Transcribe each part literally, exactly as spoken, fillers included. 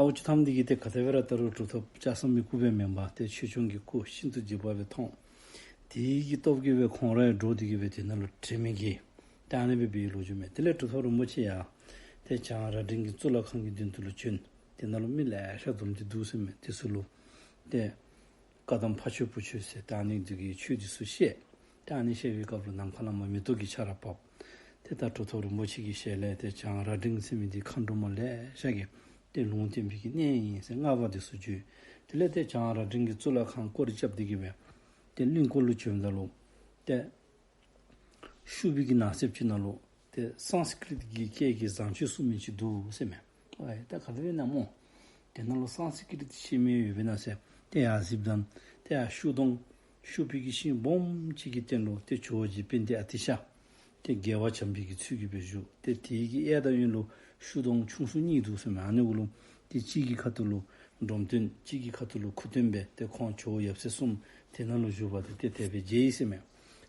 ཨའུ་ཅུ་ཐམ་འདི་གིས་ཏེ་ག་དེ་སྦེ་ར་ད་རུང་གྲུབ་ཐོབ་ལྕགས་ཟམ་གྱི་སྐུ་སྦེ་མེན་པར་ཏེ་ཆོས་སྐྱོང་གི་སྐུ་ཤིན་ཏུ་འཇིགས་པ་སྦེ་མཐོང་། དེ་གི་སྟོབས་ཀྱིས་སྦེ་ཁོང་ར་ཡང་འདྲོགས་ཏེ་གིས་སྦེ་དེ་ནང་ལུ་དྲན་མེད་ཀྱི་ད་ཨ་ནི་སྦེ་འབད་བའི་ལོ་རྒྱུས་མས། དེ་ལས་གྲུབ་ཐོབ་རིན་པོ་ཆེ་ཡང་ཏེ་བྱང་རྭ་སྒྲེང་གི་གཙུག་ལག་ཁང་གི་མདུན་དུ་ལུ་བྱོན། དེ་ནང་ལུ་མི་ལེ་ཤ་འཛོམས་ཏེ་འདུག་ཟེར་མས། དེ་ཚུ་ལུ་ཏེ་བཀའ་གདམས་ཕ་ཆོས་བུ་ཆོས་ཟེར་ད་ཨ་ནི་འདི་གི་ཆོས་འདི་ཚུ་བཤད། ཏེ་ཨ་ནི་བཤད་པའི་སྐབས་ལུ་ནམ་མཁའ་ལས་མར་མེ་ཏོག་གི་ཆར་ར་བབས། ཏེ་ད་གྲུབ་ཐོབ་རིན་པོ་ཆེ་གི་ཞལ་ལས་ཏེ་བྱང་རྭ་སྒྲེང་ཟེར་མི་འདི་མཁའ་འགྲོ་མ་ལེ་ཤ་གིས་ཏེ་ལུང་བསྟན་པའི་གི་གནས་ཨིན་ཟེར་བསྔགས་པ་འདི་ཚུ་བརྗོད། དེ་ལས་ཏེ་བྱང་རྭ་སྒྲེང་གི་གཙུག་ལག་ཁང་སྐོར་ར་རྐྱབ་སྟེ་གིས་སྦེ་ཏེ་གླིང་སྐོར་ལུ་བྱོནམ་ད་ལུ་ཏེ་ཤུག་པའི་གི་ནགས་གསེབ་ཅིག་ནང་ལུ་ཏེ་སཾ་སྐྲྀཏ་གི་སྐད་ཀྱིས་བཟང་སྤྱོད་གསུང་མི་ཅིག་འདུག་ཟེར་མས། ཨའེ་ད་ག་དེ་སྦེ་ཨིན་ན་སྨོ། དེ་ནང་ལུ་སཾ་སྐྲྀཏ་ཤེས་མི་ཡོདཔ་ཨིན་ན་ཟེར་ཏེ་ཡར་གཟིགསཔ་ད་ཏེ་ཡར་ཤུག་སྡོང་ཤུག་པའི་གི་ཤིང་སྦོམ་ཅིག་གི་སྟེང་ལུ་ཏེ་ཇོ་བོ་རྗེ་དཔལ་ལྡན་ཨ་ཏི་ཤ་ཏེ་རྒྱལ་བ་བྱམས་པའི་གི་ཚུལ་གྱིས་སྦེ་བཞུགས། ཏེ་དེ་གི་གཡས་དང་གཡོན་ལུ་ཤུག་སྡོང་ཆུང་སུ་གཉིས་འདུག་ཟེར་མས། ཨ་ནི་གུ་ལུ་ཏེ་གཅིག་གི་ཁ་ཐུག་ལུ་འབྲོམ་སྟོན་གཅིག་གི་ཁ་ཐུག་ལུ་ཁུ་སྟོན་སྦེ་ཏེ་ཁོང་ཇོ་བོ་ཡབ་སྲས་གསུམ་དེ་ནང་ལུ་བཞུགས་པ་ཏེ་ཏེ་དེ་སྦེ་མཇལ་ཡི་ཟེར་མས།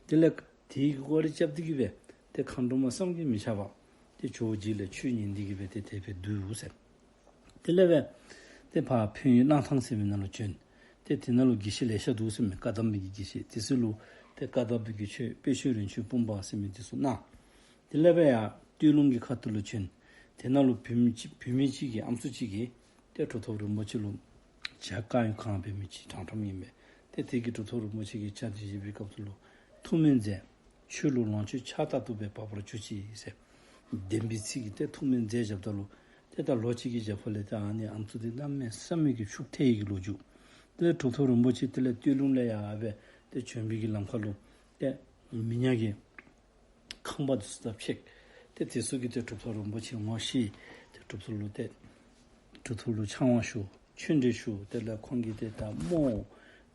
དེ་ལས་དེ་གི་སྐོར་ར་རྐྱབ་སྟེ་གིས་སྦེ་ཏེ་མཁའ་འགྲོ་མ་བསམ་གྱིས་མི་ཁྱབ་པ་ཏེ་ཇོ་བོ་རྗེ་ལས་ཆོས་ཉན་ཏེ་གིས་སྦེ་ཏེ་དེ་སྦེ་འདུག་ཟེར། དེ་ལས་སྦེ་ཏེ་ཕར་འཕན་ཡུལ་གླང་ཐང་ཟེར་མི་ནང་ལུ་བྱོན། ཏེ་དེ་ནང་ལུ་དགེ་བཤེས་ལེ་ཤ་འདུག་ཟེར་མས། བཀའ་གདམས་པའི་གི་དགེ་བཤེས་དེ་ཚུ་ལུ་ཏེ་བཀའ་བཏབ་པའི་གི་ཆོས་དཔལ་ཆོས་རིན་ཆེན་སྤུངས་པ་ཟེར་མི་དེ་ཚུ་གནང་། དེ་ལས་སྦེ་ཡར་སྟོད་ལུང་གི་ཁ་ཐུག་ལུ་བྱོན། དེ་ནང་ལུ་བུད་མེད་ཅིག་བུད་མེད་ཅིག་གིས་ཨམ་སྲུ་ཅིག་གིས་ཏེ་གྲུབ་ཐོབ་རིན་པོ་ཆེ་ལུ་ཇ་བཀང་ཡི། གང་འབད་མི་ཅིག་དྲང་དྲང་ཨིན་པས། ཏེ་དེ་གིས་གྲུབ་ཐོབ་རིན་པོ་ཆེ་གིས་ཇ་དེ་བཞེས་པའི་སྐབས་སུ་ལུ་ཐུགས་སྨོན་མཛད། ཆོས་ལུ་ལོངས་སྤྱོད་ཆགས་ལྟ་དུ་སྦེ་འབབ་པར་གྱུར་ཅིག་ཟེར་བདེན་པའི་ཚིག་གིས་ཏེ་ཐུགས་སྨོན་མཛད་བཞགཔ་ད་ལུ་ཏེ་ད་ལོ་གཅིག་གི་རྒྱབ་ལས་ཏེ་ཨ་ནི་ཨམ་སྲུ་དེ་གནམ་མེད་ས་མེད་ཀྱི་ཕྱུག་ཐལ་ཡི་གི་ལོ་རྒྱུས། ཏེ་གྲུབ་ཐོབ་རིན་པོ་ཆེ་དེ་ལས་སྟོད་ལུང་ལས་ཡར་སྦེ་ཏེ་བྱོན་པའི་གི་ལམ་ཁ་ལུ་ཏེ་མི་ཉག་གི་ཁང་པ་དེ་ཚུ་དང་ཕྱད། ཏེ་དེ་ཚུ་གིས་ཏེ་གྲུབ་ཐོབ་རིན་པོ་ཆེ་ངོ་ཤེས། ཏེ་གྲུབ་ཐོབ་ལུ་ཏེ་གྲུབ་ཐོབ་ལུ་ཕྱག་དབང་ཞུ། ཆོས་འབྲེལ་ཞུ། དེ་ལས་ཁོང་གིས་ཏེ་ད་མོ་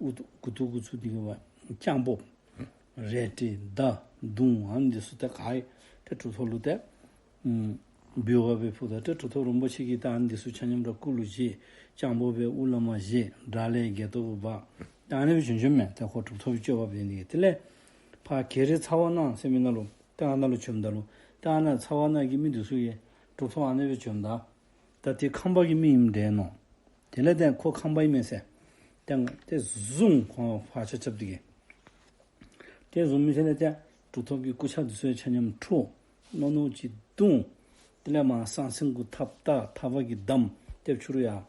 འུ་ཐུ་གུ་ཐུ་གུ་ཚུ་དེ་གི་བ་སྤྱང་པོ་རལ་གྲི་མདའ་མདུང་ཨ་ནི་དེ་ཚུ་ཏེ་ག་ཡི་ཏེ་གྲུབ་ཐོབ་ལུ་ཏེ་ཨམ་འབུལ་བ་སྦེ་ཕུལཝ་ད་ཏེ་གྲུབ་ཐོབ་རིན་པོ་ཆེ་གིས་ད་ཨ་ནི་དེ་ཚུ་ཆ་མཉམ་ར་སྐུ་ལུ་བཞེས། སྤྱང་པོ་སྦེ་དབུ་ལས་མར་བཞེས། དགྲ་ལྷའི་སྒལ་ཏོ་གུ་འབག། ད་ཨ་ནི་སྦེ་བྱོན་བྱོནམ་མས། ཏེ་ཁོ་གྲུབ་ཐོབ་ཀྱི་སྤྱོད་པ་འབད་ནི་དེ་གིས། དེ་ལས་ཕར་གེ་རེ་ཚ་བ་ནང་ཟེར་མི་ནང་ལུ་ཏེ་ཨ་ནཱ་ལུ་བྱོནམ་ད་ལུ་ཏེ་ཨ་ནཱ་ཚ་བ་ནང་གི་མི་དེ་ཚུ་གིས་གྲུབ་ཐོབ་ཨ་ནི་སྦེ་བྱོནམ་ད་ད་དེ་ཁམས་པ་གི་མི་ཨིནམ་འདྲས་མནོ། དེ་ལས་ཏེ་ཁོ་ཁམས་པ་ཨིན་མས་ཟེར་ཏེ་ཏེ་བཟུང་། ཁོང་ཕར་ཆ་རྐྱབ་སྟེ་གིས་ཏེ་བཟུང་མི་ཚུ་ལས་ཏེ་གྲུབ་ཐོབ་ཀྱི་སྐུ་ཆས་དེ་ཚུ་ཆ་མཉམ་འཕྲོག། རྣོ་རྣོ་ཅིག་བརྡུང་། དེ་ལས་མར་ཟང་ཟིང་གུ་ཐགཔ་བཏགས། ཐགཔ་གིས་བསྡམས། ཏེ་ཕྱི་རུ་ཡར་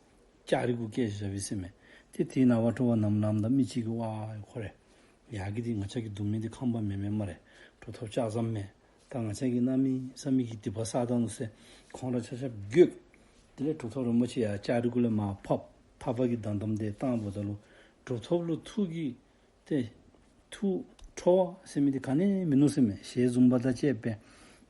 ལྕགས་རི་གུ་བཀལ་བཞག་པས་ཟེར་མས། ཏེ་དེའི་ནངས་པ་དྲོ་པ་ནམ་ལངམ་ད་མི་ཅིག་གིས་ཝའེ་ཁོ་རེ་ཡར་གི་འདི་ང་བཅས་ཀྱིས་བརྡུང་མི་འདི་ཁམས་པ་མེན་མས་སྨ་རེ། གྲུབ་ཐོབ་ལྕགས་ཟམ་མས། ད་ང་བཅས་ཀྱིས་གནམ་མེད་ས་མེད་ཀྱི་སྡིག་པ་བསགས་ད་ནུག་ཟེར་ཁོང་ར་ཆ་ཁྱབ་འགྱོད། དེ་ལས་གྲུབ་ཐོབ་རིན་པོ་ཆེ་ཡར་ལྕགས་རི་གུ་ལས་མར་ཕབ། ཐགཔ་གིས་བསྡམས་བསྡམས་ཏེ་བཏང་བ་ད་ལུ་གྲུབ་ཐོབ་ལུ་ཐུགས་ཀྱི་ཏེ་ཐུགས་ཁྲོ་བ་ཟེར་མི་འདི་ག་ནི་མིན་ནུག་ཟེར་མས། ཞལ་འཛུམ་པ་དང་བཅས་པའི་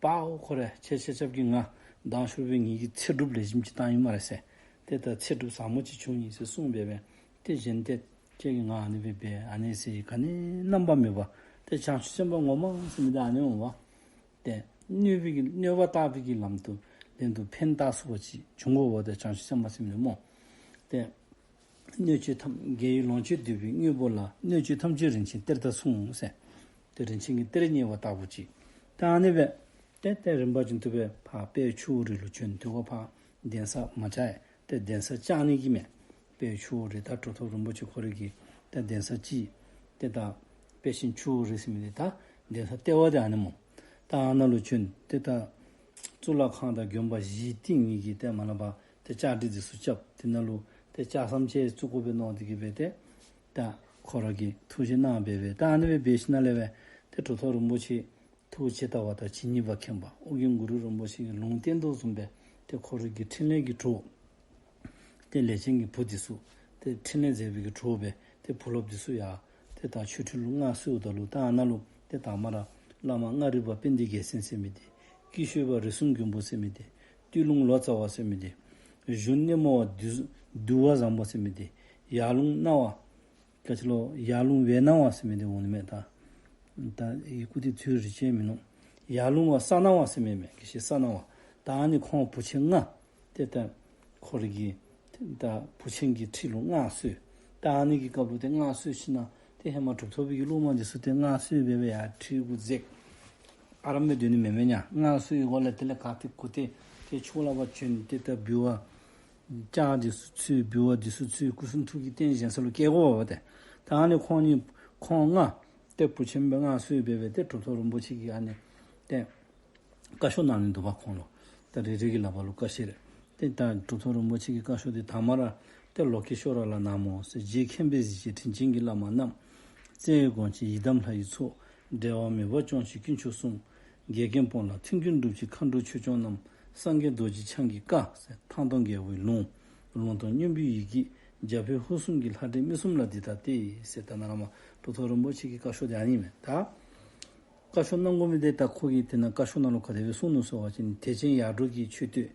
པའོ་ཁོ་རེ་ཁྱེད་ཆ་ཁྱབ་ཀྱིས་ང་མདང་ཕྱི་རུ་སྦེ་ངེ་གི་ཚེ་སྒྲུབ་ལེགས་ཤོམ་ཅིག་བཏང་ཡི་སྨ་རེ་ཟེར། ཏེ་ད་ཚེ་སྒྲུབ་ཟབ་མོ་ཅིག་བྱུང་ཡི་ཟེར་གསུངས་སྦེ་སྦེ་ཏེ་གཞན་ཏེ་ཁྱེད་ཀྱིས་ང་ཨ་ནི་སྦེ་འབད་ཨ་ནི་ཟེར་ག་ནི་རྣམ་པ་མེད་པ། ཏེ་བྱང་ཆུབ་སེམས་དཔའ་ངོ་མ་ཟེར་མི་འདི་ཨ་ནི་འོང་བ། ཏེ་གནོད་པའི་གི་གནོད་པ་བཏགས་པའི་གི་ལམ་དུ་ལན་དུ་ཕན་བཏགས་ཚུགས་པ་ཅིག་བྱུང་དགོ་པ། ཏེ་བྱང་ཆུབ་སེམས་དཔའ་ཟེར་མི་འདི་སྨོ། ཏེ་སྣོད་བཅུད་ཐམས་རྒྱལ་བའི་ལོངས་སྤྱོད་འདོད་པའི་དངོས་པོ་ལ། སྣོད་བཅུད་ཐམས་ཅད་རིན་ཆེན་གཏེར་དང་མཚུངས་ཟེར། ཏེ་རིན་ཆེན་གྱི་གཏེར་རྙེད་པ་ལྟ་བུ་ཅིག། ད་ཨ་ནི་སྦེ་ཏེ་ཏེ་རིམ་པ་བཞིན་དུ་སྦེ་ཕར་དཔལ་ཆུ་བོ་རི་ལུ་བྱོན། དེ་ཁར་ཕར་གདན་ས་མ་བཅག་ཡ། ཏེ་གདན་ས་བཅག་ནི་གི་མས། དཔལ་ཆུ་བོ་རི་ད་གྲུབ་ཐོབ་རིན་པོ་ཆེ་ཁོ་རའི་གི་ཏེ་གདན་ས་ཅིག་ཏེ་ད་དཔལ་ཆེན་ཆུ་བོ་རི་ཟེར་མི་འདི་ད་གདན་ས་ལྟེ་བ་འདི་ཨ་ནི་སྨོ། ད་ཨ་ནཱ་ལུ་བྱོན། ཏེ་ད་གཙུག་ལག་ཁང་དང་དགོན་པ་གཞི་རྟེན་གཉིས་ཀྱི་ཏེ་མ་ལ་བ་ཏེ་བཅའ་སྒྲིག་འདི་ཚུ་རྐྱབ། དེ་ནང་ལུ་ཏེ་ལྕགས་ཟམ་ཅིག་བཙུགས་དགོ་པས་མནོ་སྟེ་གིས་སྦེ་ཏེ་ད་ཁོ་ར་གིས་ཐུགས་བཞེད་གནང་སྦེ་སྦེ་ད་ཨ་ནི་སྦེ་འབད་ཞིནམ་ལས་སྦེ་ཏེ་གྲུབ་ཐོབ་རིན་པོ་ཆེ་ཐུགས་ཇི་ལྟ་བ་དང་ཇི་སྙེད་པ་མཁྱེན་པ་ཨོ་རྒྱན་གུ་རུ་རིན་པོ་ཆེ་གིས་ལུང་བསྟན་དོ་བཟུམ་སྦེ་ཏེ་ཁོ་རའི་གི་ཕྲིན་ལས་ཀྱི་གྲོགས་ཏེ་ལས་ཅན་གྱི་བུ་འདི་ཚུ་ཏེ་ཕྲིན་ལས་མཛད་པའི་གི་གྲོགས་སྦེ་ཏེ་བུ་སློབ་འདི་ཚུ་ཡང་ཏེ་ད་ཆོས་ཁྲི་ལུ་མངའ་གསོལཝ་ད་ལུ་ད་ཨ་ནཱ་ལུ་ཏེ་དང་པ་ར་བླ་མ་མངའ་རིས་པ་དཔལ་ལྡན་རྒྱལ་མཚན་ཟེར་མི་འདི། སྐྱིད་ཤོད་པ་རིགས་གསུམ་མགོན་པོ་ཟེར་མི་འདི། སྟོད་ལུང་ལོ་ཙཱ་བ་ཟེར་མི་འདི། གཞུང་སྣེ་མོ་བ་འདུལ་བ་བཟང་པོ་ཟེར་མི་འདི། ཡར་ལུང་སྣང་བ་ག་ཅི་ལོ་ཡར་ལུང་བའི་སྣང་བ་ཟེར་མི་འདི་འོང་ནི་མས། ད་ད་ཡི་གུ་འདི་ཚུ་རིག་ཅན་མིན་ནུག། ཡར་ལུང་བ་ས་སྣང་བ་ཟེར་མི་མས། དགེ་བཤེས་ས་སྣང་བ། ད་ཨ་ནི་ཁོང་བུ་ཆེན་ལྔ་ཏེ་ད་ཁོ་རའི་གི་ད་བུ་ཆེན་གྱི་ཁྲི་ལུ་མངའ་གསོལ། ད་ཨ་ནི་གི་སྐབས་ལུ་ཏེ་མངའ་གསོལ་ཞིནམ་ལས་ཏེ་ཧེ་མ་གྲུབ་ཐོབ་པའི་གི་སློབ་མ་འདི་ཚུ་ཏེ་མངའ་གསོལ་སྦེ་སྦེ་ཡར་ཁྲི་གུ་འཛེགས། ཨ་རམ་སྦེ་སྡོད་ནི་མེན་མེན་ཉ། མངའ་གསོལ་གྱི་སྒོ་ལས་དེ་ལས་ག་ཏེ་གུ་ཏེ་ཏེ་ཕྱོགས་ལས་ཕར་བྱོན་ཏེ་ད་འབུལ་བ་ ལྕགས་འདི་ཚུ་ཚུ་འབུལ་བ་འདི་ཚུ་ཚུ་སྐུ་གསུང་ཐུགས་ཀྱི་རྟེན་བཞེངས་ས་ལུ་བསྐྱལ་དགོ་པས་ཏེ། ད་ཨ་ནི་ཁོང་གཉིས་ཁོང་ལྔ་ཏེ་བུ་ཆེན་པོ་ལྔ་ཚུ་སྦེ་སྦེ་ཏེ་གྲུབ་ཐོབ་རིན་པོ་ཆེ་གིས་ཨ་ནི་ཏེ་བཀའ་ཤོག་གནང་ནི་འདུག་པ། ཁོང་ལུ་ད་རེ་རེ་གི་ལག་པར་ལུ་བཀའ་ཤོག་རེ། ཏེ་ད་གྲུབ་ཐོབ་རིན་པོ་ཆེ་གི་བཀའ་ཤོག་འདི་དང་པ་ར་ཏེ་ལོ་ཀེ་ཤྭ་ར་ལ་ན་མོ་ཟེར། རྗེ་མཁན་པོས་གཟིགས་ཕྱིར་དྲིན་ཅན་གྱི་བླ་མ་རྣམས། བརྩེ་བས་དགོངས་ཕྱིར་ཡི་དམ་ལྷ་ཡི་ཚོགས། འབྲལ་བ་མེད་པར་སྐྱོང་ཕྱིར་དཀོན་མཆོག་གསུམ། འགལ་རྐྱེན་སྤོང་ལ་མཐུན་རྐྱེན་སྒྲུབ་ཕྱིར་མཁའ་འགྲོ་ཆོས་སྐྱོང་རྣམས། སངས་རྒྱས་རྡོ་རྗེ་འཆང་གི་བཀའ་ཟེར། ཐང་སྟོང་རྒྱལ་པོའི་ལུང་། ལུང་དང་མཉམ་པའི་ཡི་གེ། རྒྱ་བོད་ཧོར་གསུམ་གྱི་ལྷ་འདྲེ་མི་གསུམ་ལ་འདི་ལྟ་སྟེ་ཟེར། ད་ནཱ་ལས་མར་གྲུབ་ཐོབ་རིན་པོ་ཆེ་གི་བཀའ་ཤོག་འདི་ཨ་ནི་མས། ད་བཀའ་ཤོག་གནང་དགོ་མི་འདི་ད་ཁོ་གིས་དེ་ནང་བཀའ་ཤོག་ནང་ལུ་ག་དེ་སྦེ་གསུངས་ནུག་ཟེར་བ་ཅིན་དད་ཅན་ཡར་འགྲོ་གི་མཆོད་བསྟོད།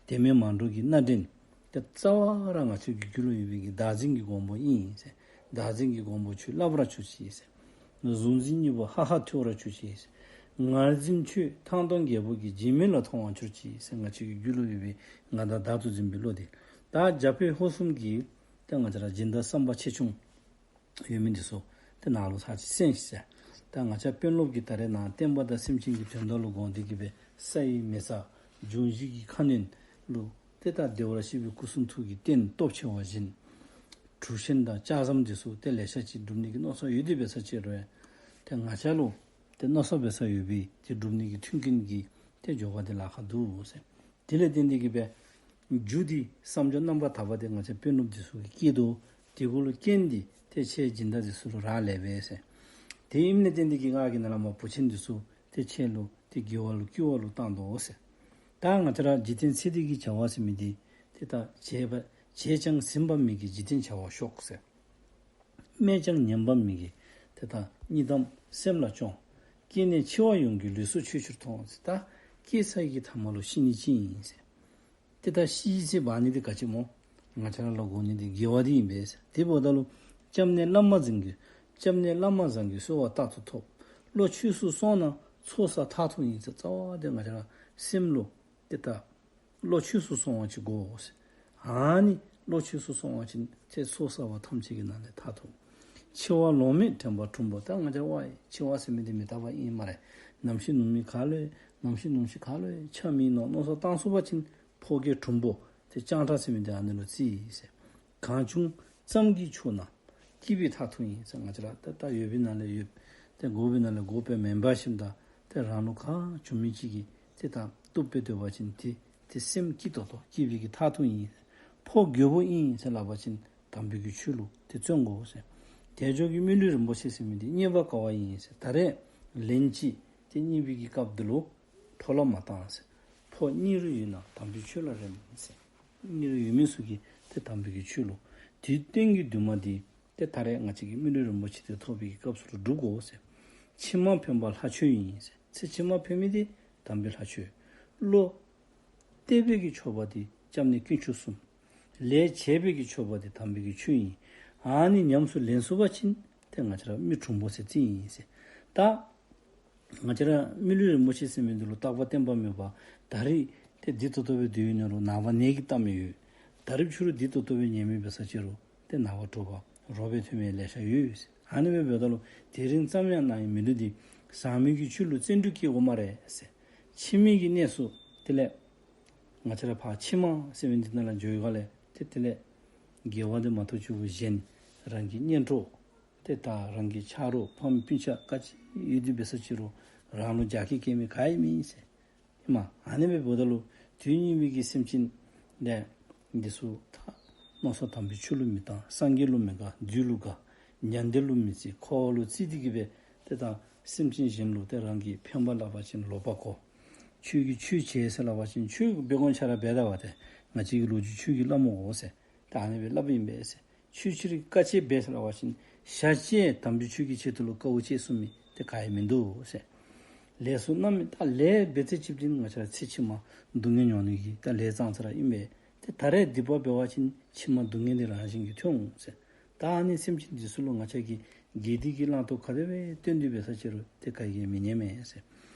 དད་མེད་མར་འགྲོ་གི་སྣ་འདྲེན། ཏེ་རྩ་བ་ར་ང་བཅས་ཀྱི་རྒྱུད་ལུ་ཡོད་པའི་གི་བདག་འཛིན་གྱི་འགོང་པོ་ཨིན་ཟེར། བདག་འཛིན་གྱི་འགོང་པོ་ཁྱོད་བརླག་པར་གྱུར་ཅིག་ཟེར། གཟུང་འཛིན་གཉིས་པོ་ཧ་ཧ་ཐོན་པར་གྱུར་ཅིག་ཟེར། ངར་འཛིན་ཁྱོད་ཐང་སྟོང་རྒྱལ་པོ་གིས་འཇིགས་མེད་ལ་མཐོང་བར་གྱུར་ཅིག་ཟེར། ང་བཅས་ཀྱི་རྒྱུད་ལུ་ཡོད་པའི་ང་བདག་བདག་ཏུ་འཛིན་པའི་བློ་འདི། ད་རྒྱ་བོད་ཧོར་གསུམ་གྱི་ཏེ་ང་བཅས་ར་སྦྱིན་བདག་བསམ་པ་ཆེ་ཆུང་ཡོད་མི་འདི་ཚུ་ཏེ་ནཱ་ལུ་ཚར་གཅིག་གསན་ཤིག་ཟེར། ད་ང་བཅས་དཔོན་སློབ་ཀྱིས་ད་རེས་ནཱ་བསྟན་པ་དང་སེམས་ཅན་གྱི་དོན་དག་ལུ་དགོངས་ཏེ་གིས་སྦེ་ས་ཡི་མེ་བཙའ་འབྱུང་བཞི་གི་ཁ་གནོན་ལུ་ཏེ་ད་བདེ་བར་གཤེགས་པའི་སྐུ་གསུང་ཐུགས་ཀྱི་རྟེན་སྟོབས་ཆེ་བ་བཞེངས། གྲུ་ཆེན་དང་ལྕགས་ཟམ་འདི་ཚུ་ཏེ་ལེ་ཤ་ཅིག་སྒྲུབ་ནི་གི་མནོ་བསམ་ཡོད་དེ་འབད་ས་ཅིག་རུང་ཡང་ཏེ་ང་བཅས་ལུ་ཏེ་མནོ་བསམ་འབད་ས་ཡོད་པའི་ཏེ་སྒྲུབ་ནི་གི་མཐུན་རྐྱེན་གྱི་ཏེ་འབྱོར་པ་འདི་ལཱ་ཁག་འདུག་ཟེར། དེ་ལས་བརྟེན་ཏེ་གིས་སྦེ་རྒྱུ་འདི་བསམ་སྦྱོར་རྣམ་པར་དག་པ་འདི་ང་བཅས་དཔོན་སློབ་འདི་ཚུ་གིས་བསྐྱེད་དོ། དེ་གུ་ལུ་རྐྱེན་འདི་ཏེ་ཁྱེད་སྦྱིན་བདག་འདི་ཚུ་ལུ་རག་ལས་པས་ཟེར། དེ་ཨིནམ་ལས་བརྟེན་ཏེ་གིས་ང་གིས་ནཱ་ལས་མར་བུ་ཆེན་འདི་ཚུ་ཏེ་ཁྱེད་ལུ་ཏེ་དགེ་བ་ལུ་བསྐུལ་བ་ལུ་བཏང་དོ་ཟེར། ད་ང་བཅས་ར་འཇིག་རྟེན་ཚེ་འདི་གི་བྱ་བ་ཟེར་མི་འདི་ཏེ་ད་བྱས་པ་བྱས་ཀྱང་ཟིན་པ་མེད་ཀྱི་འཇིག་རྟེན་བྱ་བ་ཤོག་ཟེར། སྨྲས་ཀྱང་ཉན་པ་མེད་ཀྱི་ཏེ་ད་གཉིད་དམ་སེམས་ལ་སྐྱོང་། སྐྱེས་ནས་འཆི་བ་ཡོངས་ཀྱི་ལུས་སྲོག་ཆོད་ཕྱིར་མཐོང་ཟེར། ད་སྐྱེས་ཚར་གྱི་མཐའ་མ་ལུ་ཤི་ནི་ཅིག་ཨིན་ཟེར། ཏེ་ད་ཤི་ཟེར་འབད་ནི་འདི་ག་ཅི་སྨོ། ང་བཅས་ར་ལུ་དགོ་ནི་འདི་དགེ་བ་འདི་ཨིན་པས་ཟེར། དེ་འབདཝ་ད་ལུ་སྐྱབས་གནས་བླ་མ་བཟང་གི་སྐྱབས་གནས་བླ་མ་བཟང་གི་གསོལ་བ་རྟག་ཏུ་ཐོབ། བློ་ཆོས་སུ་སོང་ན་ཚོགས་བསགས་མཐར་ཐུག་ཨིན་ཟེར། རྩ་བ་འདི་ང་བཅས་ར་སེམས་ལུ་ཏེ་ད་བློ་ཆོས་སུ་སོང་བ་ཅིག་དགོ་ཟེར། ཨ་ནི་བློ་ཆོས་སུ་སོང་བ་ཅིན་ཏེ་ཚོགས་བསགས་པ་ཐམས་ཅད་ཀྱི་ནང་ལས་མཐར་ཐུག། འཆི་བ་ལོང་མེད་དྲན་པ་གྲུང་པོ། ད་ང་བཅས་ཝའི་འཆི་བ་ཟེར་མི་འདི་མི་རྟག་པ་ཨིན་སྨ་རེ། ནམ་ཤི་ནམ་མི་ག་ལུ་ཡང་ནམ་ཤི་ནམ་ཤི་ག་ལུ་ཡང་ཆ་མེད་མནོ་མནོ་བསམ་བཏང་ཚུགས་པ་ཅིན་ཕོ་རྒྱས་གྲུང་པོ་ཏེ་སྤྱང་ཀྲག་ཟེར་མི་འདི་ཨ་ནི་ལུ་བརྩི་ཟེར། གང་བྱུང་ཙམ་གྱིས་ཆོད་ན་སྐྱིད་པའི་མཐར་ཐུག་ཡིན་ཟེར། ང་བཅས་ར་ད་ད་ཡོད་པའི་ནང་ལས་ཡོད་ཏེ་དགོ་པའི་ནང་ལས་དགོ་པའི་མེན་པ་ཞིནམ་ད་ཏེ་རང་ལུ་ག་བྱུང་མི་ཅིག་གིས་ཏེ་ད་བཏུབ་སྦེ་སྡོད་པ་ཅིན་ཏེ་ཏེ་སེམས་སྐྱིད་ཏོག་ཏོ་སྐྱིད་པའི་གི་མཐར་ཐུག་ཡིན། ཕོ་རྒོད་པོ་ཨིན་ཟེར་སླབ་པ་ཅིན་དམ་པའི་གི་ཆོས་ལུ་ཏེ་བརྩོན་དགོ་ཟེར། དལ་འབྱོར་གྱི་མི་ལུས་རིན་པོ་ཆེ་ཟེར་མི་འདི་རྙེད་པར་དཀའ་བ་ཡིན་ཟེར། ད་རེས་ལན་གཅིག་ཏེ་རྙེད་པའི་གི་སྐབས་འདི་ལུ་འཕྲོ་བརླག་མ་བཏང་ཟེར། ཕོ་རྙེད་རུང་ཡོད་ན་དམ་པའི་ཆོས་ལ་རེམ་ཟེར། རྙེད་རུང་ཡོད་མི་ཚུ་གིས་ཏེ་དམ་པའི་གི་ཆོས་ལུ་དུས་གཏན་གྱི་འདུན་མ་འདི་ཏེ་ད་རེས་ང་བཅས་ཀྱི་མི་ལུས་རིན་པོ་ཆེ་འདི་ཐོབ་པའི་གི་སྐབས་སུ་ལུ་སྒྲུབ་དགོ་ཟེར། ཕྱི་མ་ཕན་པ་ལྷ་ཆོས་ཡིན་ཟེར། ཚེ་ཕྱི་མ་ཕན་མི་འདི་དམ་པའི་ལྷ་ཆོས། བློ་གཏད་པའི་གི་མཆོད་པ་འདི་སྐྱབས་གནས་དཀོན་མཆོག་གསུམ། ལས་བྱེད་པའི་གི་མཆོད་པ་འདི་དམ་པའི་གི་ཆོས་ཡིན། ཨ་ནི་ཉམས་སུ་ལེན་ཚུགས་པ་ཅིན་ཏེ་ང་བཅས་ར་མི་གྲུང་པོ་ཟེར་རྩིས་ཡིན་ཟེར། ད་ང་བཅས་ར་མི་ལུས་རིན་པོ་ཆེ་ཟེར་མི་འདི་ལུ་རྟག་པ་བརྟན་པ་མེད་པར་ད་རིས་ཏེ་བདེ་ཏོག་ཏོ་སྦེ་སྡོད་ཡོད་ནི་རུང་ནངས་པ་ནད་ཀྱི་གཏམ་ཡང་ཡོད། ད་རིས་ཕྱི་རུ་བདེ་ཏོག་ཏོ་སྦེ་ཉལ་མི་འབད་ས་ཅིག་རུང་ཏེ་ནངས་པ་དྲོ་པ་རོ་སྦེ་ཐོན་མི་ལེ་ཤ་ཡོད་ཟེར། ཨ་ནི་སྦེ་འབདཝ་ད་ལུ་དེ་རིང་ཙམ་ཡང་ནཱ་ཡི་མི་ལུས་འདི་ཟག་མེད་ཀྱི་ཆོས་ལུ་བརྩོན་འགྲུས་བསྐྱེད་དགོ་སྨ་རེ་ཟེར། ཕྱི་མའི་གི་གནས་སུ་དེ་ལས་ང་བཅས་ར་ཕར་ཕྱི་མ་ཟེར་མི་འདི་ནང་ལུ་འགྱོ་བའི་སྒང་ལས་ཏེ་དེ་ལས་དགེ་བ་འདི་མ་ཐོབ་ཅིག་གུ་གཞན་རང་གི་གཉེན་གྲོགས་ཏེ་ད་རང་གི་ཆ་རོགས་ཕམ་སྤུན་ཆ་ག་ཅི་ཡོད་དེ་འབད་ས་ཅིག་རུང་རང་ལུ་རྒྱ་སྐྱེད་སྐྱེ་མི་ག་ཡང་མེད་ཟེར། ཨིན་མས། ཨ་ནི་སྦེ་འབདཝ་ད་ལུ་དུས་རྙིང་པའི་གི་སེམས་ཅན་འདི་འདི་ཚུ་ད་མནོ་བསམ་དམ་པའི་ཆོས་ལུ་མི་བཏང་། སངས་རྒྱས་ལུ་མི་དགའ། བདུད་ལུ་དགའ། ཉན་ཐོས་ལུ་མི་བརྩི། འཁོར་བ་ལུ་བརྩི་སྟེ་གིས་སྦེ་ཏེ་ད་སེམས་ཅན་གཞན་ལུ་ཏེ་རང་གིས་ཕན་པ་སླབ་པ་ཅིན་ལོག་པར་གོ། ཆོས་ཀྱི་ཆོས་བྱེད་ཟེར་སླབ་པ་ཅིན་ཆོས་ཀྱི་འབད་དགོ་ཆ་ར་འབད་ད་པ་ཏེ་ང་བཅས་ཀྱི་ལོ་རྒྱུས་ཆོས་ཀྱི་བླ་མ་གོ་ཟེར། ད་ཨ་ནི་སྦེ་སླབ་ཨིན་པས་ཟེར། ཆོས་ཕྱིར་དཀའ་སྤྱད་འབད་ཟེར་སླབ་པ་ཅིན་ཞག་གཅིག་དམ་པའི་ཆོས་ཀྱི་ཆེད་དུ་ལུ་དཀའཝ་སྤྱད་ཚུགས་མི་ཏེ་ག་ཡང་མིན་འདུག་ཟེར། ལས་ཚུ་རྣམ་སྨིན་ད་ལས་འབད་ཚད་ཅིག་འདི་ང་བཅས་ར་ཚེ་ཕྱི་མ་སྡུག་བསྔལ་མྱོང་ནི་གི་ད་ལས་ཙང་ཙ་ར་ཨིན་པས། ཏེ་ད་རེས་སྡིག་པ་འབད་བ་ཅིན་ཕྱི་མ་སྡུག་བསྔལ་འདི་རང་བཞིན་གྱིས་ཐོན་འོང་ཟེར། ད་ཨ་ནི་སེམས་ཅན་འདི་ཚུ་ལུ་ང་བཅས་ཀྱིས་དགེ་སྡིག་གི་བླང་དོར་ག་དེ་སྦེ་སྟོན་ཏེ་འབད་ས་ཅིག་རུང་ཏེ་ག་གིས་ཡང་མི་ཉན་མས་ཟེར།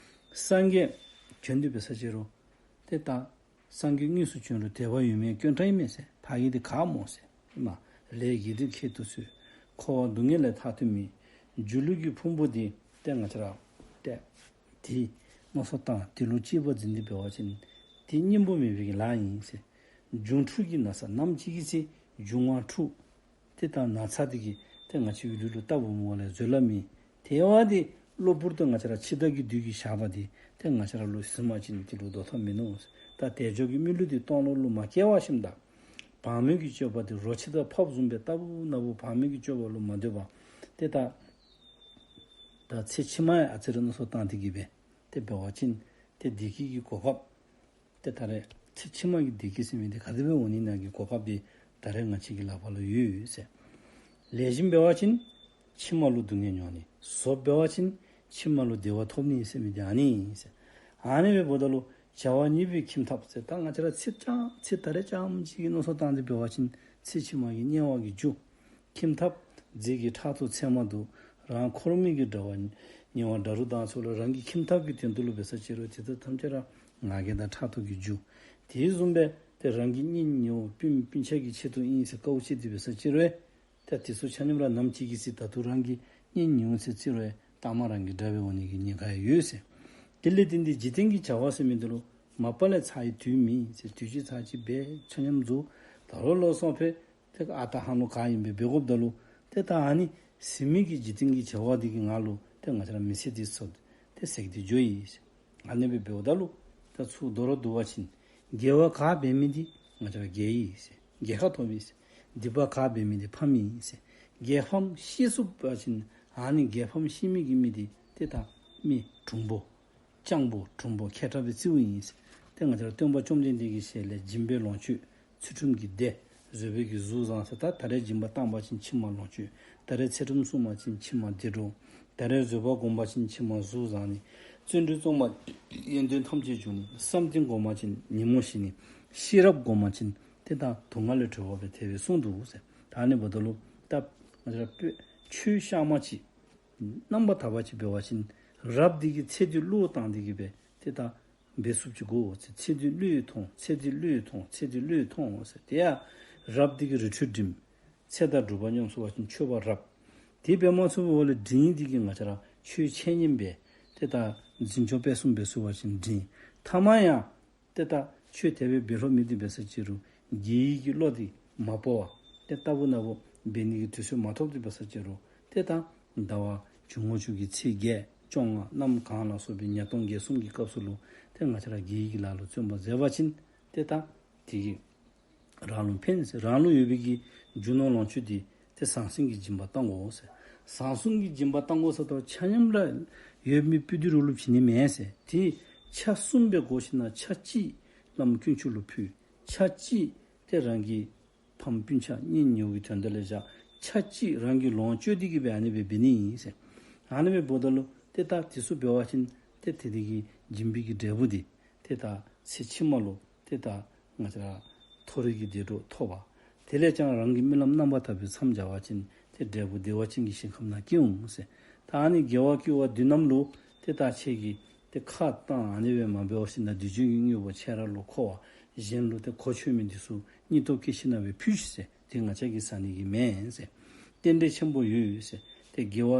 སངས་རྒྱས་བྱོན་ཏེ་འབད་ས་ཅིག་རུང་ཏེ་ད་སངས་རྒྱས་དངོས་སུ་བྱོན་རུང་དད་པ་ཡོད་མི་དཀོན་དྲགས་ཨིན་མས་ཟེར། ཕ་གི་འདི་ག་སྨོ་ཟེར། ཨིན་མས། ལས་དགེ་སྡིག་ཁྱད་དུ་གསོད། འཁོར་བ་སྡུག་བསྔལ་ལས་ཐར་ཐུབ་མི་སྒྱུ་ལུས་ཀྱི་ཕུང་པོ་འདི་ཏེ་ང་བཅས་ར་ཏེ་དེ་མནོ་བསམ་བཏང་དེ་ལུ་གཅེས་པར་འཛིན་ཏེ་འབད་བ་ཅིན་དེ་སྙིང་པོ་མེད་པའི་གི་ལཱ་ཨིན་ཟེར། འབྱུང་འཁྲུགས་ཀྱི་ན་ཚ་ནམ་ཅིག་གི་ཚེ་འབྱུང་བ་འཁྲུགས། ཏེ་ད་ན་ཚ་འདི་གིས་ཏེ་ང་བཅས་ཀྱི་ལུས་ལུ་ལྟ་བུ་མོ་ལས་བཟོད་གླགས་མེད། དེ་བ་འདི་གློ་བུར་དུ་ང་བཅས་ར་འཆི་བདག་གི་བདུད་ཀྱི་ཞགས་པ་འདི་ཏེ་ང་བཅས་ར་ལུ་ཟིན་པ་ཅིན་དེ་ལུ་ཟློག་ཐབས་མིན་ནུག། ད་དལ་འབྱོར་གྱི་མི་ལུས་འདི་སྟོང་ལོག་ལུ་མ་སྐྱེ་བ་ཞིནམ་ད་བག་མེད་ཀྱི་སྤྱོད་པ་འདི་རོ་ཁྱི་དང་ཕགཔ་བཟུམ་སྦེ་ལྟ་བུ་ན་བུ་བག་མེད་ཀྱི་སྤྱོད་པ་ལུ་མ་སྡོད་པར་ཏེ་ད་ད་ཚེ་ཕྱི་མ་ཡང་ཨ་ཙི་རེ་མནོ་བསམ་བཏང་སྟེ་གི་སྦེ་ཏེ་འབད་བ་ཅིན་ཏེ་བདེ་སྐྱིད་ཀྱི་གོ་སྐབས་ཏེ་ད་རེས་ཚེ་ཕྱི་མ་གི་བདེ་སྐྱིད་ཟེར་མི་འདི་ག་དེ་སྦེ་འོང་ནི་ན་གི་གོ་སྐབས་འདི་ད་རེས་ང་བཅས་ཀྱི་ལག་པ་ལུ་ཡོད་ཟེར། ལེགས་ཤོམ་འབད་བ་ཅིན་ཕྱི་མ་ལུ་སྡུག་བསྔལ་མྱོང་ནི། ཟོགཔ་འབད་བ་ཅིན་ཕྱི་མ་ལུ་བདེ་བ་ཐོབ་ནི་ཟེར་མི་འདི་ཨ་ནི་ཨིན་ཟེར། ཨ་ནི་སྦེ་འབདཝ་ད་ལུ་བྱ་བ་གཉིས་པའི་ཁྱིམ་ཐབ་ཟེར། ད་ང་བཅས་ར་ཚེ་རྐྱངམ་ཚེ་ད་རེས་རྐྱངམ་ཅིག་གི་མནོ་བསམ་བཏང་སྟེ་འབད་བ་ཅིན་ཚེ་ཕྱི་མ་གི་དམྱལ་བ་གི་རྒྱུ། ཁྱིམ་ཐབ་རྫས་ཀྱི་ཕྲག་དོག་མཚན་མ་འདུ། རང་འཁོར་མི་གི་དགྲ་བོ་ཉེ་བ་དགྲ་རུ་དང་ཚུ་ལུ་རང་གི་ཁྱིམ་ཐབ་ཀྱི་དོན་དུ་ལུ་འབད་ས་ཅིག་རུང་དེ་དག་ཐམས་ཅད་ར་ང་རྒྱལ་དང་ཕྲག་དོག་གི་རྒྱུ། དེ་བཟུམ་སྦེ་ཏེ་རང་གི་གཉེན་ཉེ་བོ་སྤུན་སྤུན་ཆ་གི་ཆེད་དུ་ཨིན་ཟེར་དཀའཝ་སྤྱད་དེ་འབད་ས་ཅིག་རུང་ད་དེ་ཚུ་ཆ་མཉམ་ར་ནམ་ཅིག་གི་ཚེ་ད་རུང་རང་གི་གཉེན་ཉེ་བོ་ཚུ་ཅིག་རུང་ལྟག་མ་རང་གི་དགྲ་སྦེ་འོང་ནི་གི་ཉེན་ཁ་ཡོད་ཟེར། དེ་ལས་བརྟེན་ཏེ་འཇིག་རྟེན་གྱི་བྱ་བ་ཟེར་མི་འདི་ལུ་མ་པ་ལས་ཚར་བའི་དུས་མེད་ཟེར། དུས་ཅི་ཚར་ཅིག་འབད་ཆ་མཉམ་རྫོགས། ད་རུང་ལོག་སོང་སྦེ་ཏེ་ཨ་རྟག་ཧ་ལུགས་ག་ཨིན་པས་འབད་དགོཔ་ད་ལུ་ཏེ་ད་ཨ་ནི་ཟད་མི་གི་འཇིག་རྟེན་གྱི་བྱ་བ་འདི་གི་ངང་ལུ་ཏེ་ང་བཅས་ར་མི་ཚེ་འདི་ཚུ་ཏེ་ཟད་དེ་འགྱོཝ་ཨིན་ཟེར། ཨ་ནི་སྦེ་འབདཝ་ད་ལུ་ད་ཚུར་མདོར་བསྡུ་བ་ཅིན་དགེ་བ་ག་འབད་མི་འདི་ང་བཅས་ར་རྒྱལ་ཡི་ཟེར། རྒྱལ་ཁ་ཐོབ་ཡི་ཟེར། སྡིག་པ་ག་འབད་མི་འདི་ཕམ་ཡི་ཟེར། རྒྱལ་ཕམ་ཤེས་ཚུགས་པ་ཅིན་ཨ་ནི་རྒྱལ་ཕམ་ཤེས་མི་གི་མི་འདི་ཏེ་ད་མི་གྲུང་པོ་སྤྱང་པོ་གྲུང་པོ་མཁས་དྲགས་སྦེ་བརྩིཝ་ཨིན་ཟེར། ཏེ་ང་བཅས་ར་སྟོན་པ་བཅོམ་ལྡན་འདས་ཀྱི་ཞལ་ལས་སྦྱིན་པའི་ལོངས་སྤྱོད། ཚུལ་ཁྲིམས་ཀྱི་སྡེ། བཟོད་པའི་གི་གཟུགས་བཟང་ཟེར། ད་ད་རེས་སྦྱིན་པ་བཏང་པ་ཅིན་ཕྱི་མ་ལོངས་སྤྱོད། ད་རེས་ཚུལ་ཁྲིམས་བསྲུང་པ་ཅིན་ཕྱི་མ་བདེ་འགྲོ། ད་རེས་བཟོད་པ་བསྒོམ་པ་ཅིན་ཕྱི་མ་གཟུགས་བཟང་ནི། བརྩོན་འགྲུས་བརྩོན་པ་ཡོན་ཏན་ཐམས་ཅད་འབྱུང་ནི། བསམ་གཏན་བསྒོམ་པ་ཅིན་ཉོན་མོངས་ཞི་ནི། ཤེས་རབ་བསྒོམ་པ་ཅིན་ཏེ་ད་སྡུག་བསྔལ་ལས་གྲོལ་བ་སྦེ་ཐལ་བའི་གསུང་འདུག་ཟེར། ད་ཨ་ནི་འབདཝ་ད་ལུ་ད་ང་བཅས་ར་དཔེ་ཆོས་གཤའ་མ་ཅིག་རྣམ་པར་དག་པ་ཅིག་འབད་བ་ཅིན་རབ་འདི་གིས་ཚེ་འདི་བློས་བཏང་སྟེ་གི་སྦེ་ཏེ་ད་འབད་ཚུགསཔ་ཅིག་དགོ་ཟེར། ཚེ་འདི་བློས་ཐོངས། ཚེ་འདི་བློས་ཐོངས། ཚེ་འདི་བློས་ཐོངས་ཟེར། དེ་ཡང་རབ་འདི་གིས་རི་ཁྲོད་འགྲིམ། ཚེ་དང་སྒྲུབ་པ་མཉམ་སོང་བ་ཅིན་མཆོད་པ་རབ། དེ་འབད་མ་ཚུགས་པའི་འོག་ལས་འབྲིང་འདི་གིས་ང་བཅས་ར་ཆོས་འཆད་ཉན་འབད་ཏེ་ད་འཛིན་སྐྱོང་སྤེལ་གསུམ་འབད་ཚུགས་པ་ཅིན་འབྲིང་། ཐ་མ་ཡང་ཏེ་ད་ཆོས་དེ་སྦེ་འབད་ལོང་མི་འདི་འབད་ས་ཅིག་རུང་དགེ་བའི་གི་བློ་འདི་མ་སྤོ་བར་ཏེ་ལྟ་བུ་ན་བུ་འབད་ནི་གི་དུས་ཚོད་མ་ཐོབ་སྟེ་འབད་ས་ཅིག་རུང་ཏེ་ད་ཟླ་བ་བྱུང་ངོ་ཅུ་གི་ཚེས་བརྒྱད་བཅོ་ལྔ་གནམ་གང་ལ་སོགས་པའི་ཉ་སྟོང་བརྒྱད་གསུམ་གྱི་སྐབས་སུ་ལུ་ཏེ་ང་བཅས་ར་དགེ་བའི་གི་ལཱ་ལུ་བརྩོན་པ་མཛད་པ་ཅིན་ཏེ་ད་དེ་གིས་རང་ལུ་ཕན་ཟེར། རང་ལུ་ཡོད་པའི་གི་རྒྱུ་ནོར་ལོངས་སྤྱོད་འདི་ཏེ་ཟང་ཟིང་གི་སྦྱིན་པ་བཏང་དགོ་ཟེར། ཟང་ཟིང་གི་སྦྱིན་པ་བཏང་དགོ་ཟེརཝ་ད་ཆ་མཉམ་ར་ཡོད་མི་སྤུ་གྲི་རོགས་ལུ་བྱིན་ནི་མེན་ཟེར། ཏེ་ཆ་གསུམ་སྦེ་བགོ་ཞིནམ་ལས་ཆ་གཅིག་བླམ་དཀོན་མཆོག་ལུ་ཕུལ། ཆ་གཅིག་ཏེ་རང་གི་ཕམ་སྤུན་ཆ་གཉེན་ཉེ་བོ་གི་དོན་དག་ལུ་བཞག། ཆ་གཅིག་རང་གི་ལོངས་སྤྱོད་འདི་གིས་སྦེ་ཨ་ནི་སྦེ་འབད་ནི་ཨིན་ཟེར། ཨ་ནི་སྦེ་འབདཝ་ད་ལུ་ཏེ་ད་དེ་ཚུ་འབད་བ་ཅིན་ཏེ་དེ་དེ་གི་སྦྱིན་པའི་གི་འབྲས་བུ་འདི་ཏེ་ད་ཚེ་ཕྱི་མ་ལུ་ཏེ་ད་ང་བཅས་ར་མཐོ་རིས་ཀྱི་བདེ་འགྲོ་ཐོབ་པ། དེ་ལས་ཀྱང་རང་གི་རྨི་ལམ་རྣམ་པར་དག་པའི་མཚམས་སྦྱར་བ་ཅིན་ཏེ་འབྲས་བུ་བདེ་བ་ཅན་གྱི་ཞིང་ཁམས་ནང་སྐྱེ་འོང་ཟེར། ད་ཨ་ནི་དགེ་བ་བསྐུལ་བ་འདི་རྣམས་ལུ་ཏེ་ད་ཁྱེད་ཀྱིས་ཏེ་ཁ་བཏང་ཨ་ནི་སྦེ་མ་འབད་བ་ཅིན་ད་བདུད་གཅོད་ཀྱི་དངོས་པོ་ཁྱེད་ར་ལུ་མཁོ་བ། གཞན་ལུ་ཏེ་གོ་ཆོད་མི་འདི་ཚུ་སྙིང་སྟོབས་བསྐྱེད་ཞིནམ་ལས་ཕུལ་ཤིག་ཟེར། ཏེ་ང་བཅས་ཀྱིས་ཟ་ནི་གི་མེན་ཟེར། རྟེན་འབྲེལ་ཆེན་པོ་ཡོད་ཟེར། ཏེ་དགེ་བ་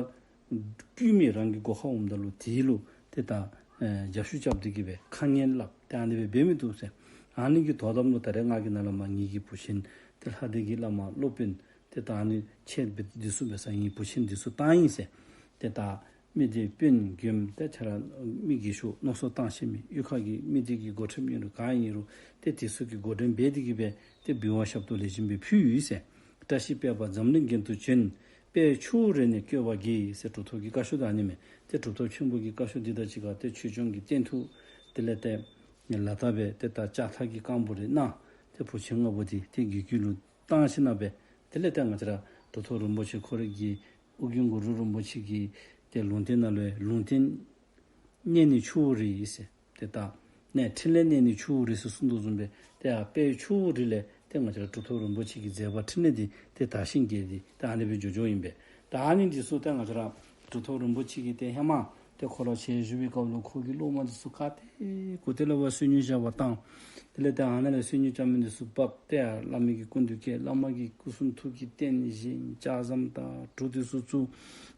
བསྐུལ་མི་རང་གི་སྒོ་ཁར་འོངམ་ད་ལུ་དེ་ལུ་ཏེ་ད་ཨེ་རྒྱབ་བཤུད་རྐྱབ་སྟེ་གི་སྦེ་ཁ་ངན་སླབ་ཏེ་ཨ་ནི་སྦེ་འབད་མི་བཏུབ་ཟེར། ཨ་ནི་གི་དོ་དམ་ལུ་ད་རེས་ང་གིས་ནཱ་ལས་མར་ངེ་གི་བུ་ཆེན་ཏེ་ལྷ་སྡེ་གི་བླ་མ་སློབ་དཔོན་ཏེ་ད་ཨ་ནི་ཁྱེད་འདི་ཚུ་འབད་སར་ངེ་བུ་ཆེན་འདི་ཚུ་བཏང་ཡི་ཟེར། ཏེ་ད་མི་སྡེ་དཔོན་དགོནམ་ཏེ་ཁྱེད་ར་མི་དགེ་བཤེས་མནོ་བསམ་བཏང་ཤེས་མི་གཡུས་ཁ་གི་མི་སྡེ་གི་འགོ་ཁྲིདཔ་ཨིན་རུང་ག་ཨིན་རུང་ཏེ་དེ་ཚུ་གིས་འགོ་འདྲེན་འབད་དེ་གི་སྦེ་ཏེ་འབུལ་བ་ཞབས་ཏོག་ལེགས་ཤོམ་སྦེ་ཕུལ་ཡི་ཟེར། བཀྲ་ཤིས་དཔལ་འབར་འཛམ་གླིང་རྒྱན་དུ་བྱོན། དཔལ་ཆུ་བོ་རི་ནས་བསྐྱོད་པར་བགྱི་ཟེར་གྲུབ་ཐོབ་ཀྱི་བཀའ་ཤོག་ད་ཨ་ནི་མས། ཏེ་གྲུབ་ཐོབ་ཆེན་པོ་གི་བཀའ་ཤོག་འདི་དང་གཅིག་ཁར་ཏེ་ཆོས་སྐྱོང་གི་རྟེན་ཐུགས་དེ་ལས་ཏེ་ལ་དྭགས་སྦེ་ཏེ་ད་ལྕགས་ཐག་གི་རྐང་པོ་རེ་གནང་། ཏེ་བུ་ཆེན་ལྔ་པོ་འདི་ཏེ་དགེ་བསྐུལ་ལུ་བཏང་ཞིནམ་ལས་དེ་ལས་ཏེ་ང་བཅས་ར་གྲུབ་ཐོབ་རིན་པོ་ཆེ་ཁོ་རའི་གི་ཨོ་རྒྱན་གུ་རུ་རིན་པོ་ཆེ་གི་ཏེ་ལུང་བསྟན་ནང་ལུ་ལུང་བསྟན་གནས་ནི་ཆུ་བོ་རི་ཟེར། ཏེ་ད་གནས་འཕྲིན་ལས་གནས་ནི་ཆུ་བོ་རི་ཟེར་གསུངས་དོ་བཟུམ་སྦེ་ཏེ་ཡར་དཔལ་ཆུ་བོ་རི་ལས་ཏེ་ང་བཅས་ར་གྲུབ་ཐོབ་རིན་པོ་ཆེ་གི་མཛད་པ་འཕྲིན་ལས་འདི་ཏེ་དར་ཞིང་རྒྱས་ཏེ་ཏེ་ཨ་ནི་སྦེ་འགྱོ་འགྱོཝ་ཨིན་པས། ད་ཨ་ནི་འདི་ཚུ་ཏེ་ང་བཅས་ར་གྲུབ་ཐོབ་རིན་པོ་ཆེ་གིས་ཏེ་ཧེ་མ་ཏེ་ཁོ་ར་ཞལ་བཞུགས་པའི་སྐབས་ལུ་ཁོ་གི་སློབ་མ་འདི་ཚུ་ག་ཏེ་གོ་ཏེ་ལས་ཕར་བསོད་སྙོམས་བཞག་པར་བཏང་། དེ་ལས་ཏེ་ཨ་ནཱ་ལས་བསོད་སྙོམས་བཅའ་མི་འདི་ཚུ་འབག་སྟེ་ཡར་བླ་མའི་གི་སྐུ་མདུན་བསྐྱལ། བླ་མ་གིས་སྐུ་གསུང་ཐུགས་ཀྱི་རྟེན་བཞེངས། ལྕགས་ཟམ་དང་གྲུ་འདི་ཚུ་བཙུགས།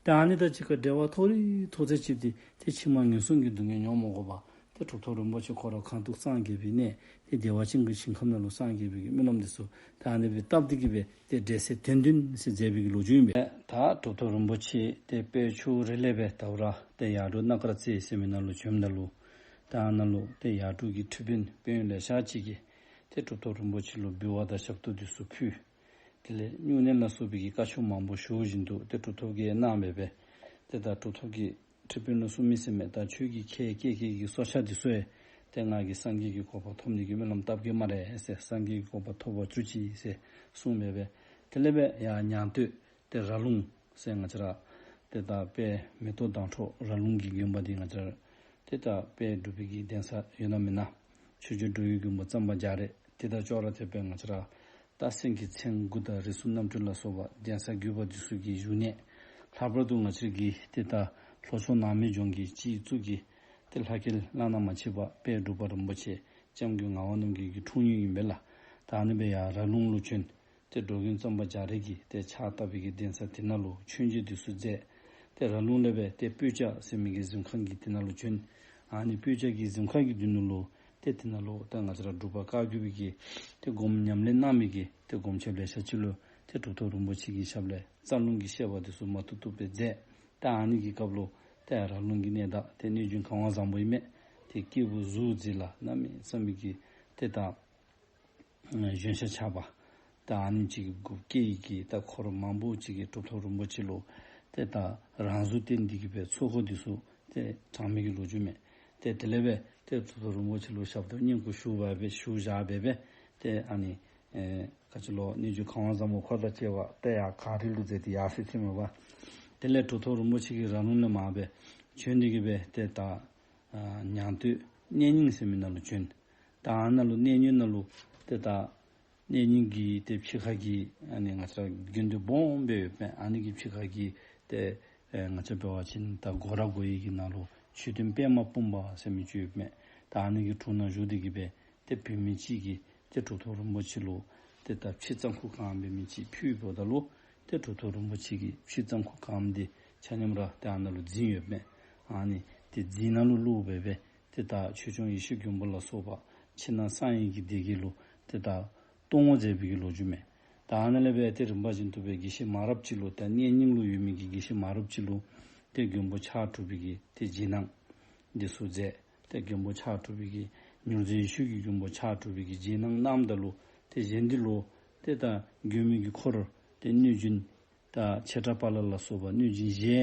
ཏེ་ཨ་ནི་དང་གཅིག་ཁར་འབྲེལ་བ་མཐོ་རིས་མཐོ་ཚད་ཅིག་འདི་ཏེ་ཕྱི་མ་ངན་སོང་གི་སྡུག་བསྔལ་མྱོང་མ་དགོ་པར་ ཏེ་གྲུབ་ཐོབ་རིན་པོ་ཆེ་ཁོ་ར་གང་ཐུགས་སངས་རྒྱས་པའི་གནས་ཏེ་བདེ་བ་ཅན་གྱི་ཞིང་ཁམས་ནང་ལུ་སངས་རྒྱས་པའི་གི་སྨོན་ལམ་འདི་ཚུ་ད་ཨ་ནི་སྦེ་བཏབ་སྟེ་གི་སྦེ་ཏེ་འབྲེལ་ཚད་དོན་བདུན་ཟེར་མཛད་པའི་གི་ལོ་རྒྱུས་ཨིན་པས། ད་གྲུབ་ཐོབ་རིན་པོ་ཆེ་ཏེ་དཔལ་ཆུ་རི་ལས་སྦེ་ད་རུང་ར་ཏེ་ཡར་འབྲོག་སྣ་དཀར་རྩེ་ཟེར་མི་ནང་ལུ་བྱོནམ་ད་ལུ་ད་ཨ་ནཱ་ལུ་ཏེ་ཡར་འབྲོག་གི་ཁྲི་དཔོན་དཔོན་ལེ་ཤ་ཅིག་གིས་ཏེ་གྲུབ་ཐོབ་རིན་པོ་ཆེ་ལུ་འབུལ་བ་དང་ཞབས་ཏོག་འདི་ཚུ་ཕུལ། དེ་ལས་སྨྱུང་གནས་ལ་སོགས་པའི་གི་བཀའ་ཆོས་མང་པོ་ཞུ་བཞིན་དུ་ཏེ་གྲུབ་ཐོབ་ཀྱིས་གནང་སྦེ་སྦེ་ཏེ་ད་གྲུབ་ཐོབ་ཀྱིས་ཁྲི་དཔོན་ལུ་གསུངས་མི་ཟེར་མས། ད་ཁྱོད་ཀྱིས་ཁྱེད་ཀྱིས་ཁྱེད་ཀྱི་སྲོག་ཆགས་འདི་ཚུ་ཡང་ཏེ་ང་གིས་སངས་རྒྱས་ཀྱི་གོ་འཕང་ཐོབ་ནི་གི་སྨོན་ལམ་བཏབ་གེ་སྨ་རེ་ཟེར། སངས་རྒྱས་ཀྱི་གོ་འཕང་ཐོབ་པར་གྱུར་ཅིག་ཟེར་གསུངས་སྦེ་སྦེ་དེ་ལས་སྦེ་ཡར་ཉང་སྟོད་ཏེ་ར་ལུང་ཟེར་ང་བཅས་ར་ཏེ་ད་དཔལ་མེ་ཏོག་མདངས་འཕྲོག་ར་ལུང་གི་དགོན་པ་འདི་ང་བཅས་ར་ཏེ་ད་དཔལ་འབྲུག་པའི་གི་གདན་ས་ཡོད་ན་མེན་ན། ཆོས་རྗེ་འགྲོ་བའི་མགོན་པོ་གཙང་པ་རྒྱ་རས་ཏེ་ད་ཅོག་ར་འཐདཔ་སྦེ་ང་བཅས་ར་ད་སེང་གེ་མཚན་དགུ་དང་རིགས་གསུམ་རྣམ་འཕྲུལ་ལ་སོགས་པ་གདན་ས་བརྒྱུད་པ་འདི་ཚུ་གི་བཞུགས་གནས། ལྷག་པར་དུ་ང་བཅས་ཀྱི་ཏེ་ད་ལྷོ་ཕྱོགས་ནགས་མོའི་ལྗོངས་ཀྱི་སྤྱི་གཙུག་གི་ཏེ་ལྷ་སྐལ་བླ་ན་མ་མཆིས་པ་དཔལ་འབྲུག་པ་རིན་པོ་ཆེ་སྐྱབས་མགོན་ངག་དབང་རྣམ་རྒྱལ་གྱི་འཁྲུངས་ཡུལ་ཨིན་པས་ལགས། ད་ཨ་ནི་སྦེ་ཡར་ར་ལུང་ལུ་བྱོན། ཏེ་འགྲོ་མགོན་གཙང་པ་རྒྱ་རས་ཀྱིས་ཏེ་ཕྱག་བཏབ་པའི་གི་གདན་ས་དེ་ནང་ལུ་མཆོད་མཇལ་འདི་ཚུ་མཛད། ཏེ་ར་ལུང་ལས་སྦེ་ཏེ་སྤོས་སྐྱ་ཟེར་མི་གི་གཟིམ་ཁང་གི་དེ་ནང་ལུ་བྱོན། ཨ་ནི་སྤོས་སྐྱ་གི་གཟིམ་ཁང་གི་མདུན་ལུ་ཏེ་དེ་ནང་ལུ་ཏེ་ང་བཅས་ར་འབྲུག་པ་བཀའ་བརྒྱུད་པའི་གི་ཏེ་སྒོམ་ཉམས་ལེན་གནང་མི་གི་ཏེ་སྒོམ་ཆེན་ལེ་ཤ་ཅིག་ལུ་ཏེ་གྲུབ་ཐོབ་རིན་པོ་ཆེ་གི་ཞབས་ལས་རྩ་རླུང་གི་བཤད་པ་འདི་ཚུ་མ་ཐུབ་ཐུབ་སྦེ་མཛད། ཏེ་ཨ་ནི་གི་སྐབས་ལུ་ཏེ་ར་ལུང་གི་གནས་བདག་ཏེ་གནོད་སྦྱིན་ཁ་དབང་བཟང་པོ་ཨིན་མས། ཏེ་སྐྱེས་བུ་གཟུགས་མཛེས་ལ་གནམ་མེད་ས་མེད་ཀྱི་ཏེ་ད་གཞོན་ཤ་ཆགས་པ། ད་ཨ་ནེམ་ཅིག་གི་གུ་སྐྱེས་ཡི་གི་ད་འཁོར་མང་པོ་ཅིག་གིས་གྲུབ་ཐོབ་རིན་པོ་ཆེ་ལུ་ཏེ་ད་རང་གཟུགས་བསྟན་ཏེ་གི་སྦེ་ཚོགས་འཁོར་འདི་ཚུ་ཏེ་དྲངས་མི་གི་ལོ་རྒྱུས་མས། ཏེ་དེ་ལས་སྦེ་ཏེ་གྲུབ་ཐོབ་རིན་པོ་ཆེ་ལུ་ཞབས་ཏོག་བསྙེན་བཀུར་ཞུ་བ་སྦེ་ཞུ་བཞག་སྦེ་སྦེ་ཏེ་ཨ་ནི་ཨེ་ག་ཅི་ལོ་གནོད་སྦྱིན་ཁ་དབང་བཟང་པོ་ཁོ་དང་བཅས་པ་ཏེ་ཡར་གངས་རི་ལུ་འཛེགས་ཏེ་ཡར་སོ་ཡི་ཟེར་མས་པ། དེ་ལས་གྲུབ་ཐོབ་རིན་པོ་ཆེ་གིས་ར་ལུང་ལས་མར་སྦེ་བྱོན་ཏེ་གི་སྦེ་ཏེ་ད་ཨ་ཉང་སྟོད་གནས་རྙིང་ཟེར་མི་ནང་ལུ་བྱོན། ད་ཨ་ནཱ་ལུ་གནས་རྙིང་ནང་ལུ་ཏེ་ད་གནས་རྙིང་གི་ཏེ་ཕྱི་ཁ་གི་ཨ་ནི་ང་བཅས་ར་དགེ་འདུན་སྦོམ་སྦེ་ཡོདཔ་མས། ཨ་ནི་གི་ཕྱི་ཁ་གི་ཏེ་ཨེ་ང་བཅས་འབད་བ་ཅིན་ད་སྒོ་ར་སྒོ་ཡི་གི་ནང་ལུ་མཆོད་རྟེན་པདྨ་སྤུངས་པ་ཟེར་མི་ཅིག་ཡོདཔ་མས། ད་ཨ་ནི་གི་དྲུང་ནང་བཞུགས་ཏེ་གི་སྦེ་ཏེ་བུད་མེད་ཅིག་གིས་ཏེ་གྲུབ་ཐོབ་རིན་པོ་ཆེ་ལུ་ཏེ་ད་ཕྱེ་རྩམ་ཁུག་གང་འབད་མི་ཅིག་ཕུལ་བ་ད་ལུ་ཏེ་གྲུབ་ཐོབ་རིན་པོ་ཆེ་གིས་ཕྱེ་རྩམ་ཁུག་གང་འདི་ཆ་མཉམ་ར་ཏེ་ཨ་ནཱ་ལུ་རྫིང་ཡོདཔ་མས། ཨ་ནི་ཏེ་རྫིང་ནང་ལུ་བླུགས་སྦེ་སྦེ་ཏེ་ད་ཆོས་སྐྱོང་ཡེ་ཤེས་མགོན་པོ་ལ་སོགས་པ་ཕྱི་ནང་གསང་བའི་གི་སྡེ་བརྒྱད་ལུ་ཏེ་ད་གཏོར་བར་མཛད་པའི་གི་ལོ་རྒྱུས་མས། ད་ཨ་ནཱ་ལས་སྦེ་ཏེ་རིམ་པ་བཞིན་དུ་སྦེ་དགེ་བཤེས་མང་རབས་ཅིག་ལུ་ད་གནས་རྙིང་ལུ་ཡོད་མི་གི་དགེ་བཤེས་མང་རབས་ཅིག་ལུ་ཏེ་མགོན་པོ་ཕྱག་དྲུག་པའི་གི་ཏེ་རྗེས་གནང་འདི་ཚུ་མཛད། ཏེ་མགོན་པོ་ཕྱག་དྲུག་པའི་གི་མྱུར་མཛད་ཡེ་ཤེས་ཀྱི་མགོན་པོ་ཕྱག་དྲུག་པའི་གི་རྗེས་གནང་གནངམ་ད་ལུ་ཏེ་གཞན་འདི་ལུ་ཏེ་ད་མགོན་པོའི་གི་འཁོར་ཏེ་གནོད་སྦྱིན་ད་ཆེ་དྲགས་དཔའ་ལ་ལ་སོགས་པ་གནོད་སྦྱིན་བཞི་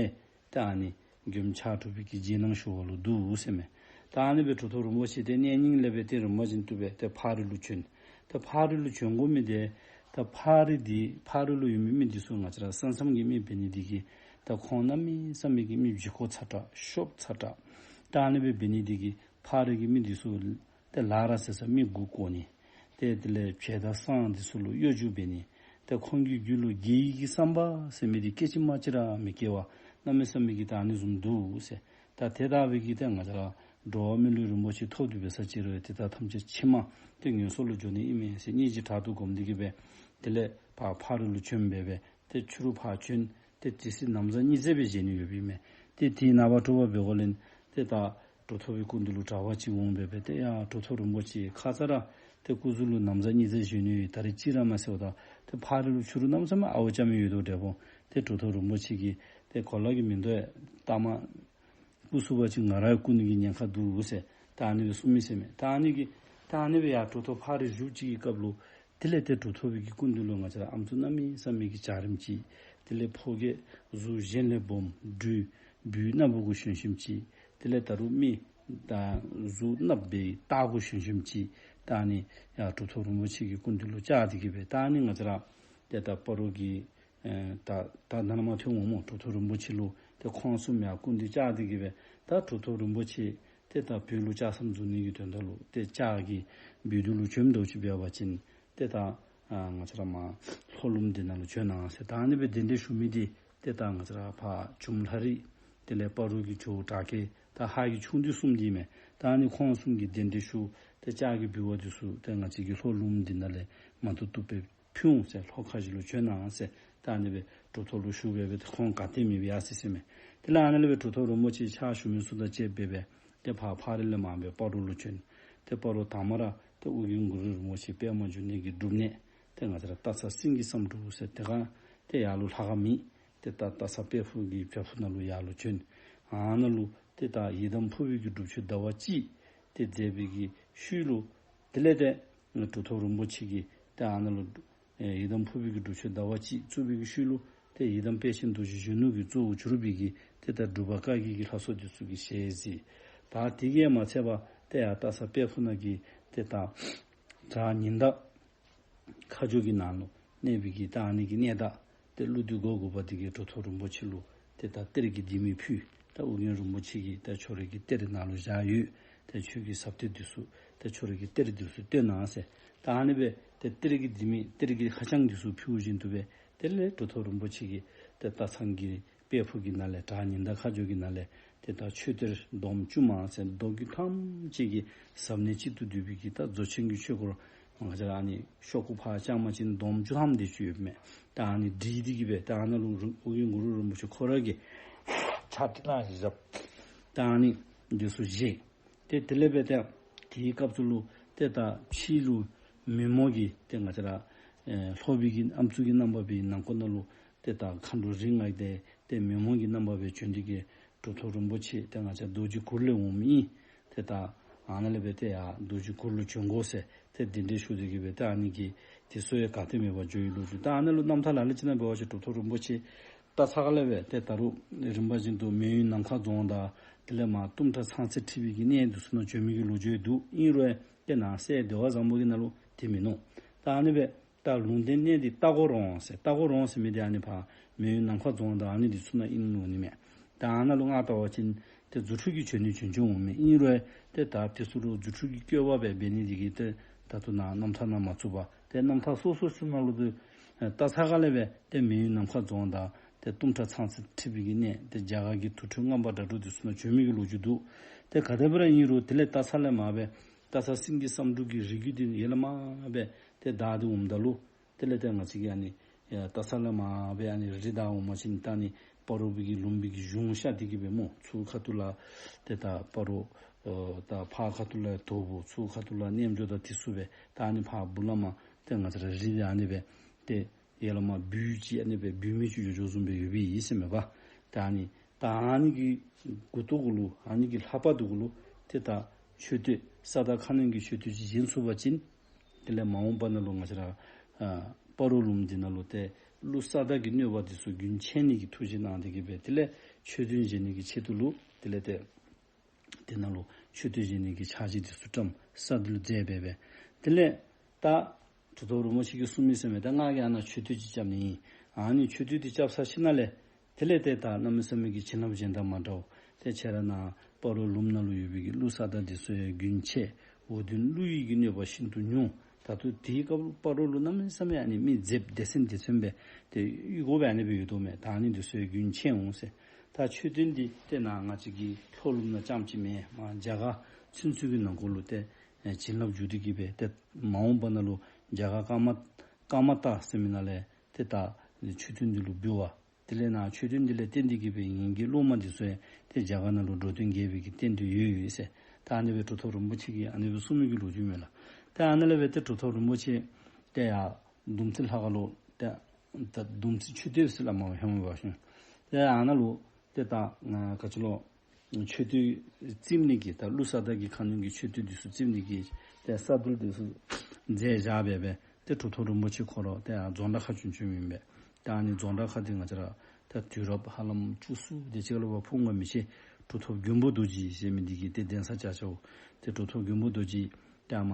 ད་ཨ་ནི་མགོན་པོ་ཕྱག་དྲུག་པའི་གི་རྗེས་གནང་ཞུ་བ་ལུ་འདུག་ཟེར་མས། ད་ཨ་ནི་སྦེ་གྲུབ་ཐོབ་རིན་པོ་ཆེ་ཏེ་གནས་རྙིང་ལས་སྦེ་ཏེ་རིམ་པ་བཞིན་དུ་སྦེ་ཏེ་ཕག་རི་ལུ་བྱོན། ད་ཕག་རི་ལུ་བྱོན་དགོ་མི་འདི་ད་ཕག་རི་འདི་ཕག་རི་ལུ་ཡོད་མི་མི་འདི་ཚུ་ང་བཅས་ར་ས་མཚམས་ཀྱི་མི་འབད་ནི་འདི་གིས་ད་ཁོང་གནམ་མེད་ས་མེད་ཀྱི་མི་ལྗིད་ཁོག་ཚ་དྲགས་ཤོབ་ཚ་དྲགས། ད་ཨ་ནི་སྦེ་འབད་ནི་འདི་གིས་ཕག་རི་གི་མི་འདི་ཚུ་ཏེ་ལ་ར་ཟེར་ས་མི་དགུ་བཀོག་ནི། ཏེ་དེ་ལས་བྱེ་ད་སང་འདི་ཚུ་ལུ་གཡོ་སྒྱུ་འབད་ནི། ཏེ་ཁོང་གི་རྒྱུད་ལུ་དགེ་བའི་གི་བསམ་པ་ཟེར་མི་འདི་སྐད་ཅིག་མ་གཅིག་ར་མི་སྐྱེ་བར་གནམ་མེད་ས་མེད་ཀྱི་ད་ཨ་ནི་བཟུམ་འདུག་ཟེར། ད་དེ་ལྟ་བུའི་གི་ཏེ་ང་བཅས་ར་འགྲོ་བ་མི་ལུས་རིན་པོ་ཆེ་ཐོབ་སྟེ་འབད་ས་ཅིག་རུང་དེ་དག་ཐམས་ཅད་ཕྱི་མ་ཏེ་ངན་སོང་ལུ་འགྱོ་ནི་ཨིན་མས་ཟེར་སྙིང་རྗེ་དྲག་ཏུ་བསྒོམས་ཏེ་གི་སྦེ་དེ་ལས་ཕར་ཕག་རི་ལུ་བྱོན་སྦེ་སྦེ་ཏེ་ཕྱི་རུ་ཕར་བྱོན། ཏེ་དེ་སྲིད་ན་བཟའ་སྙིང་རྗེ་སྦེ་བཞེས་ནི་ཡོདཔ་ཨིན་མས། ཏེ་དེའི་ནངས་པ་དྲོ་པ་འབད་འགོ་ལས་ཏེ་ད་གྲུབ་ཐོབ་པའི་སྐུ་མདུན་ལུ་གྲྭ་པ་ཅིག་འོང་སྦེ་སྦེ་ཏེ་ཡ་གྲུབ་ཐོབ་རིན་པོ་ཆེ་ཁ་ཙ་ར་ཏེ་སྐུ་གཟུགས་ལུ་ན་བཟའ་སྙིང་རྗེ་བཞེས་ནི་ཡོད། ད་རེས་ཅིག་ར་མ་ཟེརཝ་ད་ཏེ་ཕག་རི་ལུ་ཕྱི་རུ་གནམ་མེད་ས་མེད་ཨརཝ་རྐྱབ་མི་ཡོད་དོ་འདྲ་པོ། ཏེ་གྲུབ་ཐོབ་རིན་པོ་ཆེ་གིས་ཏེ་གོ་ལ་གི་མིང་ཐོག་ཡང་ལྟ་མ་བཀུག་ཚུགས་པ་ཅིན་ང་ར་ཡང་བཀུག་ནི་གི་ཉེན་ཁ་འདུག་ཟེར་ད་ཨ་ནི་སྦེ་གསུངས་མི་ཟེར་མས། ད་ཨ་ནི་གི་ད་ཨ་ནི་སྦེ་ཡར་གྲུབ་ཐོབ་ཕག་རི་བཞུགས་ཅིག་གི་སྐབས་ལུ་དེ་ལས་ཏེ་གྲུབ་ཐོབ་པའི་གི་སྐུ་མདུན་ལུ་ང་བཅས་ར་ཨམ་སྲུ་གནམ་མེད་ས་མེད་ཀྱི་འཇའ་རིསམོ་ཅིག། དེ་ལས་ཕོ་རྒྱས་གཟུགས་གཞོན་ལས་སྦོམ་སྦྲུལ་སྦུལ་གནགཔོ་གུ་ཞོན་ཞིནམ་ཅིག། དེ་ལས་ད་རུང་མི་ད་གཟུགས་གནགཔོ་སྦེ་སྟག་གུ་ཞོན་ཞིནམ་ཅིག། ད་ཨ་ནི་ཡར་གྲུབ་ཐོབ་རིན་པོ་ཆེ་གི་སྐུ་མདུན་ལུ་བཅར་ཏེ་གི་སྦེ་ད་ཨ་ནི་ང་བཅས་ར་ཏེ་ད་སྤ་རོ་གི་ཨེ་ད་ད་ནཱ་ལས་མར་ཐོན་འོང་སྨོ། གྲུབ་ཐོབ་རིན་པོ་ཆེ་ལུ་ཏེ་ཁོང་གསུམ་ཡར་སྐུ་མདུན་བཅར་ཏེ་གི་སྦེ་ད་གྲུབ་ཐོབ་རིན་པོ་ཆེ་ཏེ་ད་བོད་ལུ་ལྕགས་ཟམ་འཛུགས་ནི་གི་དོན་དག་ལུ་ཏེ་ལྕགས་ཀྱི་བོད་དུ་ལུ་བྱོནམ་འདྲཝ་ཅིག་འབད་བ་ཅིན་ཏེ་ད་ཨ་ང་བཅས་ར་མར་ལྷོ་ལུངམ་འདི་ནང་ལུ་བྱོན་གནང་ཟེར་ད་ཨ་ནི་སྦེ་གདན་འདྲེན་ཞུ་མི་འདི་ཏེ་ད་ང་བཅས་ར་ཕར་ཇུམ་ལྷ་རི་དེ་ལས་སྤ་རོ་གི་ཇོ་བོ་གྲགས་སྐྱེས་ད་ཧཱ་གི་ཆུང་འདི་གསུམ་འདི་མས། ད་ཨ་ནི་ཁོང་གསུམ་གྱིས་གདན་འདྲེན་ཞུ། ཏེ་ལྕགས་ཀྱི་འབུལ་བ་འདི་ཚུ་ཏེ་ང་བཅས་ཀྱི་ལྷོ་ལུངམ་འདི་ནང་ལས་མ་ཐུབ་ཐུབ་སྦེ་ཕུལ་འོང་ཟེར། ལྷོ་ཁ་བཞི་ལུ་བྱོན་གནང་ཟེར། ད་ཨ་ནི་སྦེ་གྲུབ་ཐོབ་ལུ་ཞུ་སྦེ་སྦེ་ཏེ་ཁོང་ག་ཏེ་མེད་པར་ཡར་སོ་ཡི་ཟེར་མས། དེ་ལས་ཨ་ནཱ་ལས་སྦེ་གྲུབ་ཐོབ་རིན་པོ་ཆེ་ཕྱག་ཞུ་མི་ཚུ་དང་བཅས་སྦེ་སྦེ་ ཏེ་ཕར་ཕག་རི་ལས་མར་སྦེ་སྤ་རོ་ལུ་བྱོན། ཏེ་སྤ་རོ་དང་མ་ར་ཏེ་ཨོ་རྒྱན་གུ་རུ་རིན་པོ་ཆེ་པདྨ་འབྱུང་གནས་ཀྱི་སྒྲུབ་གནས་ཏེ་ང་བཅས་ར་སྟག་ཚང་སེང་གེ་བསམ་འགྲུབ་ཟེར་ཏེ་ག་ཏེ་ཡར་ལུ་ལྷ་ཁང་མེད། ཏེ་ད་སྟག་ཚང་དཔལ་ཕུག་གི་བྱག་ཕུག་ནང་ལུ་ཡར་ལུ་བྱོན། ཨ་ནཱ་ལུ་ཏེ་ད་ཡི་དམ་ཕུར་པའི་གི་སྒྲུབ་མཆོད་ཟླ་བ་གཅིག་ཏེ་མཛད་པའི་གི་ཤུལ་ལུ་དེ་ལས་ཏེ་གྲུབ་ཐོབ་རིན་པོ་ཆེ་གིས་ཏེ་ཨ་ནཱ་ལུ་ཨེ་ཡི་དམ་ཕུར་པའི་གི་སྒྲུབ་མཆོད་ཟླ་བ་གཅིག་བཙུགས་པའི་གི་ཤུལ་ལུ་ཏེ་ཡི་དམ་དཔལ་ཆེན་རྡོ་རྗེ་གཞོན་ནུ་གིས་གཙོ་བོ་གྱུར་པའི་གི་ཏེ་ད་སྒྲུབ་པ་བཀའ་བརྒྱད་ཀྱི་ལྷ་ཚོགས་འདི་ཚུ་གི་ཞལ་གཟིགས། ད་དེ་གིས་མ་ཚད་པར་ཏེ་ཡར་སྟག་ཚང་དཔལ་ཕུག་ནང་གི་ཏེ་ད་བྲག་ཉི་ཟླ་ཁ་སྦྱོར་གྱི་ནང་ལུ་གནས་པའི་གི་ད་ཨ་ནི་གི་གནས་བདག་ཏེ་ཀླུ་བདུད་སྒོ་དགུ་པ་འདི་གིས་གྲུབ་ཐོབ་རིན་པོ་ཆེ་ལུ་ཏེ་ད་གཏེར་གྱི་ལྡེ་མིག་ཕུལ། ད་ཨོ་རྒྱན་རིན་པོ་ཆེ་གིས་ད་ཁྱོད་རའི་གི་གཏེར་ནང་ལུ་བཞག་ཡོད། ད་ཁྱོད་ཀྱི་ཟབ་གཏེར་འདི་ཚུ་ད་ཁྱོད་རའི་གི་གཏེར་འདི་ཚུ་སྟོན་གནང་ཟེར། ད་ཨ་ནི་སྦེ་ཏེ་གཏེར་གྱི་ལྡེ་མིག་གཏེར་གྱི་ཧ་ཅང་འདི་ཚུ་ཕུལ་བཞིན་དུ་སྦེ་དེ་ལས་གྲུབ་ཐོབ་རིན་པོ་ཆེ་གིས་ཏེ་སྟག་ཚང་གི་དཔལ་ཕུག་གི་ནང་ལས་བྲག་ཉི་ཟླ་ཁ་སྦྱོར་གྱི་ནང་ལས་ཏེ་ད་མཆོད་གཏེར་འདོམ་བཅུ་མ་ཟེར་མདོ་རྒྱུད་ཐམས་ཅད་ཀྱི་ཟབ་གནད་གཅིག་ཏུ་བསྡུས་པའི་གི་ད་རྫོགས་ཆེན་གྱི་ཆོས་སྐོར་ང་བཅས་ར་ཨ་ནི་ཤོག་གུ་ཕར་བརྐྱངམ་ཅིག་འདོམ་བཅུ་ཐམ་དེ་ཅིག་ཡོདཔ་མས། ད་ཨ་ནི་བྲིས་ཏེ་གི་སྦེ་ད་ཨ་ནཱ་ལུ་ཨོ་རྒྱན་གུ་རུ་རིན་པོ་ཆེ་ཁོ་ར་གིས་ཕྱག་བྲིས་གནང་བཞག། ད་ཨ་ནི་འདི་ཚུ་བཞེས། ཏེ་དེ་ལས་སྦེ་ཏེ་དེའི་སྐབས་སུ་ལུ་ཏེ་ད་ཕྱི་ལུ་མི་མོ་གི་ཏེ་ང་བཅས་ར་ཨེ་ལྷོ་པའི་གི་ཨམ་སྲུ་གི་རྣམ་པ་སྦེ་ནང་འཁོད་ནང་ལུ་ཏེ་ད་མཁའ་འགྲོ་རིགས་ལྔ་ཏེ་ཏེ་མི་མོ་གི་རྣམ་པ་སྦེ་བྱོན་ཏེ་གི་གྲུབ་ཐོབ་རིན་པོ་ཆེ་ཏེ་ང་བཅས་རྡོ་རྗེ་གུར་ལས་འོངམ་ཨིན། ཏེ་ད་ཨ་ནཱ་ལས་སྦེ་ཏེ་ཡར་རྡོ་རྗེ་གུར་ལུ་བྱོན་དགོ་ཟེར་ཏེ་གདན་འདྲེན་ཞུ་སྟེ་གི་སྦེ་ཏེ་ཨ་ནི་གི་དེ་ཚུ་ཡང་ག་ཏེ་མེད་པར་འགྱོ་བའི་ལོ་རྒྱུས། ད་ཨ་ནཱ་ལུ་རྣམ་ཐར་ལ་ལུ་ཅིག་ནང་འབད་བ་ཅིན་གྲུབ་ཐོབ་རིན་པོ་ཆེ་སྟག་ཚང་ཁ་ལས་སྦེ་ཏེ་ད་རུང་རིམ་པ་བཞིན་དུ་མེ་ཡོས་ནམ་མཁའ་རྫོང་དང་དེ་ལས་མར་གཏུམ་དྲག་ཚང་ཚེ་ཁྲི་པའི་གི་གནས་འདི་ཚུ་ནང་བྱོན་མི་གི་ལོ་རྒྱུས་འདུག། ཨིན་རུང་ཏེ་ནང་གསེས་འདུལ་བ་བཟང་པོ་གི་ནང་ལུ་དེ་མིན་ནུག། ད་ཨ་ནི་སྦེ་ད་ལུང་བསྟན་གནས་འདི་སྟག་སྒོ་རོང་ཟེར། སྟག་སྒོ་རོང་ཟེར་མི་འདི་ཨ་ནི་ཕར་མེ་ཡོས་ནམ་མཁའ་རྫོང་དང་ཨ་ནི་འདི་ཚུ་ནང་ཨིན་ནོ་ནི་མས། ད་ཨ་ནཱ་ལུ་ང་བལྟ་བ་ཅིན་ཏེ་རྫུ་འཕྲུལ་གྱི་མཆོད་གནས་བྱོན་བྱོནམ་འོང་མས། ཨིན་རུང་ཏེ་ད་དེ་ཚུ་ལུ་རྫུ་འཕྲུལ་གྱི་བཀོད་པ་སྦེ་འབད་ནི་འདི་གིས་ཏེ་ད་ལྟོ་ནཱ་རྣམ་ཐར་ནང་མ་བཙུགས་པར་ཏེ་རྣམ་ཐར་སོ་སོ་ཚུ་ནང་ལུ་ཏེ་ཨེ་སྟག་ཚང་ཁ་ལས་སྦེ་ཏེ་མེ་ཡོས་ནམ་མཁའ་རྫོང་དང་ཏེ་གཏུམ་དྲག་ཚང་ཚེ་ཁྲི་པའི་གི་གནས་ཏེ་རྒྱ་གར་གྱི་དུར་ཁྲོད་རྔམ་པ་དྲག་འགྲོ་འདི་ཚུ་ནང་བྱོན་མི་གི་ལོ་རྒྱུས་འདུག། ཏེ་ག་དེ་སྦེ་ར་ཨིན་རུང་དེ་ལས་སྟག་ཚང་ལས་མར་སྦེ་སྟག་ཚང་སེང་གེ་བསམ་འགྲུབ་ཀྱི་རིགས་རྒྱུད་འདི་ཡར་ལས་མར་སྦེ་ཏེ་དར་ཏེ་འོངམ་ད་ལུ་དེ་ལས་ཏེ་ང་བཅས་ཀྱི་ཨ་ནི་ཡ་སྟག་ཚང་ལས་མར་སྦེ་ཨ་ནི་རི་དར་འོངམ་ཅིན་ད་ཨ་ནི་སྤ་རོ་པའི་གི་ལུང་པའི་གི་གཞུང་ཤར་ཏེ་གི་སྦེ་སྨོ། ཚུར་ཁ་ཐུག་ལས་ཏེ་ད་སྤ་རོ་ཨོ་ད་ཕར་ཁ་ཐུག་ལས་དོ་པོ་ཚུར་ཁ་ཐུག་ལས་རྣལ་འབྱོར་དང་དེ་ཚུ་སྦེ་ད་ཨ་ནི་ཕར་སྦུག་ལས་མར་ཏེ་ང་བཅས་ར་རི་འདི་ཨ་ནི་སྦེ་ཏེ་ཡར་ལས་མར་སྦུལ་ཅིག་ཨ་ནི་སྦེ་སྦུལ་མིག་ཅིག་འགྱོ་འགྱོཝ་བཟུམ་སྦེ་ཡོདཔ་ཨིན་ཟེར་མས་པ། ད་ཨ་ནི་ད་ཨ་ནི་གི་མགུ་ཏོ་གུ་ལུ་ཨ་ནི་གི་ལྷ་པ་འདི་གུ་ལུ་ཏེ་ད་མཆོད་རྟེན་ས་བདག་ཁ་གནོན་གྱི་མཆོད་རྟེན་ཅིག་བཞེངས་ཚུགས་པ་ཅིན་དེ་ལས་མ་འོངས་པ་ནང་ལུ་ང་བཅས་ར་ཨ་སྤ་རོ་ལུངམ་འདི་ནང་ལུ་ཏེ་ཀླུ་ས་བདག་གི་གནོད་པ་འདི་ཚུ་རྒྱུན་ཆད་ནི་གི་ཐུགས་བཞེད་གནང་སྟེ་གི་སྦེ་དེ་ལས་མཆོད་རྟེན་བཞེངས་ནི་གི་ཆེད་དུ་ལུ་དེ་ལས་ཏེ་དེ་ནང་ལུ་མཆོད་རྟེན་བཞེངས་ནི་གི་ཕྱག་བཞེས་འདི་ཚུ་བཀྲམ་ས་འདི་ལུ་མཛད་སྦེ་སྦེ། དེ་ལས་ད་གྲུབ་ཐོབ་རིན་པོ་ཆེ་གིས་གསུངས་མི་ཟེར་མས། ད་ང་གིས་ཨ་ནཱ་མཆོད་རྟེན་ཅིག་རྐྱབ་ནི་ཨིན། ཨ་ནི་མཆོད་རྟེན་འདི་རྐྱབ་ཚར་ཞིནམ་ལས་དེ་ལས་ཏེ་ད་གནམ་མེད་ས་མེད་ཀྱི་བྱིན་རླབས་གཞན་དང་མ་འདྲཝ། ཏེ་ཁྱེད་ར་ནཱ་སྤ་རོ་ལུངམ་ནང་ལུ་ཡོད་པའི་གི་ཀླུ་ས་བདག་འདི་ཚུ་ཡང་རྒྱུན་ཆད། འོག་མདུན་ཀླུ་ཡི་གི་གནོད་པ་ཤིན་ཏུ་ཉུང་། ད་ལྟོ་དེའི་སྐབས་ལུ་སྤ་རོ་ལུ་གནམ་མེད་ས་མེད་ཨ་ནི་མི་མཛེསཔ་སྡེ་ཚན་སྡེ་ཚན་སྦེ་ཏེ་གཡུས་སྒོ་སྦེ་ཨ་ནི་སྦེ་ཡོད་དོ་མས། ད་ཨ་ནི་འདི་ཚུ་ཡང་རྒྱུན་ཆད་འོང་ཟེར། ད་མཆོད་རྟེན་འདི་ཏེ་ནཱ་ང་བཅས་ཀྱི་ལྷོ་ལུངམ་ནང་རྐྱངམ་ཅིག་མེན། མར་རྒྱ་གར་ཚུན་ཚོད་ཀྱི་ནང་འཁོད་ལུ་ཏེ་ཨེ་བྱིན་རླབས་འཇུག་སྟེ་གི་སྦེ་ཏེ་མ་འོངས་པ་ནང་ལུ་རྒྱ་གར་ཀརྨ་ཀརྨ་ཏ་ཟེར་མི་ནང་ལས་ཏེ་ད་མཆོད་རྟེན་འདི་ལུ་འབུལ་བ། དེ་ལས་ནཱ་མཆོད་རྟེན་འདི་ལས་བརྟེན་ཏེ་གི་སྦེ་ངེ་གི་སློབ་མ་འདི་ཚུ་ཡང་ཏེ་རྒྱ་གར་ནང་ལུ་འགྲོ་དོན་རྒྱས་པའི་གི་རྟེན་འབྲེལ་ཡོད་ཡོད་ཟེར། ད་ཨ་ནི་སྦེ་གྲུབ་ཐོབ་རིན་པོ་ཆེ་གིས་ཨ་ནི་སྦེ་གསུངས་མི་གི་ལོ་རྒྱུས་མས་ལགས། ད་ཨ་ནི་ལས་སྦེ་ཏེ་གྲུབ་ཐོབ་རིན་པོ་ཆེ་ཏེ་ཡར་ཟླུམ་རྩེ་ལྷ་ཁང་ལུ་ཏེ་ད་ཟླུམ་རྩེ་མཆོད་རྟེན་ཟེར་སླབ་མས་པ་ཧེ་མ་འབད་བ་ཅིན། ཏེ་ཨ་ནཱ་ལུ་ཏེ་ད་ང་ག་ཅི་ལོ་མཆོད་རྟེན་བརྩིག་ནི་གི་ད་ཀླུ་ས་བདག་གི་ཁ་གནོན་གྱི་མཆོད་རྟེན་འདི་ཚུ་བརྩིག་ནི་གི་ཏེ་ས་རྡུལ་འདི་ཚུ་མཛད་བཞག་སྦེ་སྦེ་ཏེ་གྲུབ་ཐོབ་རིན་པོ་ཆེ་ཁོ་ར་ཏེ་ཡར་རྫོང་བྲག་ཁ་བྱོན་བྱོནམ་ཨིན་པས། ཏེ་ཨ་ནི་རྫོང་བྲག་ཁ་འདི་ང་བཅས་ར་ད་དུས་རབས་ཧ་ལམ་བཅུ་གསུམ་དེ་ཅིག་ལུ་ཕར་ཕུང་ག་མི་ཤེས། གྲུབ་ཐོབ་མགོན་པོ་རྡོ་རྗེ་ཟེར་མི་འདི་གིས་ཏེ་གདན་ས་བཅགས་བཅགསཔ། ཏེ་གྲུབ་ཐོབ་མགོན་པོ་རྡོ་རྗེ་ཏེ་ཨ་མ་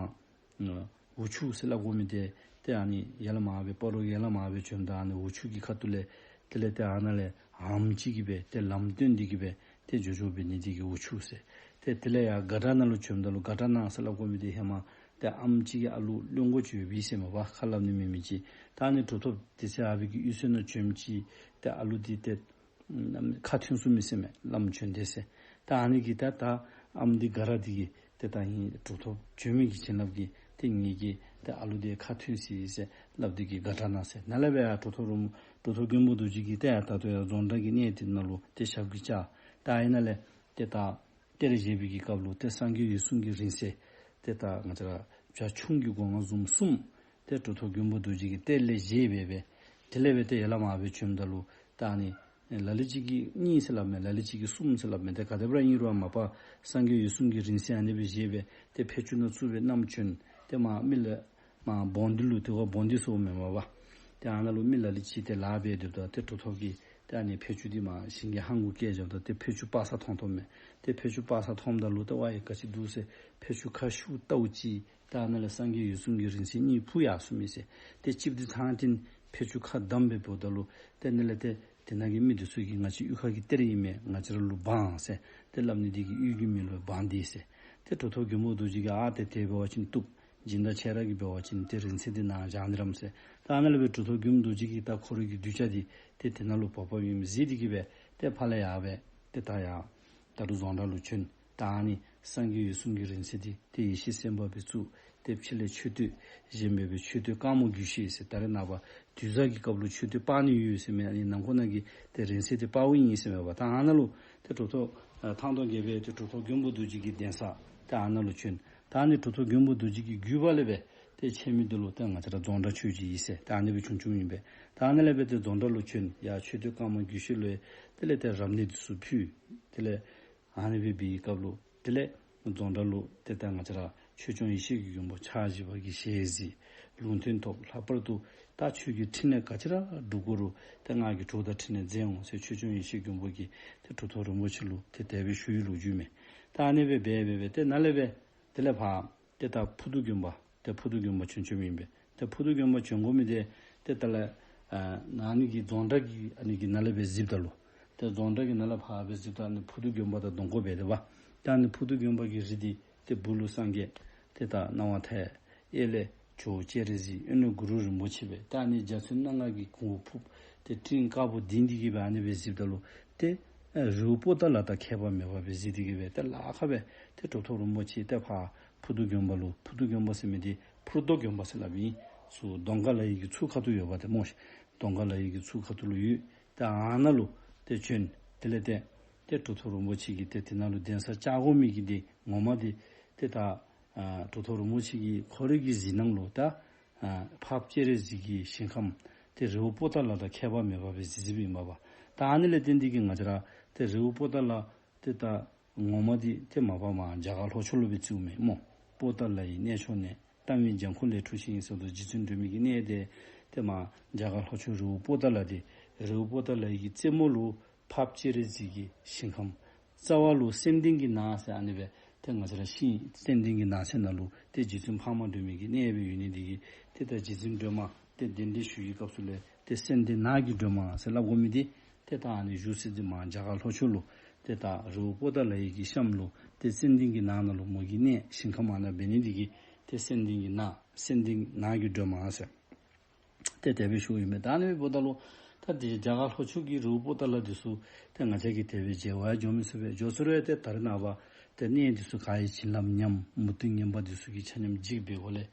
འུ་ཆུ་ཟེར་སླབ་དགོ་མི་འདི་ཏེ་ཨ་ནི་ཡར་ལས་མར་སྦེ་སྤ་རོ་ཡར་ལས་མར་སྦེ་བྱོནམ་ད་ཨ་ནི་འུ་ཆུ་གི་ཁ་ཐུག་ལས་དེ་ལས་ཏེ་ཨ་ནཱ་ལས་ཨམ་ཅིག་གིས་སྦེ་ཏེ་ལམ་སྟོན་ཏེ་གི་སྦེ་ཏེ་འགྱོ་འགྱོ་འབད་ནི་འདི་གིས་འུ་ཆུ་ཟེར། ཏེ་དེ་ལས་ཡར་སྒ་བྲག་ནང་ལུ་བྱོནམ་ད་ལུ་སྒ་བྲག་ནང་ཟེར་སླབ་དགོ་མི་འདི་ཧེ་མ་ཏེ་ཨམ་ཅིག་གི་ཨ་ལུ་གླེན་གོ་ཅིག་ཡོདཔ་ཨིན་ཟེར་མས་པ། ཁ་སླབ་ནི་མེད་མི་ཅིག། ད་ཨ་ནི་གྲུབ་ཐོབ་དེ་ཚེ་ཨ་ཕི་གི་གཡུས་ཚན་ནང་བྱོནམ་ཅིག་ཏེ་ཨ་ལུ་འདི་ཏེ་ཁ་ཐོན་སོང་མི་ཟེར་མས། བླམ་བྱོན་ཏེ་ཟེར། ད་ཨ་ནི་གིས་ད་ད་ཨམ་འདི་སྒ་ར་འདི་གིས་ཏེ་ད་ཨིན་གྲུབ་ཐོབ་བྱོན་མི་གི་བྱིན་རླབས་ཀྱིས་ཏེ་ངེ་གི་ཏེ་ཨ་ལུ་འདི་ཁ་ཐོན་སོ་ཡི་ཟེར་སླབ་སྟེ་གི་སྒ་བྲག་ནང་ཟེར། ནཱ་ལས་སྦེ་ཡར་གྲུབ་ཐོབ་རིན་གྲུབ་ཐོབ་མགོན་པོ་རྡོ་རྗེ་གིས་ཏེ་ཡར་ད་ལྟོ་ཡར་རྫོང་བྲག་གི་གནས་འདི་ནང་ལུ་ཏེ་ཞབས་ཀྱིས་བཅགས། ད་ཨ་ནཱ་ལས་ཏེ་ད་ གཏེར་བཞེས་པའི་གི་སྐབས་ལུ་ཏེ་སངས་རྒྱས་འོད་སྲུང་གི་རིང་བསྲེལ་ཏེ་ད་ང་བཅས་ར་བྱ་ཁྱུང་གི་སྒོ་ང་བཟུམ་གསུམ་ཏེ་གྲུབ་ཐོབ་མགོན་པོ་རྡོ་རྗེ་གིས་གཏེར་ལས་བཞེས་སྦེ་སྦེ་དེ་ལས་སྦེ་ཏེ་ཡར་ལས་མར་སྦེ་བྱོནམ་ད་ལུ་ད་ཨ་ནི་ལ་ལུ་ཅིག་གིས་གཉིས་ཟེར་སླབ་མས། ལ་ལུ་ཅིག་གིས་གསུམ་ཟེར་སླབ་མས། ཏེ་ག་དེ་སྦེ་ར་ཨིན་རུང་མ་པ་སངས་རྒྱས་འོད་སྲུང་གི་རིང་བསྲེལ་ཨ་ནི་སྦེ་བཞེས་སྦེ་ཏེ་ཕད་ཅུང་ནང་བཙུགས་སྦེ་བསྣམས་བྱོན། ཏེ་མར་མི་ལ་མར་བོང་འདི་ལུ་ཏེ་ཁོ་བོང་འདི་ཟེརཝ་མས་མ་པ། ཏེ་ཨ་ནཱ་ལུ་མི་ལ་ལུ་ཅིག་ཏེ་ལཱ་འབད་སྡོདཔ་ད་ཏེ་གྲུབ་ཐོབ་ཀྱིས་ཏེ་ཨ་ནི་ཕད་ཅུང་འདི་མར་ཞིང་གི་ཧང་གུ་བཀལ་བཞགཔ་ད་ཏེ་ཕད་ཅུང་སྤར་ས་མཐོང་མཐོངམ་མས། ཏེ་ཕད་ཅུང་སྤར་ས་མཐོངམ་ད་ལུ་ཏེ་ཝའི་ག་ཅི་འདུག་ཟེར་ཕད་ཅུང་ཁ་ཤུགས་བལྟཝ་ཅིག་ཏེ་ཨ་ནཱ་ལས་སངས་རྒྱས་འོད་སྲུང་གི་རིང་བསྲེལ་གཉིས་འཕུར་ཡར་སོང་མི་ཟེར། ཏེ་གཅིག་འདི་ཚང་སྟེ་ཕད་ཅུང་ཁ་བསྡམས་སྦེ་འབདཝ་ད་ལུ་ཏེ་ཨ་ནི་ལས་ཏེ་དེ་ནང་གི་མི་འདི་ཚུ་གིས་ང་བཅས་གཡུས་ཁ་གི་གཏེར་ཨིན་མས། ང་བཅས་ར་ལུ་འབག་ཟེར་ཏེ་སླབ་ནི་འདི་གིས་གཡུས་ཀྱི་མི་ལུ་འབག་སྟེ་ཟེར། ཏེ་གྲུབ་ཐོབ་མགོན་པོ་རྡོ་རྗེ་གིས་ཨ་ཏེ་དེ་འབད་བ་ཅིན་བཏུབ། སྦྱིན་བདག་ཁྱེད་ར་གིས་འབད་བ་ཅིན་ཏེ་རིང་བསྲེལ་འདི་ནཱ་བཞག་ནི་རམ་ཟེར། ད་ཨ་ནཱ་ལས་སྦེ་གྲུབ་ཐོབ་མགོན་པོ་རྡོ་རྗེ་གིས་ད་ཁོ་རའི་གི་གདུལ་བྱ་འདི་ཏེ་དེ་ནང་ལུ་འབག་འབགཔ་ཨིནམ་གཟིགས་ཏེ་གིས་སྦེ་ཏེ་ཕར་ལས་ཡར་སྦེ་ཏེ་ད་ཡར་ད་རུང་རྫོང་བྲག་ལུ་བྱོན། ད་ཨ་ནི་སངས་རྒྱས་འོད་སྲུང་གི་རིང་བསྲེལ་འདི་ཏེ་ཡེ་ཤེས་སེམས་དཔའ་སྦེ་བཙུགས། ཏེ་ཕྱི་ལས་མཆོད་རྟེན་བཞེངས་སྦེ་སྦེ་མཆོད་རྟེན་དཀར་མོ་རྒྱུད་བཤད་ཟེར། ད་རེས་ནངས་པ་དུས་བཟང་གི་སྐབས་ལུ་མཆོད་རྟེན་སྤར་ནི་ཡོད་ཟེར་མས། ཨ་ནི་ནང་ཁོག་ནང་གི་ཏེ་རིང་བསྲེལ་འདི་སྤརཝ་ཨིན་ཟེར་མས་པ། ད་ཨ་ནཱ་ལུ་ཏེ་གྲུབ་ཐོབ་ཨ་ཐང་སྟོང་རྒྱལ་པོ་ཏེ་གྲུབ་ཐོབ་མགོན་པོ་རྡོ་རྗེ་གི་གདན་ས་ཏེ་ཨ་ནཱ་ལུ་བྱོན། ད་ཨ་ནི་གྲུབ་ཐོབ་མགོན་པོ་རྡོ་རྗེ་གི་བརྒྱུད་པ་ལས་སྦེ་ཏེ་ཆད་མི་འདི་ལུ་ཏེ་ང་བཅས་ར་རྫོང་བྲག་ཆོས་རྗེ་ཡེ་ཤེས་ཏེ་ཨ་ནི་སྦེ་བྱུང་བྱུངམ་ཨིན་པས། ད་ཨ་ནཱ་ལས་སྦེ་ཏེ་རྫོང་བྲག་ལུ་བྱོན། ཡར་མཆོད་རྟེན་དཀར་མོ་རྒྱུད་བཤད་ལུ་དེ་ལས་ཏེ་རབ་གནས་འདི་ཚུ་ཕུལ། དེ་ལས་ཨ་ནི་སྦེ་འབད་བའི་སྐབས་ལུ་དེ་ལས་རྫོང་བྲག་ལུ་ཏེ་ད་ང་བཅས་ར་ཆོས་སྐྱོང་ཡེ་ཤེས་ཀྱི་མགོན་པོ་ཕྱག་བཞི་པ་གི་ཞལ་གཟིགས། ལུང་བསྟན་ཐོབ། ལྷག་པར་དུ་ད་ཆོས་ཀྱི་ཕྲིན་ལས་ག་ཅི་ར་སྒྲུབ་དགོ་རུང་ཏེ་ང་གིས་གྲོགས་དང་འཕྲིན་ལས་མཛད་འོང་ཟེར་ཆོས་སྐྱོང་ཡེ་ཤེས་མགོན་པོ་གིས་ཏེ་གྲུབ་ཐོབ་རིན་པོ་ཆེ་ལུ་ཏེ་དེ་སྦེ་ཞུ་བའི་ལོ་རྒྱུས་མས། ད་ཨ་ནི་སྦེ་འབད་འབད་སྦེ་ཏེ་ནཱ་ལས་སྦེ་དེ་ལས་ཕར་ཏེ་ད་ཕུར་རྡོ་དགོན་པ་ཏེ་ཕུར་རྡོ་དགོན་པ་བྱོན་བྱོནམ་ཨིན་པས། ཏེ་ཕུར་རྡོ་དགོན་པ་བྱོན་དགོ་མི་འདི་ཏེ་ད་ལས་ཨ་ནཱ་ཨ་ནི་གི་རྫོང་བྲག་གི་ཨ་ནི་གི་ནང་ལས་སྦེ་གཟིགསཔ་ད་ལུ་ཏེ་རྫོང་བྲག་གི་ནང་ལས་ཕར་སྦེ་གཟིགསཔ་ད་ཨ་ནི་ཕུར་རྡོ་དགོན་པ་དང་གདོང་ཁར་སྦེ་སྡོདཔ། ད་ཨ་ནི་ཕུར་རྡོ་དགོན་པ་གི་རི་འདི་ཏེ་སྦུག་ལུ་སངས་རྒྱས་ཏེ་ད་སྣང་བ་མཐའ་ཡས། གཡས་ལས་ཇོ་བོ་སྤྱན་རས་གཟིགས། གཡོན་ལས་གུ་རུ་རིན་པོ་ཆེ་སྦེ་ད་ཨ་ནི་འཇའ་ཚོན་སྣ་ལྔ་གི་གོང་བུ་ཕུབ། ཏེ་སྤྲིན་དཀར་པོ་ལྡིང་སྟེ་གིས་སྦེ་ཨ་ནི་སྦེ་གཟིགསཔ་ད་ལུ་ཏེ་ཨ་རི་བོ་པོ་ཏ་ལ་དང་ཁྱད་པར་མེདཔ་སྦེ་གཟིགས་ཏེ་གིས་སྦེ་ཏེ་ལཱ་ཁག་སྦེ་ཏེ་གྲུབ་ཐོབ་རིན་པོ་ཆེ་ཏེ་ཕར་ཕུར་རྡོ་དགོན་པ་ལུ། ཕུར་རྡོ་དགོན་པ་ཟེར་མི་འདི་ཕུར་རྡོ་དགོན་པ་ཟེར་སླབ་ཨིན། ཚུར་གདོང་དཀར་ལ་ཡི་གི་ཚུར་ཁ་ཐུག་ཡོདཔ་ཏེ་སྨོ་ཤིག། གདོང་དཀར་ལ་ཡི་གི་ཚུར་ཁ་ཐུག་ལུ་ཡོད། ཏེ་ཨ་ནཱ་ལུ་ཏེ་བྱོན། དེ་ལས་ཏེ་ཏེ་གྲུབ་ཐོབ་རིན་པོ་ཆེ་གིས་ཏེ་དེ་ནང་ལུ་གདན་ས་བཅག་དགོ་མི་གི་འདི་ངོ་མ་འདི་ཏེ་ད་ཨ་གྲུབ་ཐོབ་རིན་པོ་ཆེ་གིས་ཁོ་རའི་གི་གཟིགས་སྣང་ལུ་ད་ཨ་འཕགས་པ་སྤྱན་རས་གཟིགས་ཀྱི་ཞིང་ཁམས་ཏེ་རི་བོ་པོ་ཏ་ལ་དང་ཁྱད་པར་མེདཔ་སྦེ་གཟིགས་གཟིགསཔ་ཨིན་པས་པ། ད་ཨ་ནི་ལས་བརྟེན་ཏེ་གིས་ང་བཅས་ར་ཏེ་རི་བོ་པོ་ཏ་ལ་ཏེ་ད་ངོ་མ་འདི་ཏེ་མ་པ་མར་རྒྱ་གར་ལྷོ་ཕྱོགས་ལུ་སྦེ་བརྩིཝ་མས་སྨོ། པོ་ཏ་ལ་ཡི་གནས་མཆོག་ནས། གཏམ་དབྱངས་ལྗང་ཁུ་ལས་འཁྲུངས་ཤིང་ཟེར་དོ། རྗེ་བཙུན་སྒྲོལ་མའི་གི་གནས་འདི་ཏེ་མར་རྒྱ་གར་ལྷོ་ཕྱོགས་རི་བོ་པོ་ཏ་ལ་འདི། རི་བོ་པོ་ཏ་ལ་ཡི་གི་རྩེ་མོ་ལུ་འཕགས་པ་སྤྱན་རས་གཟིགས་ཀྱི་ཞིང་ཁམས། རྩ་བ་ལུ་སེང་ལྡེང་གི་ནགས་ཟེར་ཨ་ནི་སྦེ་ཏེ་ང་བཅས་ར་ཤིང་སེང་ལྡེང་གི་ནགས་ཚལ་ནང་ལུ་ཏེ་རྗེ་བཙུན་འཕགས་མ་སྒྲོལ་མའི་གི་གནས་སྦེ་ཡོད་ནི་འདི་གིས་ཏེ་ད་རྗེ་བཙུན་སྒྲོལ་མ་ཏེ་གདན་འདྲེན་ཞུ་བའི་སྐབས་སུ་ལས་ཏེ་སེང་ལྡེང་ནགས་ཀྱི་སྒྲོལ་མ་ཟེར་སླབ་དགོ་མི་འདི་ཏེ་ད་ཨ་ནི་བཞུགས་ས་འདི་མར་རྒྱ་གར་ལྷོ་ཕྱོགས་ལུ་ཏེ་ད་རི་བོ་པོ་ཏ་ལ་ཡི་གི་གཤམ་ལུ་ཏེ་སེང་ལྡེང་གི་ནགས་ནང་ལུ་མོ་གི་གནས་ཞིང་ཁམས་ཨ་ནཱ་འབད་ནི་འདི་གིས་ཏེ་སེང་ལྡེང་གི་ནགས་སེང་ལྡེང་ནགས་ཀྱི་སྒྲོལ་མ་ཟེར་ཏེ་དེ་སྦེ་ཞུཝ་ཨིན་མས། ད་ཨ་ནི་འབདཝ་ད་ལུ་ད་འདི་རྒྱ་གར་ལྷོ་ཕྱོགས་ཀྱི་རི་བོ་པོ་ཏ་ལ་འདི་ཚུ་ཏེ་ང་བཅས་ཀྱིས་དེ་སྦེ་མཇལ་བར་འགྱོ་མི་ཚུགས་པས། འགྱོ་ཚུགས་རུང་ཏེ་ད་རེས་ནངས་པ་ཏེ་གནས་འདི་ཚུ་ག་ར་བྱིན་རླབས་ཉམས། མུ་ཏིག་ངན་པ་འདི་ཚུ་གིས་ཆ་མཉམ་འཇིག་པའི་སྒོ་ལས་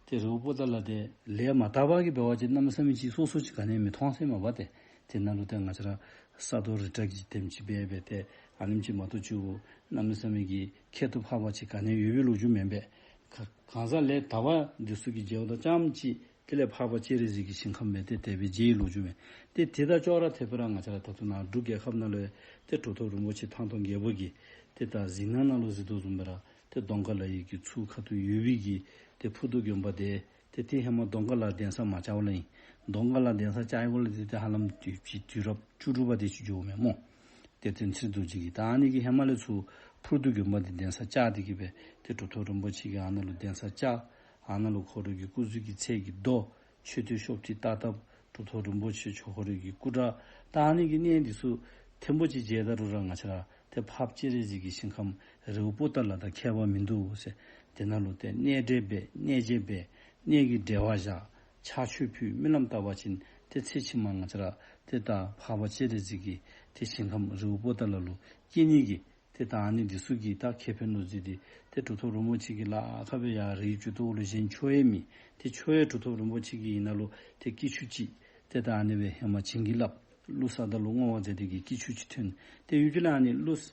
ཏེ་རི་བོ་པོ་ཏ་ལ་འདི་ལས་མ་དག་པ་གིས་འབད་བ་ཅིན་གནམ་མེད་ས་མེད་ཅིག་སོ་སོ་ཅིག་ག་ནི་མི་མཐོང་ཟེར་མས་པ་ཏེ། དེ་ནང་ལུ་ཏེ་ང་བཅས་ར་ས་རྡོ་རི་བྲག་གི་དེམ་ཅིག་སྦེ་སྦེ་ཏེ་ཨ་ནེམ་ཅིག་མ་གཏོགས་ཅིག་གནམ་མེད་ས་མེད་ཀྱི་ཁྱད་དུ་འཕགས་པ་ཅིག་ག་ནི་ཡོད་པའི་ལོ་རྒྱུས་མེན་པས། ག་གང་ཟག་ལས་དག་པ་འདི་ཚུ་གིས་མཇལཝ་ད་རྐྱངམ་ཅིག་དེ་ལས་འཕགས་པ་སྤྱན་རས་གཟིགས་ཀྱི་ཞིང་ཁམས་སྦེ་ཏེ་དེ་སྦེ་མཇལ་བའི་ལོ་རྒྱུས་མས། ཏེ་དེ་དང་ཅོག་ར་འཐདཔ་སྦེ་ར་ང་བཅས་ར་ད་ལྟོ་ནཱ་འབྲུག་རྒྱལ་ཁབ་ནང་ལུ་ཡང་ཏེ་གྲུབ་ཐོབ་རིན་པོ་ཆེ་ཐང་སྟོང་རྒྱལ་པོ་གིས་ཏེ་ད་གཟིགས་སྣང་ནང་ལུ་གཟིགས་དོ་བཟུམ་སྦེ་ར་ཏེ་གདོང་དཀར་ལ་ཡི་གི་ཚུར་ཁ་ཐུག་ཡོད་པའི་གི་ཏེ་ཕུར་རྡོ་དགོན་པ་འདི་ཏེ་ཏེ་ཧེ་མ་གདོང་དཀར་ལ་གདན་ས་མ་བཅག་པ་ལས་ཨིན། གདོང་དཀར་ལ་གདན་ས་བཅག་ཡི་གོ་ལས་ཏེ་ཏེ་ཧ་ལམ་དུས་ཅི་དུས་རབས་བཅུ་དྲུག་པ་དེ་ཅིག་འགྱོཝ་མས་སྨོ། ཏེ་བསྟན་འཛིན་རྡོ་རྗེ་གིས་ད་ཨ་ནི་གི་ཧེ་མ་ལས་ཚུར་ཕུར་རྡོ་དགོན་པ་འདི་གདན་ས་བཅག་སྟེ་གིས་སྦེ་ཏེ་གྲུབ་ཐོབ་རིན་པོ་ཆེ་གིས་ཨ་ནཱ་ལུ་གདན་ས་བཅག། ཨ་ནཱ་ལུ་ཁོ་རའི་གི་སྐུ་གཟུགས་ཀྱི་ཚད་ཀྱི་རྡོ་མཆོད་རྟེན་ཤོབ་ཏི་ལྟ་ཐབས་གྲུབ་ཐོབ་རིན་པོ་ཆེ་མཆོག་ཁོ་རའི་གི་སྐུ་འདྲ་ད་ཨ་ནི་གི་གནས་འདི་ཚུ་ཐེངས་པོ་ཅིག་མཇལ་ད་རུང་ར་ང་བཅས་ར་ཏེ་འཕགས་པ་སྤྱན་རས་གཟིགས་ཀྱི་ཞིང་ཁམས་རི་བོ་པོ་ཏ་ལ་དང་ཁྱད་པར་མིན་འདུག་ཟེར། དེ་ནང་ལུ་ཏེ་གནས་འབྲེལ་འབད་གནས་མཇལ་འབད་གནས་ཀྱི་འབྲེལ་བ་བཞག་ཕྱག་མཆོད་ཕུལ་སྨོན་ལམ་བཏབ་པ་ཅིན་ཏེ་ཚེ་ཕྱི་མ་ང་བཅས་ར་ཏེ་ད་འཕགས་པ་སྤྱན་རས་གཟིགས་ཀྱི་ཏེ་ཞིང་ཁམས་རི་བོ་པོ་ཏ་ལ་ལུ་སྐྱེ་ནི་གི་ཏེ་ད་ཨ་ནི་འདི་ཚུ་གི་ད་ཁེ་ཕན་ལུ་བརྩིས་ཏེ་ཏེ་གྲུབ་ཐོབ་རིན་པོ་ཆེ་གིས་ལཱ་ཁག་སྦེ་ཡར་རི་གི་ཅུང་ཐོག་ལུ་བཞེངས་ཆོག་ཡང་མེད། ཏེ་ཆོག་ཡང་གྲུབ་ཐོབ་རིན་པོ་ཆེ་གིས་ཨ་ནཱ་ལུ་ཏེ་སྐྱིད་ཆུ་ཅིག་ཏེ་ད་ཨ་ནི་སྦེ་ཧེ་མ་བྱིན་གྱིས་བརླབས། ཀླུ་ས་བདག་ལུ་བསྔོ་བ་མཛད་དེ་གིས་སྐྱིད་ཆུ་ཅིག་ཐོན། ཏེ་ཡུལ་གྱི་ལས་ཨ་ནི་ཀླུ་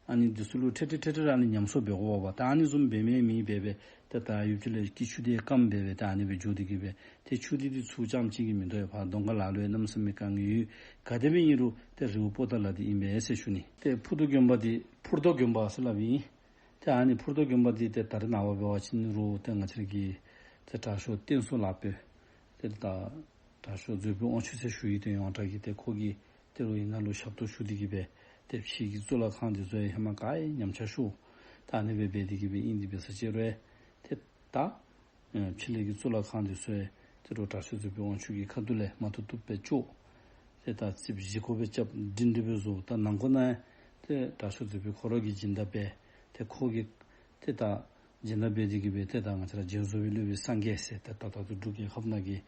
ཨ་ནི་འདི་ཚུ་ལུ་ཁྲིད་ཁྲིད་ཁྲིད་ཁྲིད་ཨ་ནི་ཉམས་གསོ་འབད་དགོ་པས། ད་ཨ་ནི་བཟུམ་འབད་མི་མེད་པས། ཏེ་ད་ཡུདཔ་ཅིག་ལས་སྐྱིད་ཆུ་འདི་སྐམ་སྦེ་སྦེ་ད་ཨ་ནི་སྦེ་འགྱོ་སྟེ་གི་སྦེ་ཏེ་ཆུ་འདི་འདི་ཚུ་རྐྱངམ་ཅིག་གིས་མི་དོ་བས། ཕར་གདོང་ཁ་ལ་ལུ་ཡང་གནམ་མེད་ས་མེད་དཀའ་ངལ་ཡོད། ག་དེ་སྦེ་ཨིན་རུང་ཏེ་རི་བོ་པོ་ཏ་ལ་འདི་ཨིན་པས་ཟེར་ཞུ་ནི། ཏེ་ཕུར་རྡོ་དགོན་པ་འདི་ཕུར་རྡོ་དགོན་པ་ཟེར་སླབ་ཨིན། ཏེ་ཨ་ནི་ཕུར་རྡོ་དགོན་པ་འདི་ཏེ་ད་རེས་ནངས་པ་འབད་བ་ཅིན་རུང་ཏེ་ང་བཅས་ར་གི་ཏེ་དྲག་ཤོས་བསྟན་སྲུང་ལགས་པས། ཏེ་ད་དྲག་ཤོས་མཛོད་དཔོན་དབང་ཕྱུག་ཟེར་ཞུ་ཡི། ཏེ་ཡོངས་གྲགས་ཀྱི་ཏེ་ཁོ་གིས་ཏེ་རུང་ཨ་ནཱ་ལུ་ཞབས་ཏོག་ཞུ་སྟེ་གི་སྦེ་ཏེ་ཕྱི་གི་གཙུག་ལག་ཁང་འདི་ཚུ་ཡང་ཧེ་མ་ག་ཡང་ཉམས་ཆག་ཤོར། ད་ཨ་ནི་སྦེ་འབད་དེ་གི་སྦེ་ཨིན། དེ་འབད་ས་ཅིག་རུང་ཏེ་ད་ཨེ་ཕྱི་ལས་ཀྱི་གཙུག་ལག་ཁང་འདི་ཚུ་ཡང་ཏེ་རུང་དྲག་ཤོས་མཛོད་དཔོན་དབང་ཕྱུག་གི་ཁ་ཐུག་ལས་མ་བཏུབ་བཏུབ་སྦེ་ཅོག། ཏེ་ད་རྩིགཔ་བཞི་སྐོར་སྦེ་རྐྱབ་སྒྲིང་སྒྲི་སྦེ་བཟོ། ད་ནང་ཁོག་ནང་ཡང་ཏེ་དྲག་ཤོས་མཛོད་དཔོན་ཁོ་ར་གིས་སྦྱིན་བདག་འབད། ཏེ་ཁོ་གིས་ཏེ་ད་སྦྱིན་བདག་འབད་དེ་གི་སྦེ་ཏེ་ད་ང་བཅས་ར་རྒྱན་བཟོ་བའི་སློབ་དཔོན་སངས་རྒྱས་ཟེར་ཏེ་ད་ད་ལྟོ་འབྲུག་རྒྱལ་ཁབ་ནང་གི་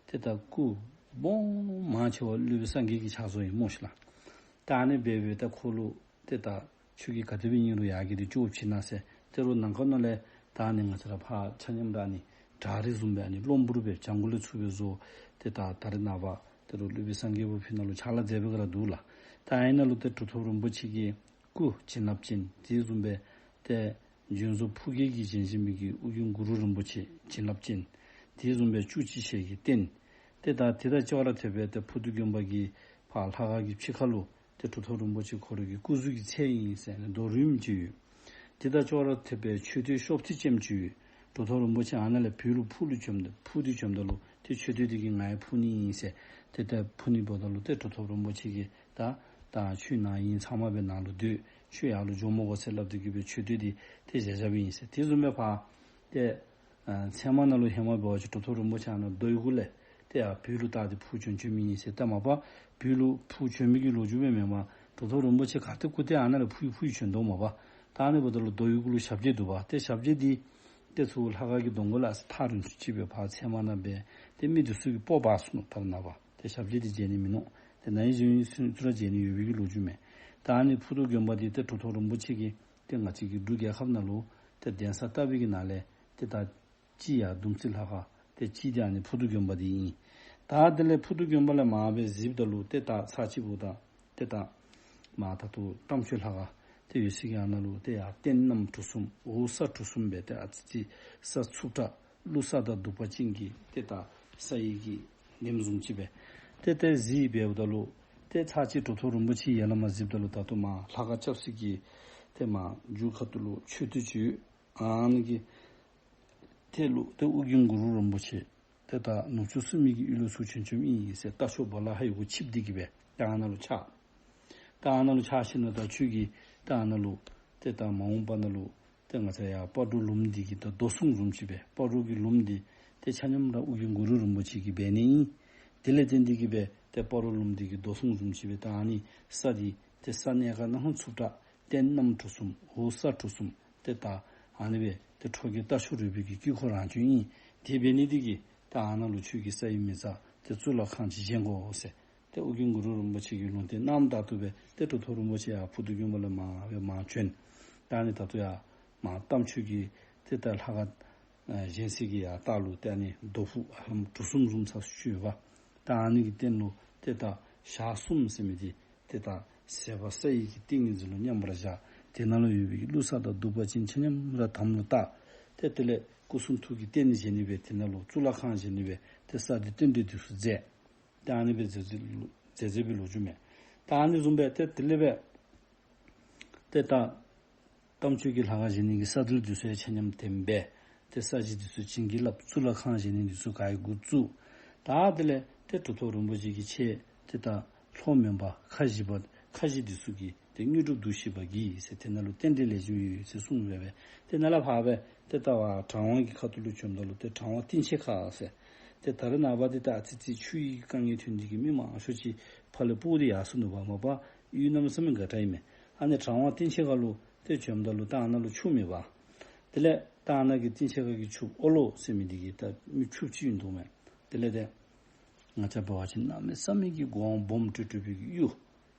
ཏེ་ད་སྐུ་སྦོམ་མང་ཆེ་བ་སློབ་དཔོན་སངས་རྒྱས་ཀྱིས་ཕྱག་བཟོ་ཡི་སྨོ་ཤིག་ལགས། ད་ཨ་ནི་སྦེ་སྦེ་ད་ཁོ་ལུ་ཏེ་ད་ཁྱོད་ཀྱིས་ག་དེ་སྦེ་ཨིན་རུང་ཡར་གྱི་འདི་ཅོག་བྱིན་གནང་ཟེར། ཏེ་རུང་ནང་ཁོག་ནང་ལས་ད་ཨ་ནི་ང་བཅས་ར་ཕར་ཆ་མཉམ་ར་ཨ་ནི་བྲག་རི་བཟུམ་སྦེ་ཨ་ནི་གློག་འབུར་སྦེ་ལྗང་གུ་ལས་ཚུར་སྦེ་བཟོ། ཏེ་ད་ད་རེས་ནངས་པ་ཏེ་རུང་སློབ་དཔོན་སངས་རྒྱས་པོ་ཕི་ནང་ལུ་ཕྱག་ལཱ་མཛད་པའི་སྒང་ར་འདུག་ལགས། ད་ཨ་ནཱ་ལུ་ཏེ་གྲུབ་ཐོབ་རིན་པོ་ཆེ་གི་སྐུ་བྱིན་རླབས་ཅན། དེ་བཟུམ་སྦེ་ཏེ་འཇོན་བཟོ་ཕུར་རྒྱལ་གྱིས་བཞེངས་བཞེངས་མི་གི་ཨོ་རྒྱན་གུ་རུ་རིན་པོ་ཆེ་བྱིན་རླབས་ཅན། དེ་བཟུམ་སྦེ་བཅུ་གཅིག་ཞལ་གྱི་རྟེན། ཏེ་ད་དེ་དང་ཅོག་ར་འཐདཔ་སྦེ་ཏེ་ཕུར་རྡོ་དགོན་པ་གི་ཕར་ལྷ་ཁང་གི་ཕྱི་ཁ་ལུ་ཏེ་གྲུབ་ཐོབ་རིན་པོ་ཆེ་ཁོ་རའི་གི་སྐུ་གཟུགས་ཀྱི་ཚད་ཨིན་ཟེར་ནི་རྡོ་རིངམ་ཅིག་ཡོད། དེ་དང་ཅོག་ར་འཐདཔ་སྦེ་མཆོད་རྟེན་ཤོབ་ཐིག་ཅན་ཅིག་ཡོད། གྲུབ་ཐོབ་རིན་པོ་ཆེ་ཨ་ནཱ་ལས་བོད་ལུ་འཕུར་ལུ་བྱོནམ་ད་འཕུར་ཏེ་བྱོནམ་ད་ལུ་ཏེ་མཆོད་རྟེན་འདི་གིས་ང་ཡང་འཕུར་ནི་ཨིན་ཟེར། ཏེ་ད་འཕུར་ནི་འབདཝ་ད་ལུ་ཏེ་གྲུབ་ཐོབ་རིན་པོ་ཆེ་གིས་ད་ད་ཁྱོད་ནཱ་ཨིན། ཚང་མ་སྦེ་ནཱ་ལུ་སྡོད། ཁྱོད་ཡར་ལུ་འགྱོ་མི་དགོ་ཟེར་སླབ་སྟེ་གི་སྦེ་མཆོད་རྟེན་འདི་ཏེ་བཞག་བཞགཔ་ཨིན་ཟེར། དེ་བཟུམ་སྦེ་ཕར་ཏེ་ཨ་ཚལ་མ་ནང་ལུ་ཧེ་མ་འབད་བ་ཅིན་གྲུབ་ཐོབ་རིན་པོ་ཆེ་ཨ་ནཱ་རྡོ་ཡི་གུ་ལས་ཏེ་ཡར་བོད་ལུ་བཏགས་ཏེ་འཕུར་བྱོན་བྱོན་མི་ཨིན་ཟེར། ད་མ་པ་བོད་ལུ་འཕུར་བྱོན་མི་གི་ལོ་རྒྱུས་སྦེ་མེན་པར་གྲུབ་ཐོབ་རིན་པོ་ཆེ་ག་ཏེ་སྐུ་ཏེ་ཨ་ནཱ་ལས་འཕུར་འཕུར་བྱོན་དོ་མ་པ། ད་ཨ་ནི་འབདཝ་ད་ལུ་རྡོ་ཡི་གུ་ལུ་ཞབས་རྗེས་འདུག་པ། ཏེ་ཞབས་རྗེས་འདི་ཏེ་ཚུར་ལྷ་ཁང་གི་གདོང་ཁ་ལས་ཐག་རིང་སུ་ཅིག་སྦེ་ཕར་ཚལ་མ་ནང་སྦེ་ཏེ་མི་འདི་ཚུ་གིས་སྤོ་འབག་སོང་ནུག། ཐབ་ནང་པ་ཏེ་ཞབས་རྗེས་འདི་མཇལ་ནི་མིན་ནུག། ཏེ་ནཱ་ཡང་གཞན་ཚུ་ར་མཇལ་ནི་ཡོད་པའི་གི་ལོ་རྒྱུས་མས། ད་ཨ་ནི་ཕུར་རྡོ་དགོན་པ་འདི་ཏེ་གྲུབ་ཐོབ་རིན་པོ་ཆེ་གིས་ཏེ་ང་བཅས་ཀྱི་འབྲུག་རྒྱལ་ཁབ་ནང་ལུ་ཏེ་གདན་ས་བཏབ་པའི་གི་ནང་ལས་ཏེ་ད་གཅིག་ཡར་བདུད་རྩི་ལྷ་ཁང་། ཏེ་གཅིག་འདི་ཨ་ནི་ཕུར་རྡོ་དགོན་པ་འདི་ཨིན། ད་དེ་ལས་ཕུར་རྡོ་དགོན་པ་ལས་མར་སྦེ་གཟིགསཔ་ད་ལུ་ཏེ་ད་ཚར་གཅིག་འབདཝ་ད་ཏེ་ད་མར་ད་ལྟོ་རྟ་མཆོག་ལྷ་ཁང་ཏེ་ཡོད་ས་གི་ཨ་ནཱ་ལུ་ཏེ་ཡར་རྟེན་རྣམ་གྲོ་གསུམ་འོག་ས་གྲོ་གསུམ་སྦེ་ཏེ་ཨ་ཙི་ཙི་ས་འཚུབ་དྲགས་ཀླུ་ས་དང་གདུག་པ་ཅན་གྱི་ཏེ་ད་ས་ཡི་གི་ཉིམ་བཟུམ་ཅིག་སྦེ་ཏེ་ཏེ་གཟིགས་འབདཝ་ད་ལུ་ཏེ་ཚར་གཅིག་གྲུབ་ཐོབ་རིན་པོ་ཆེ་ཡར་ལས་མར་གཟིགསཔ་ད་ལུ་ད་ལྟོ་མར་ལྷ་ཁང་རྐྱབ་ས་གི་ཏེ་མར་མཇུག་ཁ་ཐུག་ལུ་མཆོད་རྟེན་ཅིག་ཡོད། ཨ་ནི་གི་ཐད་ལུ་ཏེ་ཨོ་རྒྱན་གུ་རུ་རིན་པོ་ཆེ་ཏེ་ད་ནུབ་ཕྱོགས་སྲུང་མའི་གི་གཡུལ་ལས་ཚུར་བྱོན་བྱོནམ་ཨིན་ཟེར་རྟ་མཆོག་སྦ་ལ་ཧ་ཡི་གུ་ཆིབས་ཏེ་གི་སྦེ་ཏེ་ཨ་ནཱ་ལུ་ཆགས། ཏེ་ཨ་ནཱ་ལུ་ཆགས་ཞིནམ་ད་ཁྱོད་ཀྱིས་ཏེ་ཨ་ནཱ་ལུ་ཏེ་ད་མ་འོངས་པ་ནང་ལུ་ཏེ་ང་བཅས་ཡར་སྤ་གྲོ་ལུངམ་འདི་གི་ད་རྡོ་སྲུང་བཟུམ་ཅིག་སྦེ་སྤ་གྲོ་གི་ལུངམ་འདི་ཏེ་ཆ་མཉམ་ར་ཨོ་རྒྱན་གུ་རུ་རིན་པོ་ཆེ་གིས་འབད་ནི་ཨིན། དེ་ལས་བརྟེན་ཏེ་གི་སྦེ་ཏེ་སྤ་གྲོ་ལུངམ་འདི་གི་རྡོ་སྲུང་བཟུམ་ཅིག་སྦེ་ད་ཨ་ནི་ས་འདི་ཏེ་ས་གནས་ཁ་ནང་ཧོན་འཚུབ་དྲགས་རྟེན་རྣམ་གྲོ་གསུམ་འོག་ས་གྲོ་གསུམ་ཏེ་ད་ཨ་ནི་སྦེ་ཏེ་ཁྲོ་རྒྱལ་རྟ་མཆོག་རོལ་པའི་གི་དཀྱིལ་འཁོར་རང་བྱོན་ཨིན། དེ་འབད་ནི་འདི་གིས་ད་ཨ་ནཱ་ལུ་ཁྱོད་ཀྱིས་ས་ཡི་མི་རྩ་ཏེ་གཙུག་ལག་ཁང་ཅིག་བཞེངས་དགོ་ཟེར་ཏེ་ཨོ་རྒྱན་གུ་རུ་རིན་པོ་ཆེ་གིས་ལུང་བསྟན་གནངམ་ད་ལྟོ་སྦེ་ཏེ་གྲུབ་ཐོབ་རིན་པོ་ཆེ་ཡར་ཕུར་རྡོ་དགོན་པ་ལས་མར་སྦེ་མར་བྱོན། ད་ཨ་ནི་ད་ལྟོ་ཡར་མར་རྟ་མཆོག་གི་ཏེ་ད་ལྷ་ཁང་ཨ་བཞེངས་ས་གི་ཡར་ལྟག་ལུ་ཏེ་ཨ་ནི་རྡོ་ཕུག་ཧ་ལམ་གྲུ་གསུམ་བཟུམ་ཚར་ཅིག་ཡོད་པ། ད་ཨ་ནི་གི་སྟེང་ལུ་ཏེ་ད་ཞག་གསུམ་ཟེར་མི་འདི་ཏེ་ད་ཟད་པ་ས་ཡི་གི་ཏིང་ངེ་འཛིན་ལུ་མཉམ་པར་བཞག། དེ་ནང་ལུ་ཡོད་པའི་གླུ་ས་དང་གདུག་པ་ཅན་ཆ་མཉམ་ར་དམ་ལུ་བཏགས། ཏེ་དེ་ལས་སྐུ་གསུང་ཐུགས་ཀྱི་རྟེན་བཞེངས་ནི་སྦེ་དེ་ནང་ལུ་གཙུག་ལག་ཁང་བཞེངས་ནི་སྦེ་ཏེ་ས་འདི་རྟེན་འབྲེལ་འདི་ཚུ་མཛད། ཏེ་ཨ་ནི་སྦེ་མཛད་མཛད་མཛད་མཛད་པའི་ལོ་རྒྱུས་མས། ཏེ་ཨ་ནི་བཟུམ་སྦེ་ཏེ་དེ་ལས་སྦེ་ཏེ་ད་རྟ་མཆོག་གི་ལྷ་ཁང་བཞེངས་ནི་གི་ས་འདུལ་འདི་ཚུ་ཡང་ཆ་མཉམ་དེམ་སྦེ་ཏེ་ས་གཞི་འདི་ཚུ་བྱིན་གྱིས་བརླབས། གཙུག་ལག་ཁང་བཞེངས་ནི་འདི་ཚུ་ག་ར་འགོ་བཙུགས། ད་དེ་ལས་ཏེ་གྲུབ་ཐོབ་རིན་པོ་ཆེ་གི་ཆེད་ཏེ་ད་ལྷོ་མོན་པ་ཁ་བཞི་པ་ཁ་བཞི་འདི་ཚུ་གི་ཏེ་དངོས་གྲུབ་འདུ་ཤེས་པ་གིས་ཟེར་ཏེ་ནཱ་ལུ་རྟེན་འབྲེལ་ལེགས་ཤོམ་ཡོད་ཟེར་གསུངས་པས། ཏེ་ནཱ་ལས་ཕར་སྦེ་ཏེ་ད་བར་བྲག་དབང་གི་ཁ་ཐུག་ལུ་བྱོནམ་ད་ལུ་ཏེ་བྲག་དབང་སྟེང་ཆེན་ཁ་ཟེར། ཏེ་ད་རེས་ནངས་པ་འདི་ད་ཨ་ཙི་ཙི་ཆུ་ཡི་དཀའ་ངལ་ཐོན་ཏེ་གི་མི་མང་ཤོས་ཅིག་ཕར་ལས་སྤོ་སྟེ་ཡར་སོང་ནུག་པ། མ་པ་གཡུས་གནམ་མེད་ས་མེད་དགའ་དྲགས་ཨིན་མས། ཨ་ནི་བྲག་དབང་སྟེང་ཆེན་ཁ་ལུ་ཏེ་བྱོནམ་ད་ལུ་ད་ཨ་ནཱ་ལུ་ཆུ་མེད་པ། དེ་ལས་ད་ཨ་ནཱ་གི་སྟེང་ཆེན་ཁ་གི་ཆུ་ཨོ་ལོ་ཟེར་མི་འདི་གི་ད་མི་ཆུ་ཅིག་ཨིན་འདུག་མས། དེ་ལས་ཏེ་ང་བཅས་འབད་བ་ཅིན་གནམ་མེད་ས་མེད་ཀྱི་གོ་འཕང་སྦོམ་སྤྲོད་སྤྲོད་པའི་གཡུ།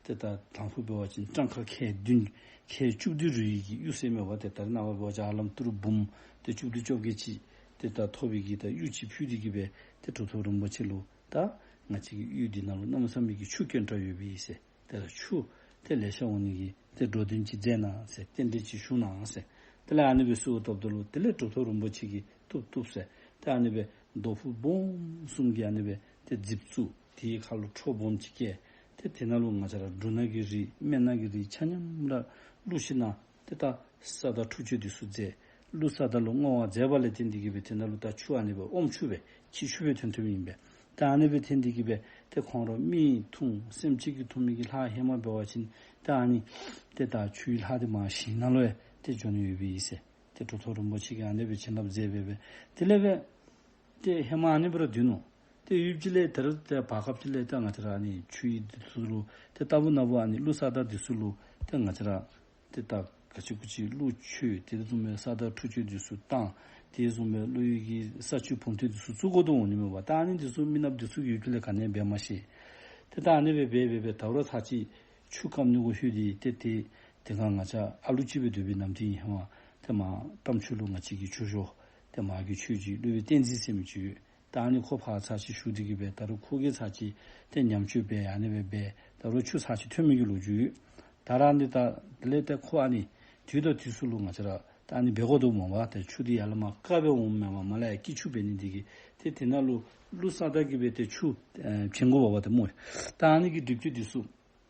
ཏེ་ད་དང་ཕུ་འབད་བ་ཅིན་སྤྲང་ཁ་ཁལ་བདུན་ཁལ་བཅུ་བདུན་རུལ་ཡི་གི་གཡུ་ཟེར་མས་པ། ཏེ་ད་རེས་ནངས་པ་འབད་བ་ཅིན་ཧ་ལམ་ཏི་རུ་འབུམ་ཏེ་བཅུ་བདུན་བཅོ་བརྒྱད་ཅིག་ཏེ་ད་ཐོབ་པའི་གི་ད་གཡུ་ཅིག་ཕུལ་ཏེ་གི་སྦེ་ཏེ་གྲུབ་ཐོབ་རིན་པོ་ཆེ་ལུ་ད་ང་བཅས་ཀྱི་གཡུས་འདི་ནང་ལུ་གནམ་མེད་ས་མེད་ཀྱི་ཆུ་དཀོན་དྲགས་ཡོད་པས་ཟེར། ཏེ་ད་ཆུ་ ཏེ་ལེ་ཤ་འོང་ནི་གི་ཏེ་འགྲོ་དོན་ཅིག་མཛད་གནང་ཟེར། རྟེན་འབྲེལ་ཅིག་ཞུ་གནང་ཟེར། དེ་ལས་ཨ་ནི་སྦེ་གསོལཝ་བཏབ་ད་ལུ་དེ་ལས་གྲུབ་ཐོབ་རིན་པོ་ཆེ་གིས་བཏུབ་བཏུབ་ཟེར། ཏེ་ཨ་ནི་སྦེ་རྡོ་ཕུག་སྦོམ་གསུམ་གྱི་ཨ་ནི་སྦེ་ཏེ་རྫིབ་བཙུགས། དེའི་ཁ་ལུ་ཁྲོ་སྦོམ་ཅིག་བཀལ། ཏེ་དེ་ནང་ལུ་ང་བཅས་ར་འབྲུ་སྣ་གི་རིགས་སྨན་སྣ་གི་རིགས་ཆ་མཉམ་ར་བླུགས་ཞིནམ་ལས་ཏེ་ད་ས་བདག་ཁྲུས་མཆོད་འདི་ཚུ་མཛད། ཀླུ་ས་བདག་ལུ་བསྔོ་བ་མཛད་པ་ལས་བརྟེན་ཏེ་གིས་སྦེ་དེ་ནང་ལུ་ད་ཆུ་ཨ་ནི་སྦེ་ཨོམ་ཆུ་སྦེ་སྐྱིད་ཆུ་སྦེ་ཐོན་ཐོནམ་ཨིན་པས། ད་ཨ་ནི་སྦེ་ཐོན་ཏེ་གིས་སྦེ་ཏེ་ཁོང་ར་མི་འཐུང་སེམས་ཅན་གྱིས་འཐུང་མི་གི་ལྷག་ཧེ་མ་འབད་བ་ཅིན་ད་ཨ་ནི་ཏེ་ད་ཆུའི་ལྷག་འདི་མར་ཞིང་ནང་ལུ་ཡང་ཏེ་འགྱོ་ནི་ཡོདཔ་ཨིན་ཟེར། ཏེ་གྲུབ་ཐོབ་རིན་པོ་ཆེ་གིས་ཨ་ནི་སྦེ་བྱིན་རླབས་མཛད་སྦེ་སྦེ་དེ་ལས་སྦེ་ཏེ་ཧེ་མ་ཨ་ནི་སྦེ་ར་སྡོད་ནུག། ཏེ་ཡུདཔ་ཅིག་ལས་ད་རུང་ཏེ་བར་སྐབས་ཅིག་ལས་ཏེ་ང་བཅས་ར་ཨ་ནི་ཆུ་ཡི་འདི་ཚུ་ལུ་ཏེ་ལྟ་བུ་ན་བུ་ཨ་ནི་ཀླུ་ས་བདག་འདི་ཚུ་ལུ་ཏེ་ང་བཅས་ར་ཏེ་ད་ག་ཅི་གུ་ཅི་ཀླུ་མཆོད་དེ་བཟུམ་སྦེ་ས་བདག་ཁྲུས་མཆོད་འདི་ཚུ་བཏང་། དེ་བཟུམ་སྦེ་ཀླུ་ཡུལ་གྱི་ས་བཅུད་བུམ་ཐུན་འདི་ཚུ་བཙུགས་དགོ་དོ་འོང་ནི་མས་པ། ད་ཨ་ནི་འདི་ཚུ་མི་ནགཔ་འདི་ཚུ་གིས་ཡུདཔ་ཅིག་ལས་ག་ནི་ཡང་འབད་མ་ཤེས། ཏེ་ད་ཨ་ནི་སྦེ་འབད་འབད་འབད་ད་རུང་ཚར་གཅིག་ཆུ་སྐམ་ནི་གུ་ལྷོད་དེ་ཏེ་ཏེ་དེ་སྒང་ང་བཅས་ཨ་ལུ་ཅིག་སྦེ་སྡོད་པའི་ནམ་དུས་ཨིན། ཧེ་མ་ཏེ་མར་རྟ་མཆོག་ལུ་ང་བཅས་ཀྱིས་ཆུ་བཞོ། ཏེ་མར་གྱི་ཆོས་རྗེ་སློབ་དཔོན་བསྟན་འཛིན་ཟེར་མི་ཅིག་ཡོད། ད་ཨ་ནི་ཁོ་ཕར་ཚར་གཅིག་ཞུ་སྟེ་གིས་སྦེ་ད་རུང་ཁོ་གིས་ཚར་གཅིག་ཏེ་ཉམས་བཅོས་འབད་ཨ་ནི་སྦེ་འབད་ད་རུང་ཆུ་ཚར་གཅིག་ཐོན་མི་གི་ལོ་རྒྱུས་ཡོད། ད་ར་འདི་ད་དེ་ལས་ཏེ་ཁོ་ཨ་ནི་དུས་དང་དུས་སུ་ལུ་ང་བཅས་ར་ད་ཨ་ནི་འབད་དགོ་དོ་སྨོ་པ། ཏེ་ཆུ་འདི་ཡར་ལས་མར་དཀར་སྦེ་འོངམ་མེན་པར་མར་ལས་ཡར་སྐྱིད་ཆུ་འབད་ནི་འདི་གིས་ཏེ་དེ་ནང་ལུ་ཀླུ་ས་བདག་གིས་སྦེ་ཏེ་ཆུ་ཨེ་བྱིན་དགོ་པ་ཏེ་སྨོ། ད་ཨ་ནི་གི་སྒྲིག་སྟེ་འདི་ཚུ་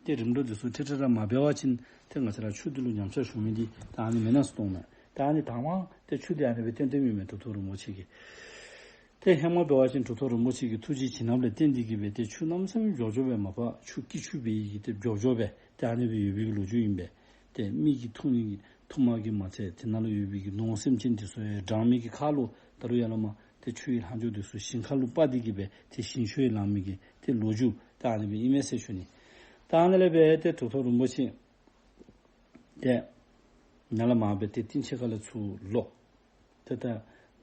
ཏེ་རིམ་གྲོ་འདི་ཚུ་ཁྲིག་ཁྲི་ར་མ་འབད་བ་ཅིན་ཏེ་ང་བཅས་ར་ཆུ་འདི་ལུ་ཉམས་ཆག་ཞུགས་མི་འདི་ད་ཨ་ནི་མེན་ན་སུ་གཏོང་མས། ད་ཨ་ནི་དང་པ་ཏེ་ཆུ་འདི་ཨ་ནི་སྦེ་བཏོན་བཏོནམ་ཨིན་མས་གྲུབ་ཐོབ་རིན་པོ་ཆེ་གིས། ཏེ་ཧེ་མ་འབད་བ་ཅིན་གྲུབ་ཐོབ་རིན་པོ་ཆེ་གི་ཐུགས་རྗེ་བྱིན་རླབས་ལས་བརྟེན་ཏེ་གིས་སྦེ་ཏེ་ཆུ་གནམ་མེད་ས་མེད་མགྱོགས་མགྱོགས་སྦེ་མ་པ་ཆུ་སྐྱིད་ཆུ་འབད་ཡི་གི་ཏེ་མགྱོགས་མགྱོགས་སྦེ་ཏེ་ཨ་ནི་སྦེ་ཡོད་པའི་གི་ལོ་རྒྱུས་ཨིན་པས། ཏེ་མི་གིས་འཐུང་ནི་གི་འཐུང་མ་གིས་མ་ཚད་དེ་ནང་ལུ་ཡོད་པའི་གི་ནོར་སེམས་ཅན་འདི་ཚུ་ཡང་འགྲངས་མི་གི་ཁར་ལུ་ད་རུང་ཡར་ལས་མར་ཏེ་ཆུ་ཡི་ལྷག་མཇུག་འདི་ཚུ་ཞིང་ཁ་ལུ་སྤར་ཏེ་གིས་སྦེ་ཏེ་ཞིང་ཆུ་ཡང་ལང་མི་གི་ཏེ་ལོ་རྒྱུས་ད་ཨ་ནི་སྦེ་ཨིན་མས་ཟེར་ཞུ་ནི། ད་ཨ་ནི་ལས་སྦེ་ཏེ་གྲུབ་ཐོབ་རིན་པོ་ཆེ་ཏེ་ནཱ་ལས་མར་སྦེ་ཏེ་གཏིང་ཆེན་ཁ་ལས་ཚུར་ལོག། ཏེ་ད་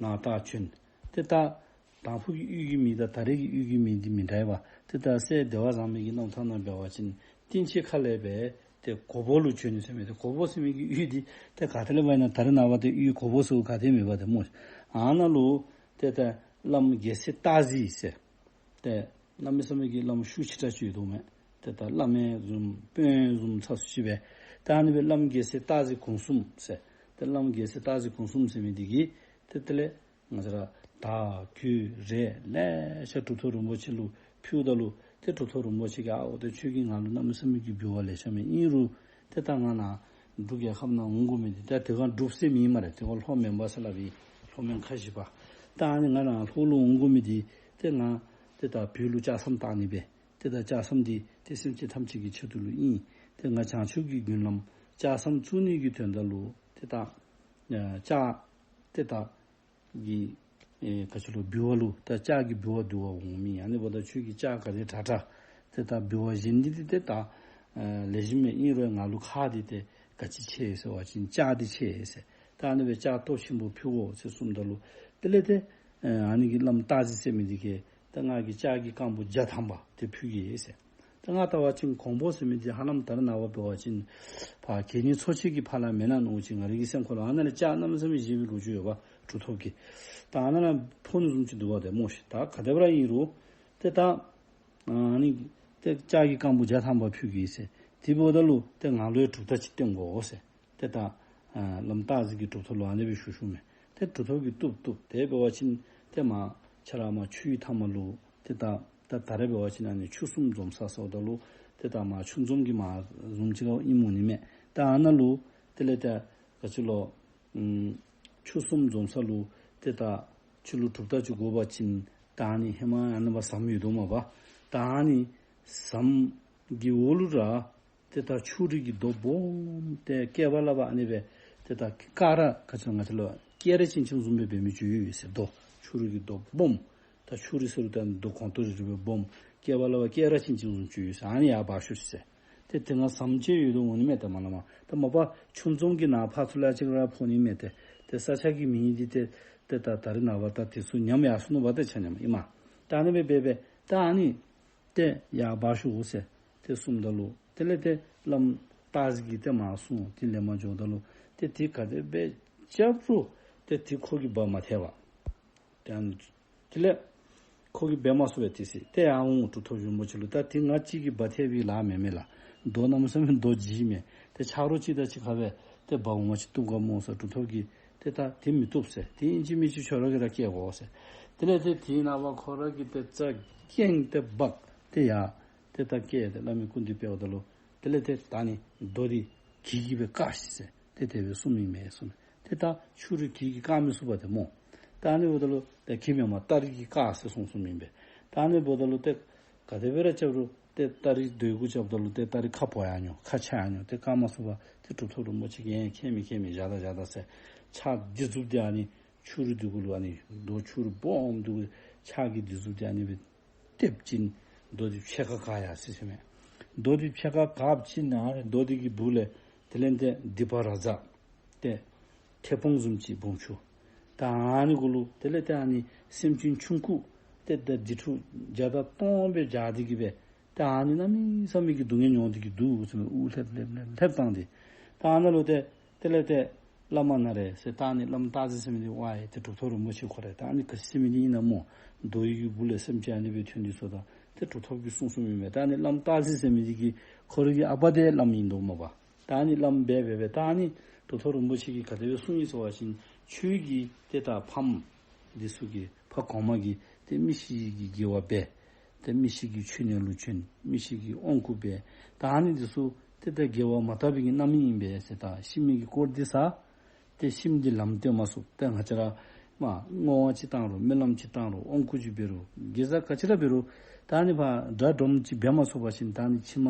ནཱ་ད་བྱོན། ཏེ་ད་དང་ཕུ་གི་ཡུལ་གྱི་མིང་དང་ད་རེས་ཀྱི་ཡུལ་གྱི་མིང་འདི་མི་འདྲ་བས། ཏེ་ད་སྲས་བདེ་བ་བཟང་མོ་གི་རྣམ་ཐར་ནང་འབད་བ་ཅིན་གཏིང་ཆེན་ཁ་ལས་སྦེ་ཏེ་གོ་པོ་ལུ་བྱོན་ནུག་ཟེར་མས། ཏེ་གོ་པོ་ཟེར་མི་གི་ཡུལ་འདི་ཏེ་ག་ཏེ་ལས་འབད་ན་ད་རེས་ནངས་པ་ཏེ་ཡུལ་གོ་པོ་ཟེར་ག་ཏེ་མེད་པ་ཏེ་སྨོ། ཨ་ནཱ་ལུ་ཏེ་ད་བླམ་རྒྱལ་སྲས་སྟག་གཟིག་ཟེར་ཏེ་གནམ་མེད་ས་མེད་ཀྱི་བླམ་ཤུགས་ཆེ་དྲགས་ཅིག་ཡོད་དོ་མས། ཏེ་ད་བླ་མའི་བཟུམ་དཔོན་བཟུམ་ཚ་སུ་ཅིག་སྦེ། ད་ཨ་ནི་སྦེ་བླམ་རྒྱལ་སྲས་སྟག་གཟིག་གུང་གསུམ་ཟེར། ཏེ་བླམ་རྒྱལ་སྲས་སྟག་གཟིག་གུང་གསུམ་ཟེར་མི་འདི་གིས་ཏེ་དེ་ལས་ང་བཅས་ར་དར་གོས་རས་ལེ་ཤ་གྲུབ་ཐོབ་རིན་པོ་ཆེ་ལུ་ཕུལཝ་ད་ལུ་ཏེ་གྲུབ་ཐོབ་རིན་པོ་ཆེ་གིས་ཨའོ་ཏེ་ཁྱོད་ཀྱིས་ང་ལུ་གནམ་མེད་ས་མེད་ཀྱི་འབུལ་བ་ལེ་ཤ་མས། ཨིན་རུང་ཏེ་ད་ང་ནཱ་འབྲུག་རྒྱལ་ཁབ་ནང་འོང་དགོ་མི་འདི་ད་དེ་སྒང་འབྲུགཔ་ཟེར་མི་ཨིན་སྨ་རེ། དེ་སྒང་ལྷོ་མོན་པ་ཟེར་སླབ་ཨིན། ལྷོ་མོན་ཁ་བཞི་པ། ད་ཨ་ནི་ང་ནཱ་ལྷོ་ལུ་འོང་དགོ་མི་འདི་ཏེ་ང་ཏེ་ད་བོད་ལུ་ལྕགས་ཟམ་བཏགས་ནི་སྦེ། ཏེ་ད་ལྕགས་ཟམ་འདི་ཏེ་སེམས་ཅན་ཐམས་ཅད་ཀྱི་ཆེད་དུ་ལུ་ཨིན། ཏེ་ང་བྱང་ཆུབ་ཀྱི་མགོན་ལམ་ལྕགས་ཟམ་བཙུགས་ནི་གི་དོན་དག་ལུ་ཏེ་ད་ཨ་ལྕགས་ཏེ་ད་གི་ཨེ་ག་ཅི་ལོ་འབུལ་བ་ལུ་ད་ལྕགས་ཀྱི་འབུལ་བ་བསྡུ་བར་འོང་མི་ཨ་ནི་འབདཝ་ད་ཁྱོད་ཀྱིས་ལྕགས་ག་དེ་དྲག་དྲག་ཏེ་ད་འབུལ་བ་བཞེས་ནི་འདི་ཏེ་ད་ཨ་ལེགས་ཤོམ་མས། ཨིན་རུང་ང་ལུ་ཁག་འདི་ཏེ་ག་ཅི་ཆེ་ཟེར་བ་ཅིན་ལྕགས་འདི་ཆེ་ཟེར། ད་ཨ་ནི་སྦེ་ལྕགས་སྟོབས་ཆེན་པོ་ཕུལ་དགོ་ཟེར་གསུངམ་ད་ལུ་དེ་ལས་ཏེ་ཨ་ཨ་ནི་གི་བླམ་སྟག་གཟིག་ཟེར་མི་འདི་གིས་ད་ང་གིས་ལྕགས་ཀྱི་རྐང་བུ་བརྒྱ་ཐམ་པ་ཏེ་ཕུལ་གེ་ཟེར། ད་ང་བལྟ་བ་ཅིན་གོང་བུ་ཟེར་མི་འདི་ཧ་ལམ་ད་རེས་ནངས་པ་འབད་བ་ཅིན་ཕར་གད་སྙིགས་འཚོ་བྱེད་ཀྱི་ཕར་ལས་མེན་ན་མནོ་ཅིག་ང་རའི་གི་སེམས་ཁར་ལུ། ཨ་ནཱ་ལས་ལྕགས་གནམ་མེད་ས་མེད་བཞེས་པའི་ལོ་རྒྱུས་ཡོདཔ་གྲུབ་ཐོབ་ཀྱིས། ད་ཨ་ནཱ་ལས་ཕོག་ནི་བཟུམ་ཅིག་འདུག་པ་ཏེ་སྨོ་ཤིག། ད་ག་དེ་སྦེ་ར་ཨིན་རུང་ཏེ་ད་ཨ་ནི་ཏེ་ལྕགས་ཀྱི་རྐང་བུ་བརྒྱ་ཐམ་པ་ཕུལ་གེ་ཟེར། དེ་འབདཝ་ད་ལུ་ཏེ་ང་ལུ་ཡང་གྲུབ་རྟགས་ཅིག་སྟོན་དགོ་ཟེར། ཏེ་ད་ཨ་བླམ་སྟག་གཟིག་གིས་གྲུབ་ཐོབ་ལུ་ཨ་ནི་སྦེ་ཞུ་ཞུཝ་མས། ཏེ་གྲུབ་ཐོབ་ཀྱིས་བཏུབ་བཏུབ། དེ་འབད་བ་ཅིན་ཏེ་མར་ཁྱོད་ར་མར་ཆུའི་མཐའ་མ་ལུ་ཏེ་ད་ད་ད་རེས་འབད་བ་ཅིན་ཨ་ནི་ཆུ་གསུམ་འཛོམས་ས་ཟེརཝ་ད་ལུ་ཏེ་ད་མར་ཆུ་འཛོམས་ཀྱི་མར་བཟུམ་ཅིག་ཨིནམ་འོང་ནི་མས། ད་ཨ་ནཱ་ལུ་དེ་ལས་ད་ག་ཅི་ལོ་ཨམ་ཆུ་གསུམ་འཛོམས་ས་ལུ་ཏེ་ད་ཁྱོད་ལུ་གྲུབ་རྟགས་ཅིག་དགོ་པ་ཅིན་ད་ཨ་ནི་ཧེ་མ་ཨ་ནི་སྦེ་ཟམ་ཡོད་དོ་མས་པ། ད་ཨ་ནི་ཟམ་གྱི་འོག་ལུ་ར་ཏེ་ད་ཆུ་རུད་ཀྱི་རྡོ་སྦོམ་ཏེ་བསྐལ་པ་བླ་བ་ཨ་ནི་སྦེ་ཏེ་ད་ཀ་ར་ག་ཅི་ང་བཅས་ལུ་སྐེ་རགས་ཅན་ཅིག་བཟུམ་སྦེ་འབད་མི་ཅིག་ཡོད་ཟེར། རྡོ་ཆུ་རུད་ཀྱི་རྡོ་སྦོམ། ད་ཆུ་རུད་ཟེར་རུང་ད་རྡོ་གོང་ཏོ་རི་རི་སྦེ་སྦོམ། བསྐལ་པ་བླ་བ་སྐེ་རགས་ཅན་ཅིག་བཟུམ་ཅིག་ཡོད་ཟེར། ཨ་ནི་ཡར་འབག་ཤོག་ཟེར། ཏེ་དེ་སྒང་ཟམ་ཅིག་ཡོད་དོ་འོང་ནི་མས། ཏེ་མར་ལས་མར་ད་མ་པ་ཆུ་འཛོམས་ཀྱི་ནང་ཕར་ཚུར་ལས་ཅིག་ར་ཕོག་ནི་མས། ཏེ་ཏེ་ས་ཆ་གི་མིང་འདི་ཏེ་ཏེ་ད་ད་རེས་ནངས་པ་ད་དེ་ཚུ་ཉམས་ཡར་སོ་ནུག་པ། ཏེ་ཆ་མཉམ་ཨིན་མས། ད་ཨ་ནི་སྦེ་འབད་འབད་ད་ཨ་ནི་ཏེ་ཡར་འབག་ཤོག་ཟེར་ཏེ་གསུངམ་ད་ལུ་དེ་ལས་ཏེ་བླམ་སྟག་གཟིག་གིས་ཏེ་མར་སོང་། ཏེ་ལས་མར་འགྱོཝ་ད་ལུ་ཏེ་དེ་ག་དེ་སྦེ་རྐྱབ་རུང་ཏེ་དེ་ཁོ་གིས་འབག་མ་ཐེག་པར་ཏེ་ཨ་ནི་དེ་ལས་ ཁོ་གིས་འབད་མ་ཚུགས་པས་ཏེ་ཟེར། ཏེ་ཡར་འོང་གྲུབ་ཐོབ་རིན་པོ་ཆེ་ལུ། ད་དེ་ང་གཅིག་གིས་འབག་ཐེག་པའི་ལཱ་མེན་མས་ལགས། རྡོ་གནམ་མེད་ས་མེད་རྡོ་ལྗིད་མས། ཏེ་ཆ་རོགས་ཅིག་དང་གཅིག་ཁར་སྦེ་ཏེ་འབག་འོང་བ་ཅིན་བཏུབ་ག་སྨོ་ཟེར་གྲུབ་ཐོབ་ཀྱིས། ཏེ་ད་དེ་མི་བཏུབ་ཟེར། དེ་ཨིན་ཅི་མིན་ཅི་ཁྱོད་ར་གིས་ར་བཀལ་དགོ་ཟེར། དེ་ལས་ཏེ་དེའི་ནངས་པ་ཁོ་ར་གིས་ཏེ་རྩྭ་བཀལ་ཏེ་འབག་སྟེ་ཡར་ཏེ་ད་བཀལ་ཏེ་བླ་མའི་སྐུ་མདུན་ཕེབས་པ་ད་ལུ། དེ་ལས་ཏེ་ད་ནི་རྡོ་འདི་གྱི་གིས་སྦེ་བཀག་ཤིག་ཟེར། ཏེ་དེ་སྦེ་གསུངམ་ཨིན་མས་གསུངམ་མས། ཏེ་ད་ཆུ་རུད་གྱི་གིས་བཀག་མི་ཚུགས་པས་ཏེ་སྨོ། ད་ཨ་ནི་འབདཝ་ད་ལུ་ད་གྱི་མེན་མས། སྟ་རེ་གིས་བཀག་ཟེར་གསུངས་གསུངསམ་ཨིན་པས། ད་ཨ་ནི་འབདཝ་ད་ལུ་ཏེ་ག་དེ་སྦེ་ར་རྐྱབ་རུང་ཏེ་སྟ་རེ་རྡོའི་གུ་རྐྱབ་ད་ལུ་ཏེ་སྟ་རེ་ཁ་བོ་ཡར་འགྱོ། ཁ་ཆག་ཡར་འགྱོ། ཏེ་བཀག་མ་ཚུགས་པར་ཏེ་གྲུབ་ཐོབ་རིན་པོ་ཆེ་གིས་ཨེ་ཁྱད་མེད་ཁྱད་མེད་བཞག་ད་བཞག་ད་ཟེར། ཕྱག་འདི་མཛུབ་འདི་ཨ་ནི་ཆུ་རུད་འདི་གུ་ལུ། ཨ་ནི་རྡོ་ཆུ་རུད་སྦོམ་འདི་གུ་ཕྱག་གི་འདི་མཛུབ་འདི་ཨ་ནི་སྦེ་གཏདཔ་ཅིན་རྡོ་འདི་ཕྱེད་ཀ་འགག་ཡར་སོ་ཟེར་མས། རྡོ་འདི་ཕྱེད་ཀ་འགག་པ་ཅིན་ཨ་ནི་རྡོ་འདི་གི་སྦུག་ལས་དེ་ལས་ཏེ་སྡིག་པ་ར་ཛ་ཏེ་ཐལ་སྤོང་བཟུམ་ཅིག་སྦོམ་ཆུང་། ད་ཨ་ནི་གུ་ལུ་དེ་ལས་ཏེ་ཨ་ནི་སེམས་ཅན་ཆུང་ཀུ་ཏེ་ད་སྡིག་སྒྲིབ་བརྒྱ་དང་སྟོང་སྦེ་བྱ་སྟེ་གི་སྦེ་ད་ཨ་ནི་གནམ་མེད་ས་མེད་ཀྱི་སྡུག་བསྔལ་མྱོང་སྟེ་གི་འདུག་ཟེར་མས། དབུགས་ལྷེབ་ལྷེབ་ལྷེབ་ལྷེབ་བཏང་སྟེ། ད་ཨ་ནཱ་ལུ་ཏེ་དེ་ལས་ཏེ་བླ་མ་ན་རེ་ཟེར། ད་ཨ་ནི་བླམ་སྟག་རྩེ་ཟེར་མི་འདི་ཝའི་ཏེ་གྲུབ་ཐོབ་རིན་པོ་ཆེ་ཁོ་རེ་ད་ཨ་ནི་ག་ཅི་ཟེར་མི་འདི་ཨིན་ན་སྨོ། རྡོ་ཡི་གི་སྦུག་ལས་སེམས་ཅན་ཨ་ནི་སྦེ་ཐོན་ཏེ་སོང་ད་ཏེ་གྲུབ་ཐོབ་ཀྱིས་གསུངས་གསུངསམ་ཨིན་མས། ད་ཨ་ནི་བླམ་སྟག་རྩེ་ཟེར་མི་འདི་གིས་ཁོ་རའི་གི་ཨ་པ་འདི་བླམ་ཨིན་དོ་མས་པ། ད་ཨ་ནི་བླམ་འབད་འབད་འབད་ད་ཨ་ནི་གྲུབ་ཐོབ་རིན་པོ་ཆེ་གིས་ག་དེ་སྦེ་གསུངས་ཡི་ཟེར་བ་ཅིན་ཁྱོད་ཀྱིས་ཏེ་ད་ཕམ་འདི་ཚུ་གིས་ཕ་གོང་མ་གིས་ཏེ་མི་ཤི་གི་དགེ་བ་འབད། ཏེ་མི་ཤི་གི་མཆོད་གནས་ལུ་བྱོན། མི་ཤི་གི་དབང་བསྐུར་འབད། ད་ཨ་ནི་འདི་ཚུ་ཏེ་ད་དགེ་བ་མ་དག་པའི་གི་རྣམ་སྨིན་ཨིན་པས་ཟེར། ད་ཤི་མི་གི་དཀོར་འདི་ཟ། ཏེ་ཤི་མི་འདི་ལམ་སྟོན་མ་ཚུགས། ཏེ་ང་བཅས་ར་མ་བསྔོ་བ་ཅིག་བཏང་རུང་སྨོན་ལམ་ཅིག་བཏང་རུང་དབང་བསྐུར་ཅིག་འབད་རུང་དགེ་རྩ་ག་ཅི་ར་འབད་རུང་ད་ཨ་ནི་ཕར་དགྲ་བཟློག་ཅིག་འབད་མ་ཚུགས་པ་ཅིན་ད་ཨ་ནི་ཕྱི་མ་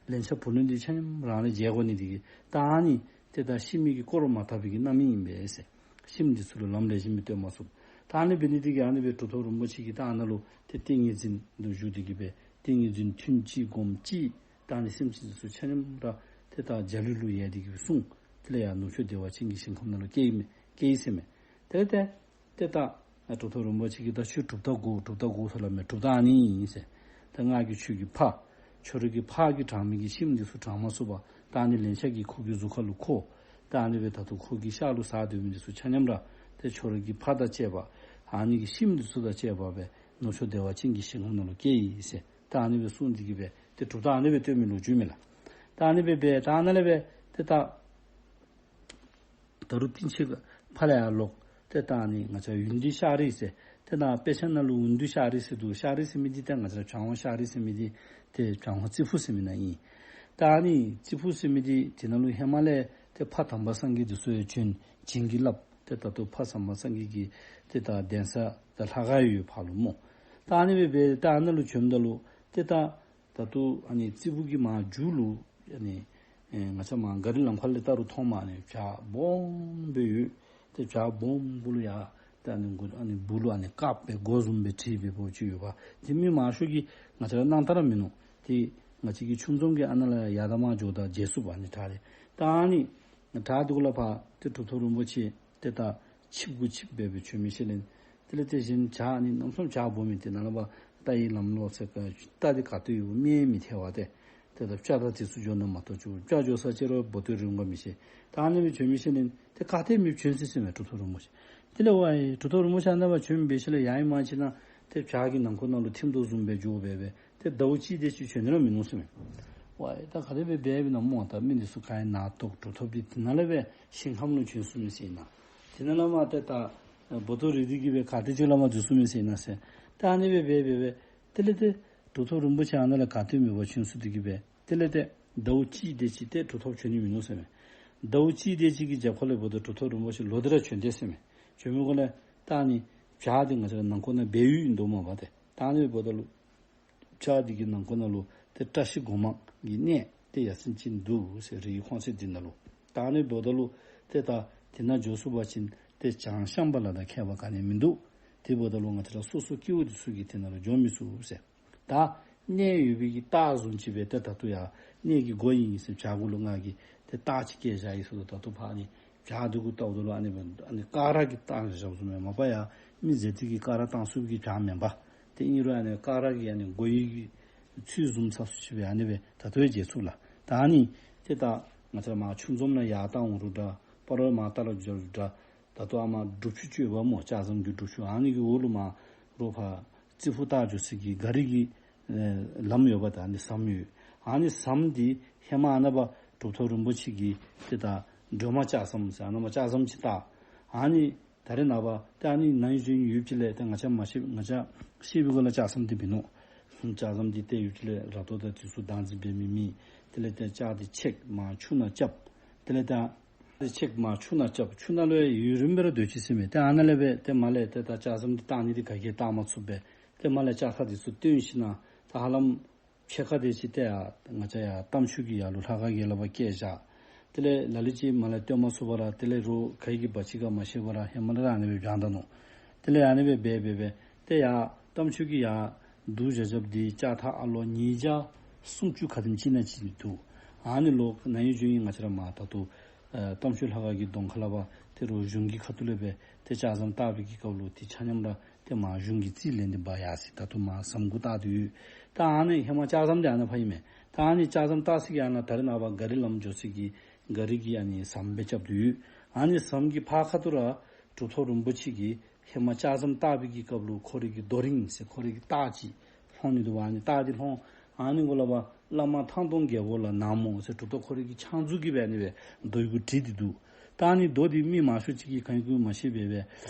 ལན་ཆགས་བུ་ལོན་འདི་ཆ་མཉམ་རང་ལས་འཇལ་དགོ་ནི་འདི་གིས་ད་ཨ་ནི་ཏེ་ད་ཤི་མི་གི་དཀོར་མ་དག་པའི་གི་རྣམ་སྨིན་ཨིན་པས་ཟེར། ཤི་མི་འདི་ཚུ་ལུ་ལམ་ལེགས་ཤོམ་སྦེ་སྟོན་མ་ཚུགས། ད་ཨ་ནི་འབད་ནི་འདི་གིས་ཨ་ནི་སྦེ་གྲུབ་ཐོབ་རིན་པོ་ཆེ་གིས་ད་ཨ་ནཱ་ལུ་ཏེ་ཏིང་ངེ་འཛིན་དུ་བཞུགས་ཏེ་གི་སྦེ་ཏིང་ངེ་འཛིན་ཐུན་གཅིག་སྒོམ་གཅིག་ད་ཨ་ནི་སེམས་ཅན་འདི་ཚུ་ཆ་མཉམ་ར་ཏེ་ད་འཇའ་ལུས་ལུ་ཡལ་ཏེ་གི་སྦེ་སོང་། དེ་ལས་ཡར་ནུབ་ཕྱོགས་བདེ་བ་ཅན་གྱི་ཞིང་ཁམས་ནང་ལུ་སྐྱེས་ཡི་མས། སྐྱེས་ཡི་ཟེར་མས། དེ་ལས་ཏེ་ཏེ་ད་གྲུབ་ཐོབ་རིན་པོ་ཆེ་གིས་ད་ཁྱོད་གྲུབ་རྟགས་དགོ་གྲུབ་རྟགས་དགོ་ཟེར་སླབ་མས། གྲུབ་རྟགས་ཨ་ནི་ཨིན་ཟེར། ད་ང་གིས་ཁྱོད་ཀྱི་ཕ་ཁྱོད་རའི་གི་ཕ་གིས་དྲངས་མི་གི་ཤི་མི་འདི་ཚུ་དྲངས་མ་ཚུགས་པར་ད་ཨ་ནི་ལན་ཆགས་ཀྱིས་ཁོ་གི་གཟུགས་ཁ་ལུ་འཁོར། ད་ཨ་ནི་སྦེ་ད་ལྟོ་ཁོ་གི་ཤ་ལུ་ཟ་སྡོད་མི་འདི་ཚུ་ཆ་མཉམ་ར་ཏེ་ཁྱོད་རའི་གི་ཕ་དང་བཅས་པ་ཨ་ནི་གི་ཤི་མི་འདི་ཚུ་དང་བཅས་པ་སྦེ་ནུབ་ཕྱོགས་བདེ་བ་ཅན་གྱི་ཞིང་ཁམས་ནང་ལུ་སྐྱེས་ཡི་ཟེར། ད་ཨ་ནི་སྦེ་གསུངས་ཏེ་གི་སྦེ་ཏེ་གྲུབ་རྟགས་ཨ་ནི་སྦེ་སྟོན་མི་ལོ་རྒྱུས་མས་ལགས། ད་ཨ་ནི་སྦེ་སྦེ་ད་ཨ་ནཱ་ལས་སྦེ་ཏེ་ད་ད་རུང་བསྟན་བཅོས་ཕར་ལས་ཡར་ལོག། ཏེ་ད་ཨ་ནི་ང་བཅས་ཡུན་བདུད་ཤ་རི་ཟེར། ཏེ་ད་དཔེ་ཆ་ནང་ལུ་ཡུན་བདུད་ཤ་རི་ཟེར་འདུག། ཤ་རི་ཟེར་མི་འདི་ཏེ་ང་བཅས་བྱང་འོག་ཤ་རི་ཟེར་མི་འདི་ཏེ་བྱང་འོག་རྩི་ཕུ་ཟེར་མི་ནང་ཨིན། ད་ཨ་ནི་རྩི་ཕུ་ཟེར་མི་འདི་དེ་ནང་ལུ་ཧེ་མ་ལས་ཏེ་ཕ་དམ་པ་སངས་རྒྱས་འདི་ཚུ་ཡང་བྱོན། བྱིན་གྱིས་བརླབས། ཏེ་ད་ལྟོ་ཕ་དམ་པ་སངས་རྒྱས་ཀྱི་ཏེ་ད་གདན་ས་ད་ལྷ་ཁང་ཡོད་ཕར་ལུ་སྨོ། ད་ཨ་ནི་སྦེ་སྦེ་ད་ཨ་ནཱ་ལུ་བྱོནམ་ད་ལུ་ཏེ་ད་ད་ལྟོ་ཨ་ནི་རྩི་ཕུ་གི་མར་མཇུག་ལུ་ཨ་ནི་ཨེ་ང་བཅས་མར་ག་རི་ལམ་ཁ་ལས་བལྟ་རུང་མཐོངམ་ཨ་ནི་བྱག་སྦོམ་སྦེ་ཡོད། ཏེ་བྱག་སྦོམ་གུ་ལུ་ཡར་ཏེ་ཨ་ནི་གུ་ཨ་ནི་སྦུག་ལུ་ཨ་ནི་དཀརཔོ་སྦེ་སྒོ་བཟུམ་སྦེ་བྲིས་སྦེ་འབད་བ་ཅིན་ཡོདཔ། དེ་མི་མང་ཤོས་ཀྱིས་ང་བཅས་ར་སྣང་བལྟ་ར་མིན་ནུག། ཏེ་ང་བཅས་ཀྱི་ཆུང་འཛོམས་ཀྱིས་ཨ་ནཱ་ལས་ཡར་དང་མར་འགྱོཝ་ད་མཇལ་ཚུགསཔ། ཨ་ནི་བྲག་དེ་ད་ཨ་ནི་བྲག་འདི་གུ་ལས་ཕར་ཏེ་གྲུབ་ཐོབ་རིན་པོ་ཆེ་ཏེ་ད་ཆིབས་གུ་ཆིབས་སྦེ་སྦེ་བྱོན་མི་ཤེས་ལེན། དེ་ལས་ཏེ་གཞན་བྱག་ཨ་ནི་གནམ་མེད་ས་མེད་བྱག་སྦོམ་མི་དེ་ནང་ལས་ཕར་རྟ་ཡི་ལམ་ལུ་ཟེར་ག་རྟ་འདི་ག་ཏེ་ཡོད་མི་མི་ཐལ་བ་ཏེ། ཏེ་ད་སྤྱ་དང་དེ་ཚུ་འགྱོ་ན་མ་གཏོགས་ཅིག་སྤྱ་འགྱོ་ས་ཅིག་ར་འབོ་ཏོ་རིང་ག་མི་ཤེས། ད་ཨ་ནི་སྦེ་བྱོན་མི་ཤེས་ལེན། ཏེ་ག་ཏེ་མི་བྱོན་ཟེར་ཟེར་མས་གྲུབ་ཐོབ་རིན་པོ་ཆེ། དེ་ལས་ཝའི་གྲུབ་ཐོབ་རིན་པོ་ཆེ་ཨ་ནཱ་ཕར་བྱོན་འབད་ཞིནམ་ལས་ཡར་ཨིན་མར་ཕྱིན་ན་ཏེ་བྱག་གི་ནང་འཁོད་ནང་ལུ་ཐིམ་དོ་བཟུམ་སྦེ་འགྱོ་སྦེ་སྦེ་ཏེ་ཟླཝ་གཅིག་དེ་ཅིག་བྱོན་ནི་ར་མིན་ནུག་ཟེར་མས། ཝའི་ད་ག་དེ་སྦེ་འབད་འབད་ན་སྨོ། ད་མི་འདི་ཚུ་ག་ཨིན་ན་ཏོག་གྲུབ་ཐོབ་འདི་དེ་ནང་ལས་སྦེ་ཞིང་ཁམས་ལུ་བྱོན་སོང་མི་ཟེར་ཨིན་ན། དེ་ནང་ལས་མར་ཏེ་ད་འབོ་ཏོ་རི་འདི་གི་སྦེ་ག་ཏེ་ཅིག་ལས་མར་འཛུལ་སོང་མི་ཟེར་ཨིན་ན་ཟེར། ད་ཨ་ནི་སྦེ་འབད་འབད་འབད་དེ་ལས་ཏེ་གྲུབ་ཐོབ་རིན་པོ་ཆེ་ཨ་ནཱ་ལས་ག་ཏེ་མེད་པར་བྱོན་སོང་འདི་གི་སྦེ་དེ་ལས་ཏེ་ཟླཝ་གཅིག་དེ་ཅིག་ཏེ་གྲུབ་ཐོབ་བྱོན་ནི་མིན་ནུག་ཟེར་མས། ཟླཝ་གཅིག་དེ་ཅིག་གི་རྒྱབ་ཁ་ལས་འབདཝ་ད་གྲུབ་ཐོབ་རིན་པོ་ཆེ་ལོག་སྟེ་ར་བྱོན་ཏེ་ཟེར་མས། བྱོན་མི་གུ་ལས་ད་ཨ་ནི་བྱག་འདི་ང་བཅས་ར་ནང་འཁོད་ནང་སྦས་ཡུལ་ཨིན་དོ་མས་པ་ཏེ། ད་ཨ་ནི་འབདཝ་ད་ལུ་བྱག་འདི་གི་ནང་འཁོད་ནང་ལུ་ཏེ་བཀྲ་ཤིས་སྒོ་མང་གི་གནས་ཏེ་ཡ་མཚན་ཅིག་འདུག་ཟེར་རི་ཁོང་ཚད་འདི་ནང་ལུ། ད་ཨ་ནི་འབདཝ་ད་ལུ་ཏེ་ད་དེ་ནང་འགྱོ་ཚུགས་པ་ཅིན་ཏེ་བྱང་ཤམ་བྷ་ལ་དང་ཁྱད་པར་ག་ནི་མིན་འདུག། དེ་འབདཝ་ད་ལུ་ང་བཅས་ར་སོ་སོ་སྐྱེ་བོ་འདི་ཚུ་གིས་དེ་ནང་ལུ་འགྱོ་མི་ཚུགས་ཟེར། ད་གནས་ཡོད་པའི་གི་རྟགས་བཟུམ་ཅིག་སྦེ་ཏེ་ད་ལྟོ་ཡང་གནས་ཀྱི་སྒོ་ཨིན་ཟེར་བྱག་གུ་ལུ་ང་གིས་ཏེ་རྟགས་ཅིག་བཀལ་བཞག་ཡི་ཟེར་ད་ལྟོ་ཕར་ཨ་ནི་བྱག་འདི་གུ་བལྟཝ་ད་ལུ་ཨ་ནི་སྦེ་ཨ་ནི་སྐ་རགས་ཀྱིས་བཏང་བཞགཔ་བཟུམ་མས། མ་པ་ཡང་མི་ཟེར་ཏེ་གིས་སྐ་རགས་བཏང་ཚུགས་པའི་གི་བྱག་མེན་པ། ཏེ་ཨིན་རུང་ཨ་ནི་སྐ་རགས་ཀྱི་ཨ་ནི་སྒོ་ཡི་གི་ཚུལ་བཟུམ་ཚ་སུ་ཅིག་སྦེ་ཨ་ནི་སྦེ་ད་ལྟོ་ཡང་མཇལ་ཚུགས་ལགས། ད་ཨ་ནི་ཏེ་ད་ང་བཅས་མར་ཆུ་འཛོམས་ནང་ཡར་ལྟ་འོང་རུང་འདྲ། སྤ་རོ་མར་ལྟ་ར་འགྱོ་རུང་འདྲ། ད་ལྟོ་ཨ་མར་སྒྲུབ་ཆུ་ཅིག་ཡོདཔ་སྨོ། ལྕགས་ཟམ་གྱི་སྒྲུབ་ཆུ། ཨ་ནི་གི་འོག་ལུ་མར་རོགས་ཕར་ རྩི་ཕུ་བཏགས་འགྱོ་ས་གི་ག་རི་གི་ཨེ་ལམ་ཡོདཔ་ད་ཨ་ནི་ཟམ་ཡོད། ཨ་ནི་ཟམ་འདི་ཧེ་མ་ཨ་ནཱ་འབད་གྲུབ་ཐོབ་རིན་པོ་ཆེ་གིས་ཏེ་ད་སྒྲོལ་མ་ལྕགས་ཟམ་ཟེར་ཨ་ནཱ་མར་ལྕགས་ཟམ་ཅིག་བཏགས། ཨ་ནི་ད་རེས་ནངས་པ་ཏེ་ཨ་ནི་ནང་ཡོད་ཅི་ལས་ཏེ་ང་བཅས་མ་ཤེས་ང་བཅས་ཤེས་པའི་སྒོ་ལས་ལྕགས་ཟམ་འདི་མིན་ནུག། ལྕགས་ཟམ་འདི་ཏེ་ཡོད་ཅི་ལས་ར་ཏོ་དང་དེ་ཚུ་བདག་འཛིན་འབད་མི་མེད། དེ་ལས་ཏེ་ལྕགས་འདི་ཆེག་མར་ཆུ་ནང་རྐྱབ། དེ་ལས་ཏེ་ཆེག་མར་ཆུ་ནང་རྐྱབ། ཆུ་ནང་ལུ་ཡུན་རིངམོ་སྦེ་ར་སྡོད་ཅི་ཟེར་མས། ཏེ་ཨ་ནཱ་ལས་སྦེ་ཏེ་མར་ལས་ཏེ་ད་ལྕགས་ཟམ་འདི་བཏགས་ནི་འདི་ག་གིས་བཏགས་མ་ཚུགས་པས། ཏེ་མར་ལས་ལྕགས་ཐག་འདི་ཚུ་བཏོན་ཞིནམ་ད་ཧ་ལམ་ཕྱེད་ཀ་དེ་ཅིག་ཏེ་ཡར་ང་བཅས་ཡར་རྟ་མཆོག་གི་ཡར་ལུ་ལྷ་ཁང་གི་ལག་པར་བཀལ་བཞག། དེ་ལས་ལ་ལུ་ཅིག་མར་ལས་བཏོན་མ་ཚུགས་པར་དེ་ལས་རོགས་ག་གིས་འབག་ཅི་ག་མ་ཤེས་པར་ཧེ་མ་ལས་ར་ཨ་ནི་སྦེ་བཞག་ད་ནུག། དེ་ལས་ཨ་ནི་སྦེ་འབད་འབད་འབད་ཏེ་ཡར་རྟ་མཆོག་གི་ཡར་འདུག་བཞག་བཞགཔ་འདི་ལྕགས་ཐག་ཨ་ལོ་ཉིས་བརྒྱ་སུམ་ཅུ་ག་དེམ་ཅིག་ཨིན་ན་ཅིག་འདུག། ཨ་ནི་ལོག་ནཱ་ཡོད་ཅི་ཨིན། ང་བཅས་ར་མར་ད་ལྟོ་ཨེ་རྟ་མཆོག་ལྷ་ཁང་གི་གདོང་ཁ་ལས་འབད་ཏེ་རོགས་གཞུང་གི་ཁ་ཐུག་ལས་འབད་ཏེ་ལྕགས་ཟམ་བཏགས་པའི་གི་སྐབས་ལུ་ཏེ་ཆ་མཉམ་ར་ཏེ་མར་གཞུང་གི་རྩིས་ལེན་ཏེ་འབག་ཡར་སོ་ཡི། ད་ལྟོ་མར་ཟམ་གུ་བཏགས་ཏེ་ཡོད། ད་ཨ་ནི་ཧེ་མ་ལྕགས་ཟམ་འདི་ཨ་ནཱ་ཕར་ཨིན་མས། ད་ཨ་ནི་ལྕགས་ཟམ་བཏགས་ས་གི་ཨ་ནཱ་ད་རེས་ནངས་པ་ག་རི་ལམ་འགྱོ་ས་གི་ག་རི་གི་ཨ་ནི་ཟམ་སྦེ་རྐྱབ་སྟེ་ཡོད། ཨ་ནི་ཟམ་གྱི་ཕར་ཁ་ཐུག་ར་གྲུབ་ཐོབ་རིན་པོ་ཆེ་གིས་ཧེ་མ་ལྕགས་ཟམ་བཏགས་པའི་གི་སྐབས་ལུ་ཁོ་རའི་གི་རྡོ་རིང་ཟེར་ཁོ་རའི་གི་རྟགས་ཅིག་ལྷོང་ནི་འདུག་པ། ཨ་ནི་རྟགས་འདི་ལྷོང་། ཨ་ནི་གུ་ལས་འབད་བླ་མ་ཐང་སྟོང་རྒྱལ་པོ་ལ་ན་མོ་ཟེར་གྲུབ་ཐོབ་ཁོ་རའི་གི་ཕྱག་མཛུབ་ཀྱིས་འབད་ཨ་ནི་སྦེ་རྡོ་གུ་བྲིས་ཏེ་འདུག། ད་ཨ་ནི་རྡོ་འདི་མི་མང་ཤོས་ཅིག་གིས་ག་ཡང་མ་ཤེས་པས་སྦེ་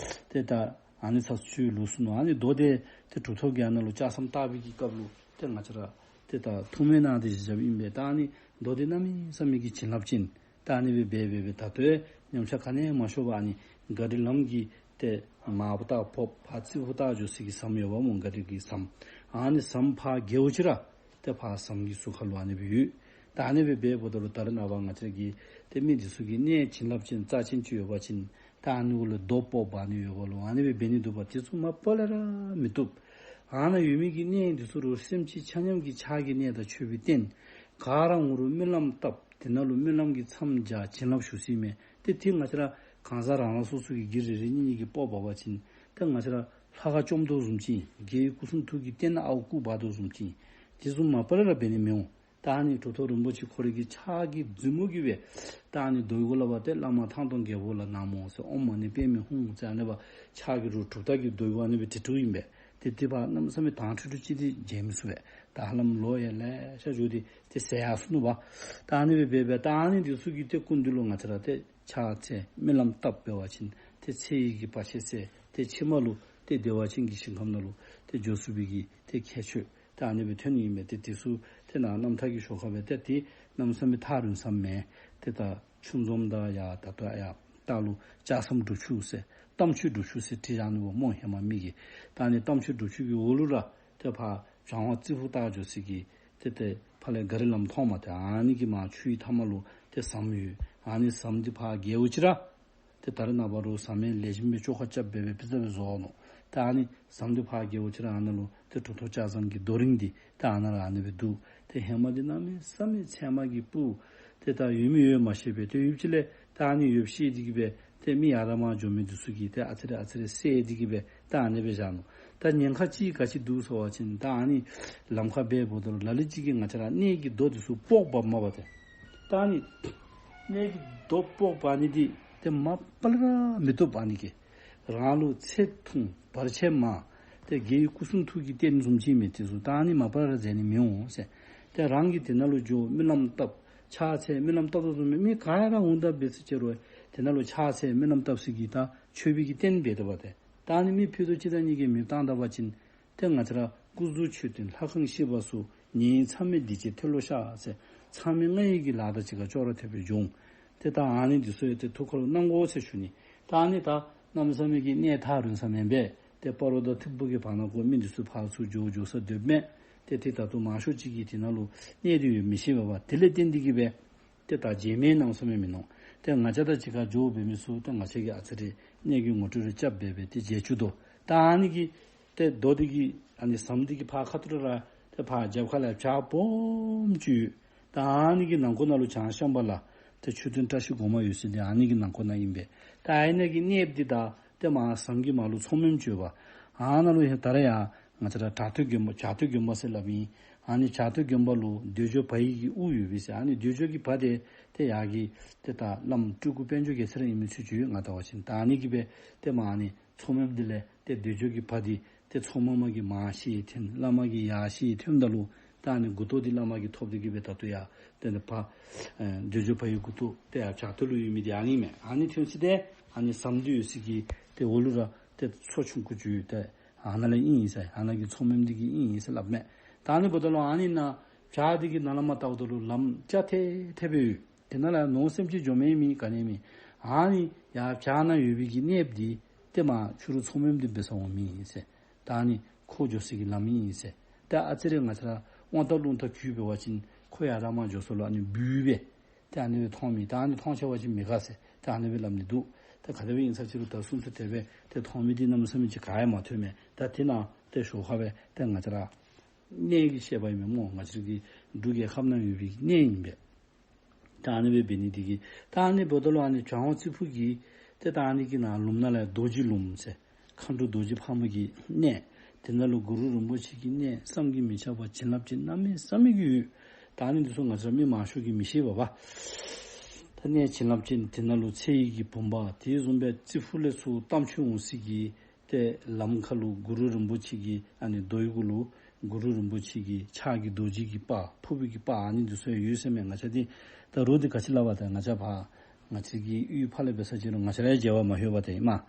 ཏེ་ད་ཨ་ནི་ཚ་ཚུ་ལུས་སོ་ནུག། ཨ་ནི་རྡོ་འདི་ཏེ་གྲུབ་ཐོབ་ཀྱིས་ཨ་ནཱ་ལུ་ལྕགས་ཟམ་བཏགས་པའི་གི་སྐབས་ལུ་ཏེ་ང་བཅས་ར་ཏེ་ད་ཐུགས་སྨོན་གནང་སྟེ་བཞག་བཞགཔ་ཨིན་པས། ད་ཨ་ནི་རྡོ་འདི་གནམ་མེད་ས་མེད་ཀྱི་བྱིན་རླབས་ཅན། ད་ཨ་ནི་སྦེ་འབད་འབད་འབད་ད་ལྟོ་ཡང་ཉམས་ཆག་ག་ནི་ཡང་མ་ཤོར་བར་ཨ་ནི་ག་རི་ལམ་གྱི་ཏེ་མར་ཕུ་བཏགས་ཕོག་ཕར་རྩི་ཕུ་བཏགས་འགྱོ་ས་གི་ཟམ་ཡོདཔ་སྨོ། ག་རི་གི་ཟམ། ཨ་ནི་ཟམ་ཕར་བརྒལཝ་ཅིག་ར་ཏེ་ཕར་ཟམ་གྱི་ཟུར་ཁ་ལུ་ཨ་ནི་སྦེ་ཡོད། ད་ཨ་ནི་སྦེ་འབདཝ་ད་ལུ་ད་རེས་ནངས་པ་ང་བཅས་ཀྱི་ཏེ་མི་འདི་ཚུ་གིས་གནས་བྱིན་རླབས་ཅན་རྩ་ཆེན་ཅིག་ཡོད་པ་ཅིན་ད་ཨ་ནི་གུ་ལུ་རྡོ་སྤོག་འབག་ནི་ཡོདཔ་ལུ་ཨ་ནི་སྦེ་འབད་ནི་འདུག་པ། དེ་ཚུ་མ་པ་ལས་ར་མི་བཏུབ། ཨ་ནཱ་ཡོད་མི་གི་གནས་འདི་ཚུ་རུང་སེམས་ཅན་ཆ་མཉམ་གྱི་ཕྱག་གི་གནས་དང་མཆོད་པའི་རྟེན། ག་ར་ངོ་རུ་སྨོན་ལམ་བཏབ། དེ་ནང་ལུ་སྨོན་ལམ་གྱི་མཚམས་སྦྱར་བྱིན་རླབས་ཞུགས་ཟེར་མས། ཏེ་དེ་ང་བཅས་ར་གང་ཟག་རང་རང་སོ་སོ་གི་གི་རེ་རེ་གཉིས་གཉིས་ཀྱིས་སྤོག་འབག་པ་ཅིན་ཏེ་ང་བཅས་ར་ལྷ་ཁང་བཅོམ་དོ་བཟུམ་ཅིག། རྒྱལ་བའི་སྐུ་གསུང་ཐུགས་ཀྱི་རྟེན་ཨརཝ་བརྐུ་འབག་དོ་བཟུམ་ཅིག། དེ་བཟུམ་མ་པ་ལས་ར་འབད་ནི་མི་འོང་། ད་ཨ་ནི་གྲུབ་ཐོབ་རིན་པོ་ཆེ་ཁོ་རའི་གི་ཕྱག་གི་མཛུབ་མོ་གིས་སྦེ་ད་ཨ་ནི་རྡོ་གུ་ལས་འབད་ཏེ་བླ་མ་ཐང་སྟོང་རྒྱལ་པོ་ལ་ན་མོ་ཟེར་ཨོཾ་མ་ཎི་པདྨེ་ཧཱུྃ་ཟེར་ཨ་ནི་སྦེ་ཕྱག་གི་རུ་གྲུབ་རྟགས་ཀྱི་རྡོ་གུ་ཨ་ནི་སྦེ་བྲིས་བྲིསཝ་ཨིན་པས། ཏེ་དེ་ཕར་གནམ་མེད་ས་མེད་དྭངས་འཕྲོས་འཕྲོས་ཅིག་ཏེ་མཇལ་མི་ཚུགས་པས། ད་ཧ་ལམ་ལོ་ཡང་ལེ་ཤ་འགྱོ་སྟེ་ཏེ་ཟད་ཡར་སོ་ནུག་པ། ད་ཨ་ནི་སྦེ་འབད་འབད་ད་ཨ་ནི་འདི་ཚུ་གི་ཏེ་སྐུ་མདུན་ལུ་ང་བཅས་ར་ཏེ་ཕྱག་འཚལ་སྨོན་ལམ་བཏབ་འབད་བ་ཅིན་ཏེ་ཚེ་ཡི་གི་བར་ཆད་སེལ། ཏེ་ཕྱི་མ་ལུ་ཏེ་བདེ་བ་ཅན་གྱི་ཞིང་ཁམས་ནང་ལུ་ཏེ་འགྱོ་ཚུགས་པའི་གི་ཏེ་ཁྱད་ཆོས་ཏེ་ཨ་ནི་སྦེ་ཐོན་ནི་ཨིན་པས། ཏེ་དེ་ཚུ་ཏེ་ནཱ་རྣམ་ཐར་གྱི་ཤོག་ཁ་སྦེ་ཏེ་དེ་གནམ་མེད་ས་མེད་ཐག་རིང་ས་མེན། ཏེ་ད་ཆུ་འཛོམས་དང་ཡར་ད་ལྟོ་ཡར་ལྟག་ལུ་ལྕགས་ཟམ་སྒྲུབ་ཆུ་ཟེར་རྟ་མཆོག་སྒྲུབ་ཆུ་ཟེར་བྲིས་བཞག་ནུག་པ་སྨོ་ཧེ་མ་མི་གིས། ད་ཨ་ནི་རྟ་མཆོག་སྒྲུབ་ཆུ་གི་འོག་ལུ་ར་ཏེ་ཕར་བྱང་བ་རྩི་ཕུ་བཏགས་འགྱོ་ས་གི་ཏེ་ཏེ་ཕར་ལས་ག་རི་ལམ་མཐོངམ་ཏེ་ཨ་ནི་གི་མར་ཆུའི་མཐའ་མ་ལུ་ཏེ་ཟམ་ཡོད། ཨ་ནི་ཟམ་འདི་ཕར་བརྒལཝ་ཅིག་ར་ཏེ་ད་རེས་ནངས་པ་རུང་ཟམ་ཡང་ལེགས་ཤོམ་སྦེ་བཅོ་ཁ་རྐྱབ་འབད་འབད་ཕྱི་ཟམ་སྦེ་བཟོ་ནུག། ད་ཨ་ནི་ཟམ་འདི་ཕར་བརྒལཝ་ཅིག་ར་ཨ་ནཱ་ལུ་ཏེ་གྲུབ་ཐོབ་ལྕགས་ཟམ་གྱི་རྡོ་རིང་འདི་ད་ཨ་ནཱ་ར་ཨ་ནི་སྦེ་འདུག། ཏེ་ཧེ་མ་འདི་གནམ་མེད་ས་མེད་ཚལ་མ་གི་སྤུ་ཏེ་ད་ཡོད་མི་ཡོད་མ་ཤེས་པས། ཏེ་ཡུདཔ་ཅིག་ལས་ད་ཨ་ནི་ཡོདཔ་ཤེས་ཏེ་གིས་སྦེ་ཏེ་མི་ཡར་དང་མར་འགྱོ་མི་འདི་ཚུ་གིས་ཏེ་ཨ་ཙི་རེ་ཨ་ཙི་རེ་བསལ་ཏེ་གིས་སྦེ་ད་ཨ་ནི་སྦེ་བཞག་ནུག། ད་ཉེན་ཁ་ཅིག་ག་ཅི་འདུག་ཟེར་བ་ཅིན་ད་ཨ་ནི་ལམ་ཁར་འབད་འབདཝ་ད་ལུ་ལ་ལུ་ཅིག་གིས་ང་བཅས་ར་གནས་ཀྱི་རྡོ་འདི་ཚུ་སྤོག་འབག་མ་པ་ཏེ། ད་ཨ་ནི་གནས་ཀྱི་རྡོ་སྤོག་འབག་ནི་འདི་ཏེ་མ་པ་ལས་ར་མི་བཏུབ། ཨ་ནི་གིས་རང་ལུ་ཚེ་ཐུང་བར་ཆད་མང་། ཏེ་རྒྱལ་བའི་སྐུ་གསུང་ཐུགས་ཀྱི་རྟེན་བཟུམ་ཅིག་མས། དེ་ཚུ་ད་ཨ་ནི་མ་པ་ལས་ར་མཛད་ནི་མི་འོང་ཟེར། ཏེ་རང་གིས་དེ་ནང་ལུ་འགྱོ་སྨོན་ལམ་བཏབ་ཕྱག་འཚལ་སྨོན་ལམ་བཏབ་དོ་བཟུམ་མི་མི་ག་ཡང་ར་འོང་ད་འབད་ཟེར་ཅི་རུང་དེ་ནང་ལུ་ཕྱག་འཚལ་སྨོན་ལམ་བཏབ་ས་གི་ད་མཆོད་པའི་གི་རྟེན་འབད་དོ་བ་ཏེ། ད་ཨ་ནི་མི་ཕུད་རྡོག་གཅིག་དང་གཉིས་ཀྱིས་མེདཔ་བཏང་ད་པ་ཅིན་ཏེ་ང་བཅས་ར་སྐུ་གཟུགས་མཆོད་རྟེན་ལྷ་ཁང་བཤིག་པ་སོགས་ཉེས་མཚམས་མེད་སྡིག་བྱས་མཐོལ་ལོ་བཤགས་ཟེར་མཚམས་མེད་ལྔ་ཡི་གི་ལཱ་དང་གཅིག་ཁར་ཅོག་ར་འཐདཔ་སྦེ་འབྱུང་། ཏེ་ད་ཨ་ནི་འདི་ཚུ་ཡང་ཏེ་ཐུགས་ཁར་ལུ་གནང་དགོ་ཟེར་ཞུ་ནི། ད་ཨ་ནི་ད་གནམ་མེད་ས་མེད་ཀྱི་གནས་ཐག་རིང་ས་མེན་པས། ཏེ་སྤ་རོ་དང་ཐིམ་ཕུག་གི་བར་ན་ཁོ་མི་འདི་ཚུ་ཕར་ཚུར་འགྱོ་འགྱོ་ས་སྡོདཔ་མས། ཏེ་ཏེ་ད་ལྟོ་མང་ཤོས་ཅིག་གིས་དེ་ནང་ལུ་གནས་འདི་ཡོད་མི་ཤེས་པས་པ། དེ་ལས་བརྟེན་ཏེ་གིས་སྦེ་ཏེ་ད་མཇལ་མི་གནམ་མེད་ས་མེད་མིན་ནུག། ཏེ་ང་བཅས་དང་གཅིག་ཁར་འགྱོ་འབད་མི་ཚུ་ཏེ་ང་བཅས་ཀྱིས་ཨ་ཙི་རེ་གནས་ཀྱི་ངོ་སྤྲོད་རེ་རྐྱབ་འབད་འབད་ཏེ་མཇལ་བཅུག་དོ། ད་ཨ་ནི་གི་ཏེ་རྡོ་འདི་གི་ཨ་ནི་ཟམ་འདི་གི་ཕར་ཁ་ཐུག་ར་ཏེ་ཕར་རྒྱབ་ཁ་ལས་བྱག་སྦོམ་ཅིག་ཡོད། ད་ཨ་ནི་གི་ནང་ཁོག་ནང་ལུ་བྱང་ཤམ་བྷ་ལ་ཏེ་མཆོད་རྟེན་བཀྲ་ཤིས་སྒོ་མང་ཡོད་ས་འདི་ཨ་ནི་གི་ནང་ཁོག་ནང་ཨིན་པས། ད་ཨ་ནི་གི་གནས་འདི་ད་ཏེ་མར་ཟམ་གྱི་མར་ལུ་མཚོ་སྨནམ་ཅིག་ཡོདཔ། ཨ་ནཱ་ལུ་ཡང་ད་རེས་ཡང་ང་བཅས་ར་བྱག་སྟོད་དགོན་པ་བྱག་སྟོད་དགོན་པ་ཟེར་སླབ་ཨིན། ཨ་ནི་བྱག་སྟོད་དགོན་པ་ལུ་འདོད་འཇོ་བ་ཡི་གི་དབུ་ཡོད་པས་ཟེར། ཨ་ནི་འདོད་འཇོ་གི་བ་འདི་ཏེ་ཡར་གྱི་ཏེ་ད་བླམ་སྤྲུལ་སྐུ་དཔལ་འབྱོར་རྒྱལ་མཚན་ར་ཨིན་མི་ཚུལ་ཅིག་ཡོད། ང་བལྟ་བ་ཅིན་ད་ཨ་ནི་གིས་སྦེ་ཏེ་མར་ཨ་ནི་མཚོ་སྨནམ་འདི་ལས་ཏེ་འདོད་འཇོ་གི་བ་འདི་ ཏེ་མཚོ་མོ་མ་གི་མར་ཤེད་ཐོན། བླ་མ་གི་ཡར་ཤེད་ཐོནམ་ད་ལུ་ད་ཨ་ནི་མགུ་ཏོ་འདི་བླ་མ་གིས་ཐོབ་སྟེ་གི་སྦེ་ད་ལྟོ་ཡར་ཏེ་ནི་ཕར་ཨེ་འདོད་འཇོ་ཕ་ཡི་མགུ་ཏོ་ཏེ་ཡར་བྱག་ཏོ་ལུ་ཡོད་མི་འདི་ཨ་ནི་མས། ཨ་ནི་ཐོན་ས་འདི་ཨ་ནི་ཟམ་འདི་ཡོད་ས་གི་ཏེ་འོག་ལུ་ར་ཏེ་མཚོ་ཆུང་ཀུ་ཅིག་ཡོད། ཏེ་ཨ་ནཱ་ལས་ཨིན་ཟེར། ཨ་ནཱ་གི་མཚོ་མོ་འདི་གིས་ཨིན་ཟེར་སླབ་མས། ད་ཨ་ནི་འབདཝ་ད་ལུ་ཨ་ནི་ནཱ་བྱག་འདི་གི་ནང་ལས་མར་བལྟཝ་ད་ལུ་ལམ་ཅ་ཐེ་ཐེ་སྦེ་ཡོད། དེ་ནང་ལས་ནོར་སེམས་ཅན་འགྱོ་མི་མེད། ག་ནི་མེད། ཨ་ནི་ཡར་བྱག་ནང་ཡོད་པའི་གི་གནས་འདི་ཏེ་མར་ཕྱི་རུ་མཚོ་མོ་འདི་འབད་ས་འོང་མི་ཟེར། ད་ཨ་ནི་ཁོ་འགྱོ་ས་གི་ལམ་ཨིན་ཟེར། ད་ཨ་ཙི་རེ་ང་བཅས་ར་དབང་ཐང་རླུང་རྟ་རྒྱུད་འབད་བ་ཅིན་ཁོ་ཡར་ར་མར་འགྱོ་ས་ལུ་ཨ་ནི་སྦུལ་སྦེ་ཏེ་ཨ་ནི་སྦེ་མཐོང་མི། ད་ཨ་ནི་མཐོང་ཆེ་བ་ཅིན་མི་དགའ་ཟེར། ད་ཨ་ནི་སྦེ་སླབ་ནི་འདུག། ད་ག་དེ་སྦེ་ཨིན་ས་ཅི་རུང་ད་གསུང་ཚུལ་དེ་སྦེ་ཏེ་མཐོང་མི་འདི་གནམ་མེད་ས་མེད་ཅིག་ག་ཡང་མ་ཐོན་མས། ད་དེ་ནང་ཏེ་ཞོར་ཁར་སྦེ་ཏེ་ང་བཅས་ར་གནས་ཀྱི་བཤད་པ་ཨིན་མས་སྨོ། ང་བཅས་ཀྱི་འབྲུག་རྒྱལ་ཁབ་ནང་ཡོད་པའི་གནས་ཨིན་པས། ད་ཨ་ནི་སྦེ་འབད་ནི་འདི་གིས་ད་ཨ་ནི་འབདཝ་ད་ལུ་ཨ་ནི་བྱང་ཧོར་རྩི་ཕུ་གི་ཏེ་ད་ཨ་ནི་གི་ནང་ལུངམ་ནང་ལས་རྡོ་རྗེ་ལུངམ་ཟེར་མཁའ་འགྲོ་རྡོ་རྗེ་ཕག་མོ་གི་གནས། དེ་ནང་ལུ་གུ་རུ་རིན་པོ་ཆེ་གི་གནས་བསམ་གྱིས་མི་ཁྱབ་པ་བྱིན་རླབས་ཅན་གནམ་མེད་ས་མེད་ཀྱི་ཡོད། ད་ཨ་ནི་འདི་ཚུ་ང་བཅས་ར་མི་མང་ཤོས་ཀྱིས་མི་ཤེས་པས་པ། ད་གནས་བྱིན་རླབས་ཅན་དེ་ནང་ལུ་ཚེ་ཡི་གི་བུམ་པ་དེ་བཟུམ་སྦེ་རྩི་ཕུ་ལས་ཚུར་རྟ་མཆོག་འོང་ས་གི་ཏེ་ལམ་ཁ་ལུ་གུ་རུ་རིན་པོ་ཆེ་གི་ཨ་ནི་རྡོའི་གུ་ལུ་གུ་རུ་རིན་པོ་ཆེ་གི་ཕྱག་གི་རྡོ་རྗེ་གི་པར་ཕུར་བུའི་གི་པར་ཨ་ནི་འདི་ཚུ་ཡང་ཡོད་ཟེར་མས། ང་བཅས་འདི་ད་རུང་འདི་ག་ཅི་སླབ་པ་ད་ང་བཅས་ཕར་ང་བཅས་ཀྱི་གཡུས་ཕར་ལས་འབད་ས་ཅི་རུང་ང་བཅས་ར་ཡང་མཇལ་བར་མ་ལྷོད་པ་ཏེ་ཨིན་མས།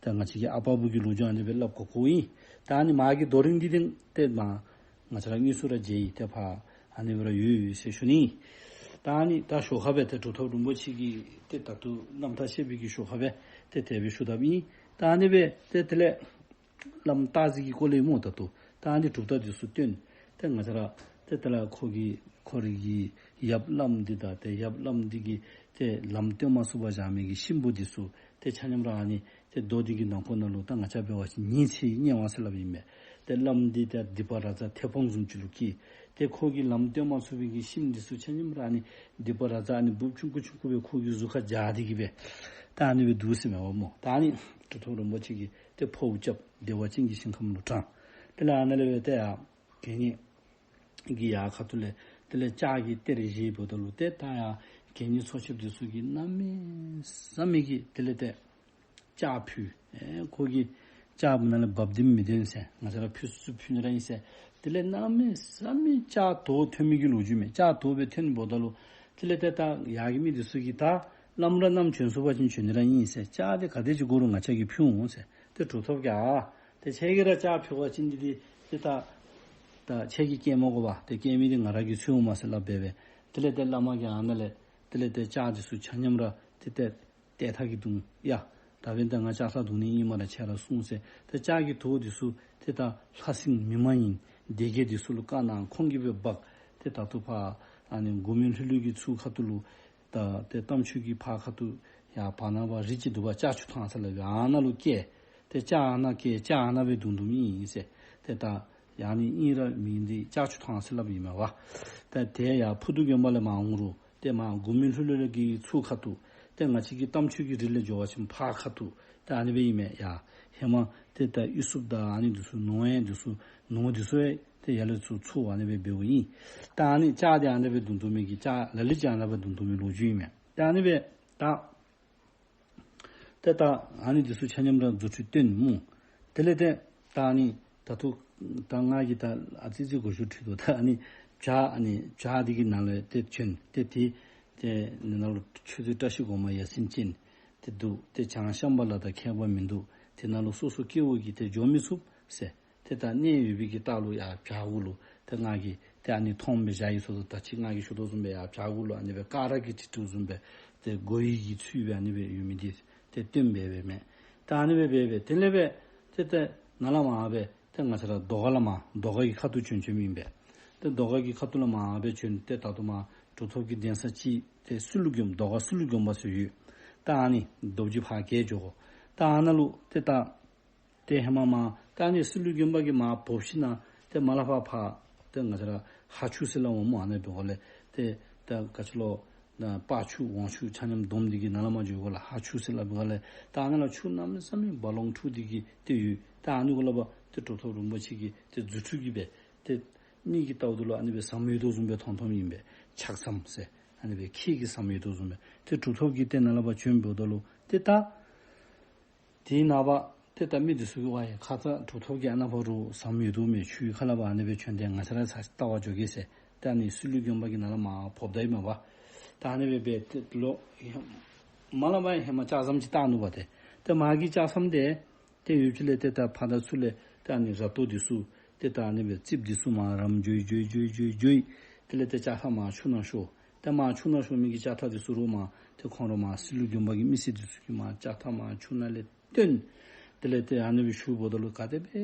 ད་ང་བཅས་ཀྱི་ཨ་པ་བུ་གི་ལོ་རྒྱུས་ཨ་ནི་སྦེ་སླབ་གོ་གོཝ་ཨིན། ད་ཨ་ནི་མ་གི་རྡོ་རིང་འདི་ཏེ་ཏེ་མ་ང་བཅས་ར་དངོས་སུ་ར་མཇལ་ཡི། ཏེ་ཕར་ཨ་ནི་སྦེ་ར་ཡོད་ཡོད་ཟེར་ཞུ་ནི། ད་ཨ་ནི་ད་ཞོར་ཁར་སྦེ་ཏེ་གྲུབ་ཐོབ་རིན་པོ་ཆེ་གི་ཏེ་ད་ལྟོ་རྣམ་ཐར་བཤད་པའི་གི་ཞོར་ཁར་སྦེ་ཏེ་དེ་སྦེ་ཞུ་དཔ་ཨིན། ད་ཨ་ནི་སྦེ་ཏེ་དེ་ལས་བླམ་སྟག་གཟིག་གི་སྐོར་ལས་སྨོ། ད་ལྟོ་ད་ཨ་ནི་གྲུབ་རྟགས་འདི་ཚུ་སྟོན། ཏེ་ང་བཅས་ར་ཏེ་དེ་ལས་ཁོ་གི་ཁོ་རའི་གི་ཡབ་བླམ་འདི་དང་ཏེ་ཡབ་བླམ་འདི་གིས་ཏེ་ལམ་སྟོན་མ་ཚུགས་པར་བཞག་མི་གི་གཤིན་པོ་འདི་ཚུ་ཏེ་ཆ་མཉམ་ར་ཨ་ནི་ཏེ་རྡོ་འདི་གི་ནང་ཁོག་ནང་ལུ་ད་ང་བཅས་འབད་བ་ཅིན་ཉི་ཚེའི་དམྱལ་བ་ཟེར་སླབ་ཨིན་མས། ཏེ་བླམ་འདི་ཏེ་སྡིག་པ་ར་ཛ་ཐེ་བང་བཟུམ་ཅིག་ལུ་སྐྱེས། ཏེ་ཁོ་གིས་ལམ་སྟོན་མ་ཚུགས་པའི་གི་གཤིན་འདི་ཚུ་ཆ་མཉམ་ར་ཨ་ནི་སྡིག་པ་ར་ཛ་ཨ་ནི་འབུཔ་ཆུང་ཀུ་ཆུང་ཀུ་སྦེ་ཁོ་གི་གཟུགས་ཁར་སྦྱར་ཏེ་གི་སྦེ་ད་ཨ་ནི་སྦེ་འདུག་ཟེར་མས་པ་སྨོ། ད་ཨ་ནི་གྲུབ་ཐོབ་རིན་པོ་ཆེ་གིས་ཏེ་འཕོཝ་རྐྱབ་བདེ་བ་ཅན་གྱི་ཞིང་ཁམས་ལུ་དྲངས། དེ་ལས་ཨ་ནཱ་ལས་སྦེ་ཏེ་ཡར་གད་སྙིགས་ཀྱི་ཡར་ཁ་ཐུག་ལས་དེ་ལས་ལྕགས་ཀྱི་གཏེར་བཞེས་འབདཝ་ད་ལུ་ཏེ་ད་ཡར་གད་སྙིགས་འཚོ་བྱེདཔ་འདི་ཚུ་གིས་གནམ་མེད་ས་མེད་ཀྱི་དེ་ལས་ཏེ་ལྕགས་ཕུལ། ཨེ་ཁོ་གིས་ལྕགས་ཕུལཝ་ནང་ལས་འབབ་ལྡེམ་མི་ཐོན་ཟེར། ང་བཅས་ར་ཕུལ་ཚུགས་ཕུལ་ནི་ར་ཨིན་ཟེར། དེ་ལས་གནམ་མེད་ས་མེད་ལྕགས་དོ་ཐོན་མི་གི་ལོ་རྒྱུས་མས། ལྕགས་དོ་སྦེ་ཐོན་འབདཝ་ད་ལུ་དེ་ལས་ཏེ་ད་ཡར་གྱི་མི་འདི་ཚུ་གིས་ད་བླམ་ར་ནམ་བྱོན་ཚུགས་པ་ཅིན་བྱོན་ནི་ར་ཨིན་ཟེར། ལྕགས་འདི་ག་དེ་ཅིག་དགོ་རུང་ང་བཅས་ཀྱིས་ཕུལ་འོང་ཟེར། ཏེ་གྲུབ་ཐོབ་ཀྱིས་ཨ་ཏེ་ཁྱེད་ཀྱིས་ར་ལྕགས་ཕུལ་བ་ཅིན་འདི་འདི་ཏེ་ད་ད་ཁྱེད་ཀྱིས་བཀལ་མ་དགོ་པས། ཏེ་བཀལ་མི་འདི་ང་ར་གིས་འཚོལ་འོང་མས་ཟེར་སླབ་སྦེ་སྦེ། དེ་ལས་ཏེ་བླ་མ་གིས་ཨ་ནཱ་ལས་དེ་ལས་ཏེ་ལྕགས་འདི་ཚུ་ཆ་མཉམ་ར་ཏེ་ཏེ་ཏེ་ཐག་གིས་བརྡུང་ཡ། ད་འབདན་ད་ང་ལྕགས་ཐག་བརྡུང་ནི་ཨིན་སྨ་རེ། ཁྱེད་ར་སོང་ཟེར། ཏེ་ལྕགས་ཀྱི་དོ་འདི་ཚུ་ཏེ་ད་ལྷ་སྲིན་མི་མ་ཡིན་སྡེ་བརྒྱད་འདི་ཚུ་ལུ་བཀའ་གནང་། ཁོང་གིས་སྦེ་འབག། ཏེ་ད་ལྟོ་ཕར་ཨ་ནི་མགོ་མི་ལྷུན་ལྷུན་གྱི་ཚུར་ཁ་ཐུག་ལུ་ད་ཏེ་རྟ་མཆོག་གི་ཕར་ཁ་ཐུག་ཡར་བར་ན་བར་རི་ཅིག་འདུག་པ། ལྕགས་ཆུ་ཐང་ཟེར་སླབ་པའི་ཨ་ནཱ་ལུ་བསྐྱལ། ཏེ་ལྕགས་ཨ་ནཱ་བསྐྱལ། ལྕགས་ཨ་ནཱ་སྦེ་བརྡུང་བརྡུངམ་ཨིན་ཟེར། ཏེ་ད་ཡང་ནི་ཨིན་ར་མིང་འདི་ལྕགས་ཆུ་ཐང་ཟེར་སླབ་ཨིན་མས་པ། ཏེ་དེ་ཡར་ཕུར་རྡོ་དགོན་པ་ལས་མར་འོང་རུང་ཏེ་མར་མགོ་མི་ལྷུན་ལྷུན་གྱི་ཚུར་ཁ་ཐུག། ཏེ་ང་བཅས་ཀྱི་རྟ་མཆོག་གི་རི་ལས་འགྱོ་བ་ཅིན་ཕར་ཁ་ཐུག། ཏེ་ཨ་ནི་སྦེ་ཨིན་མས། ཡ་ཧེ་མ་ཏེ་ད་ཡུ་སུབ་དང་ཨ་ནི་འདི་ཚུ་ནོར་ཡང་འདི་ཚུ་ནོར་འདི་ཚུ་ཡང་ཏེ་ཡར་ལས་ཚུར་ཚུར་ཨ་ནི་སྦེ་འབདཝ་ཨིན། ཏེ་ཨ་ནི་ལྕགས་འདི་ཨ་ནི་སྦེ་བརྡུང་བརྡུང་མི་གི་ལྕགས་ལ་ལུ་ཅིག་ཨ་ནི་སྦེ་བརྡུང་བརྡུང་མི་ལོ་རྒྱུས་ཨིན་མས། ཏེ་ཨ་ནི་སྦེ་ད་ཏེ་ད་ཨ་ནི་འདི་ཚུ་ཆ་མཉམ་ར་རྫུ་འཕྲུལ་སྟོན་སྨོ། དེ་ལས་ཏེ་ད་ཨ་ནི་ད་ལྟོ་ད་ང་གིས་ད་ཨ་ཙི་ཙི་གོ་ཤུ་ཁྲུས་དོ། ད་ཨ་ནི་བྱག་ཨ་ནི་བྱག་འདི་གི་ནང་ལས་ཏེ་བྱོན། ཏེ་ཏེ་ཏེ་ནང་ལུ་ཆོས་རྗེ་བཀྲ་ཤིས་སྒོ་མང་ཡ་མཚན་ཅན་ཏེ་འདུག། ཏེ་བྱང་ཤམྦྷ་ལ་དང་ཁྱད་པར་མིན་འདུག། དེ་ནང་ལུ་སོ་སོ་སྐྱེ་བོ་གིས་ཏེ་འགྱོ་མི་ཚུགས་ཟེར། ཏེ་ད་གནས་ཡོད་པའི་གི་ལྟག་ལུ་ཡར་བྱག་གུ་ལུ་ཏེ་ང་གིས་ཏེ་ཨ་ནི་མཐོངམ་སྦེ་བཞག་ཡི་ཟེར་དོ། ད་ཅི་ང་གིས་ཞུ་དོ་བཟུམ་སྦེ་ཡར་བྱག་གུ་ལུ་ཨ་ནི་སྦེ་ཀ་ར་གི་གྲི་ཐུང་བཟུམ་སྦེ་ཏེ་གོ་ཡི་གི་ཚུལ་སྦེ་ཨ་ནི་སྦེ་ཡོད་མི་འདི་ཏེ་སྟོན་སྦེ་སྦེ་མས། ཏེ་ཨ་ནི་སྦེ་སྦེ་སྦེ་དེ་ལས་སྦེ་ཏེ་ཏེ་ནཱ་ལས་མར་སྦེ་ཏེ་ང་བཅས་ར་རྡོ་ཁ་ལས་མར་རྡོ་ཁ་གི་ཁ་ཐུག་བྱོན་བྱོནམ་ཨིན་པས། ཏེ་རྡོ་ཁ་གི་ཁ་ཐུག་ལས་མར་སྦེ་བྱོན། ཏེ་ད་ལྟོ་མར་གྲུབ་ཐོབ་ཀྱི་གདན་ས་ཅིག་ཏེ་སི་ལུ་དགོན་རྡོ་ཁ་སི་ལུ་དགོན་པ་ཟེར་ཡོད། ད་ཨ་ནི་རྡོ་རྗེ་ཕར་བརྒལ་འགྱོ་དགོ། ད་ཨ་ནཱ་ལུ་ཏེ་ད་ཏེ་ཧེ་མ་མར་ད་ཨ་ནི་སི་ལུ་དགོན་པ་གི་མར་བབས་ཞིནམ་ཏེ་མར་ལས་ཕར་ཕར་ཏེ་ང་བཅས་ར་ཧ་ཆུ་ཟེར་སླབ་འོང་སྨོ། ཨ་ནི་འབད་དགོ་ལས་ཏེ་ད་ག་ཅི་ལོ་ན་པག་ཆུ་ཝང་ཆུ་ཆ་མཉམ་བསྡོམས་འདི་གི་ནང་ལས་མར་འགྱོ་དགོ་ལགས། ཧ་ཆུ་ཟེར་སླབ་དགོ་ལས། ད་ཨ་ནཱ་ལུ་ཆུ་གནམ་མེད་ས་མེད་རྦ་ཀློང་འཁྲུགས་འདི་གི་ཏེ་ཡོད། ད་ཨ་ནི་གུ་ལས་ཕར་ཏེ་གྲུབ་ཐོབ་རིན་པོ་ཆེ་གིས་ཏེ་རྫུ་འཕྲུལ་གྱིས་སྦེ་ཏེ་མིག་གིས་བལྟཝ་ད་ལུ་ཨ་ནི་སྦེ་ཟམ་ཡོད་དོ་བཟུམ་སྦེ་མཐོང་མཐོངམ་ཨིན་པས། ཕྱག་ཟམ་ཟེར་ཨ་ནི་སྦེ་ཁྱེད་ཀྱི་ཟམ་ཡོད་དོ་བཟུམ་སྦེ། ཏེ་གྲུབ་ཐོབ་ཀྱིས་ཏེ་ནཱ་ལས་ཕར་བྱོན་འབདཝ་ད་ལུ་ཏེ་ད་དེའི་ནངས་པ་ ཏེ་ད་མི་འདི་ཚུ་གིས་ཝའི་ཁ་ཙ་གྲུབ་ཐོབ་ཀྱིས་ཨ་ནཱ་ཕར་རུ་ཟམ་ཡོད་དོ་མས། ཆུའི་ཁ་ལས་ཕར་ཨ་ནི་སྦེ་བྱོན་ཏེ་ང་བཅས་ར་ཚར་ལྟ་བར་འགྱོ་གེ་ཟེར། ཏེ་ཨ་ནི་སི་ལུ་དགོན་པ་གི་ནང་ལས་མར་འབོཝ་ད་ཨིན་མས་པ། ད་ཨ་ནི་སྦེ་འབད་ཏེ་ལོག་མར་ལས་ཕར་ཧེ་མ་ལྕགས་ཟམ་ཅིག་བཏགས་ནུག་པ། ཏེ་ཏེ་མར་གྱི་ལྕགས་ཟམ་དེ་ཏེ་ཡུདཔ་ཅིག་ལས་ཏེ་ད་ཕར་དང་ཚུར་ལས་ཏེ་ཨ་ནི་ར་ཏོ་འདི་ཚུ་ཏེ་ད་ཨ་ནི་སྦེ་རྩིགཔ་འདི་ཚུ་མར་རམ་འགྱོ་ཡི་འགྱོ་ཡི་འགྱོ་ཡི་འགྱོ་ཡི་འགྱོ་ཡི། དེ་ལས་ཏེ་ལྕགས་ཐག་མར་ཆུ་ནང་ཤོར། ཏེ་མར་ཆུ་ནང་ཤོར་མི་གི་ལྕགས་ཐག་འདི་ཚུ་རུང་མར་ཏེ་ཁོང་ར་མར་སི་ལུ་དགོན་པ་གི་མི་སེར་འདི་ཚུ་གིས་མར་ལྕགས་ཐག་མར་ཆུ་ནང་ལས་བཏོན། དེ་ལས་ཏེ་ཨ་ནི་སྦེ་ཞུཝ་ད་ལུ་ག་དེ་སྦེ་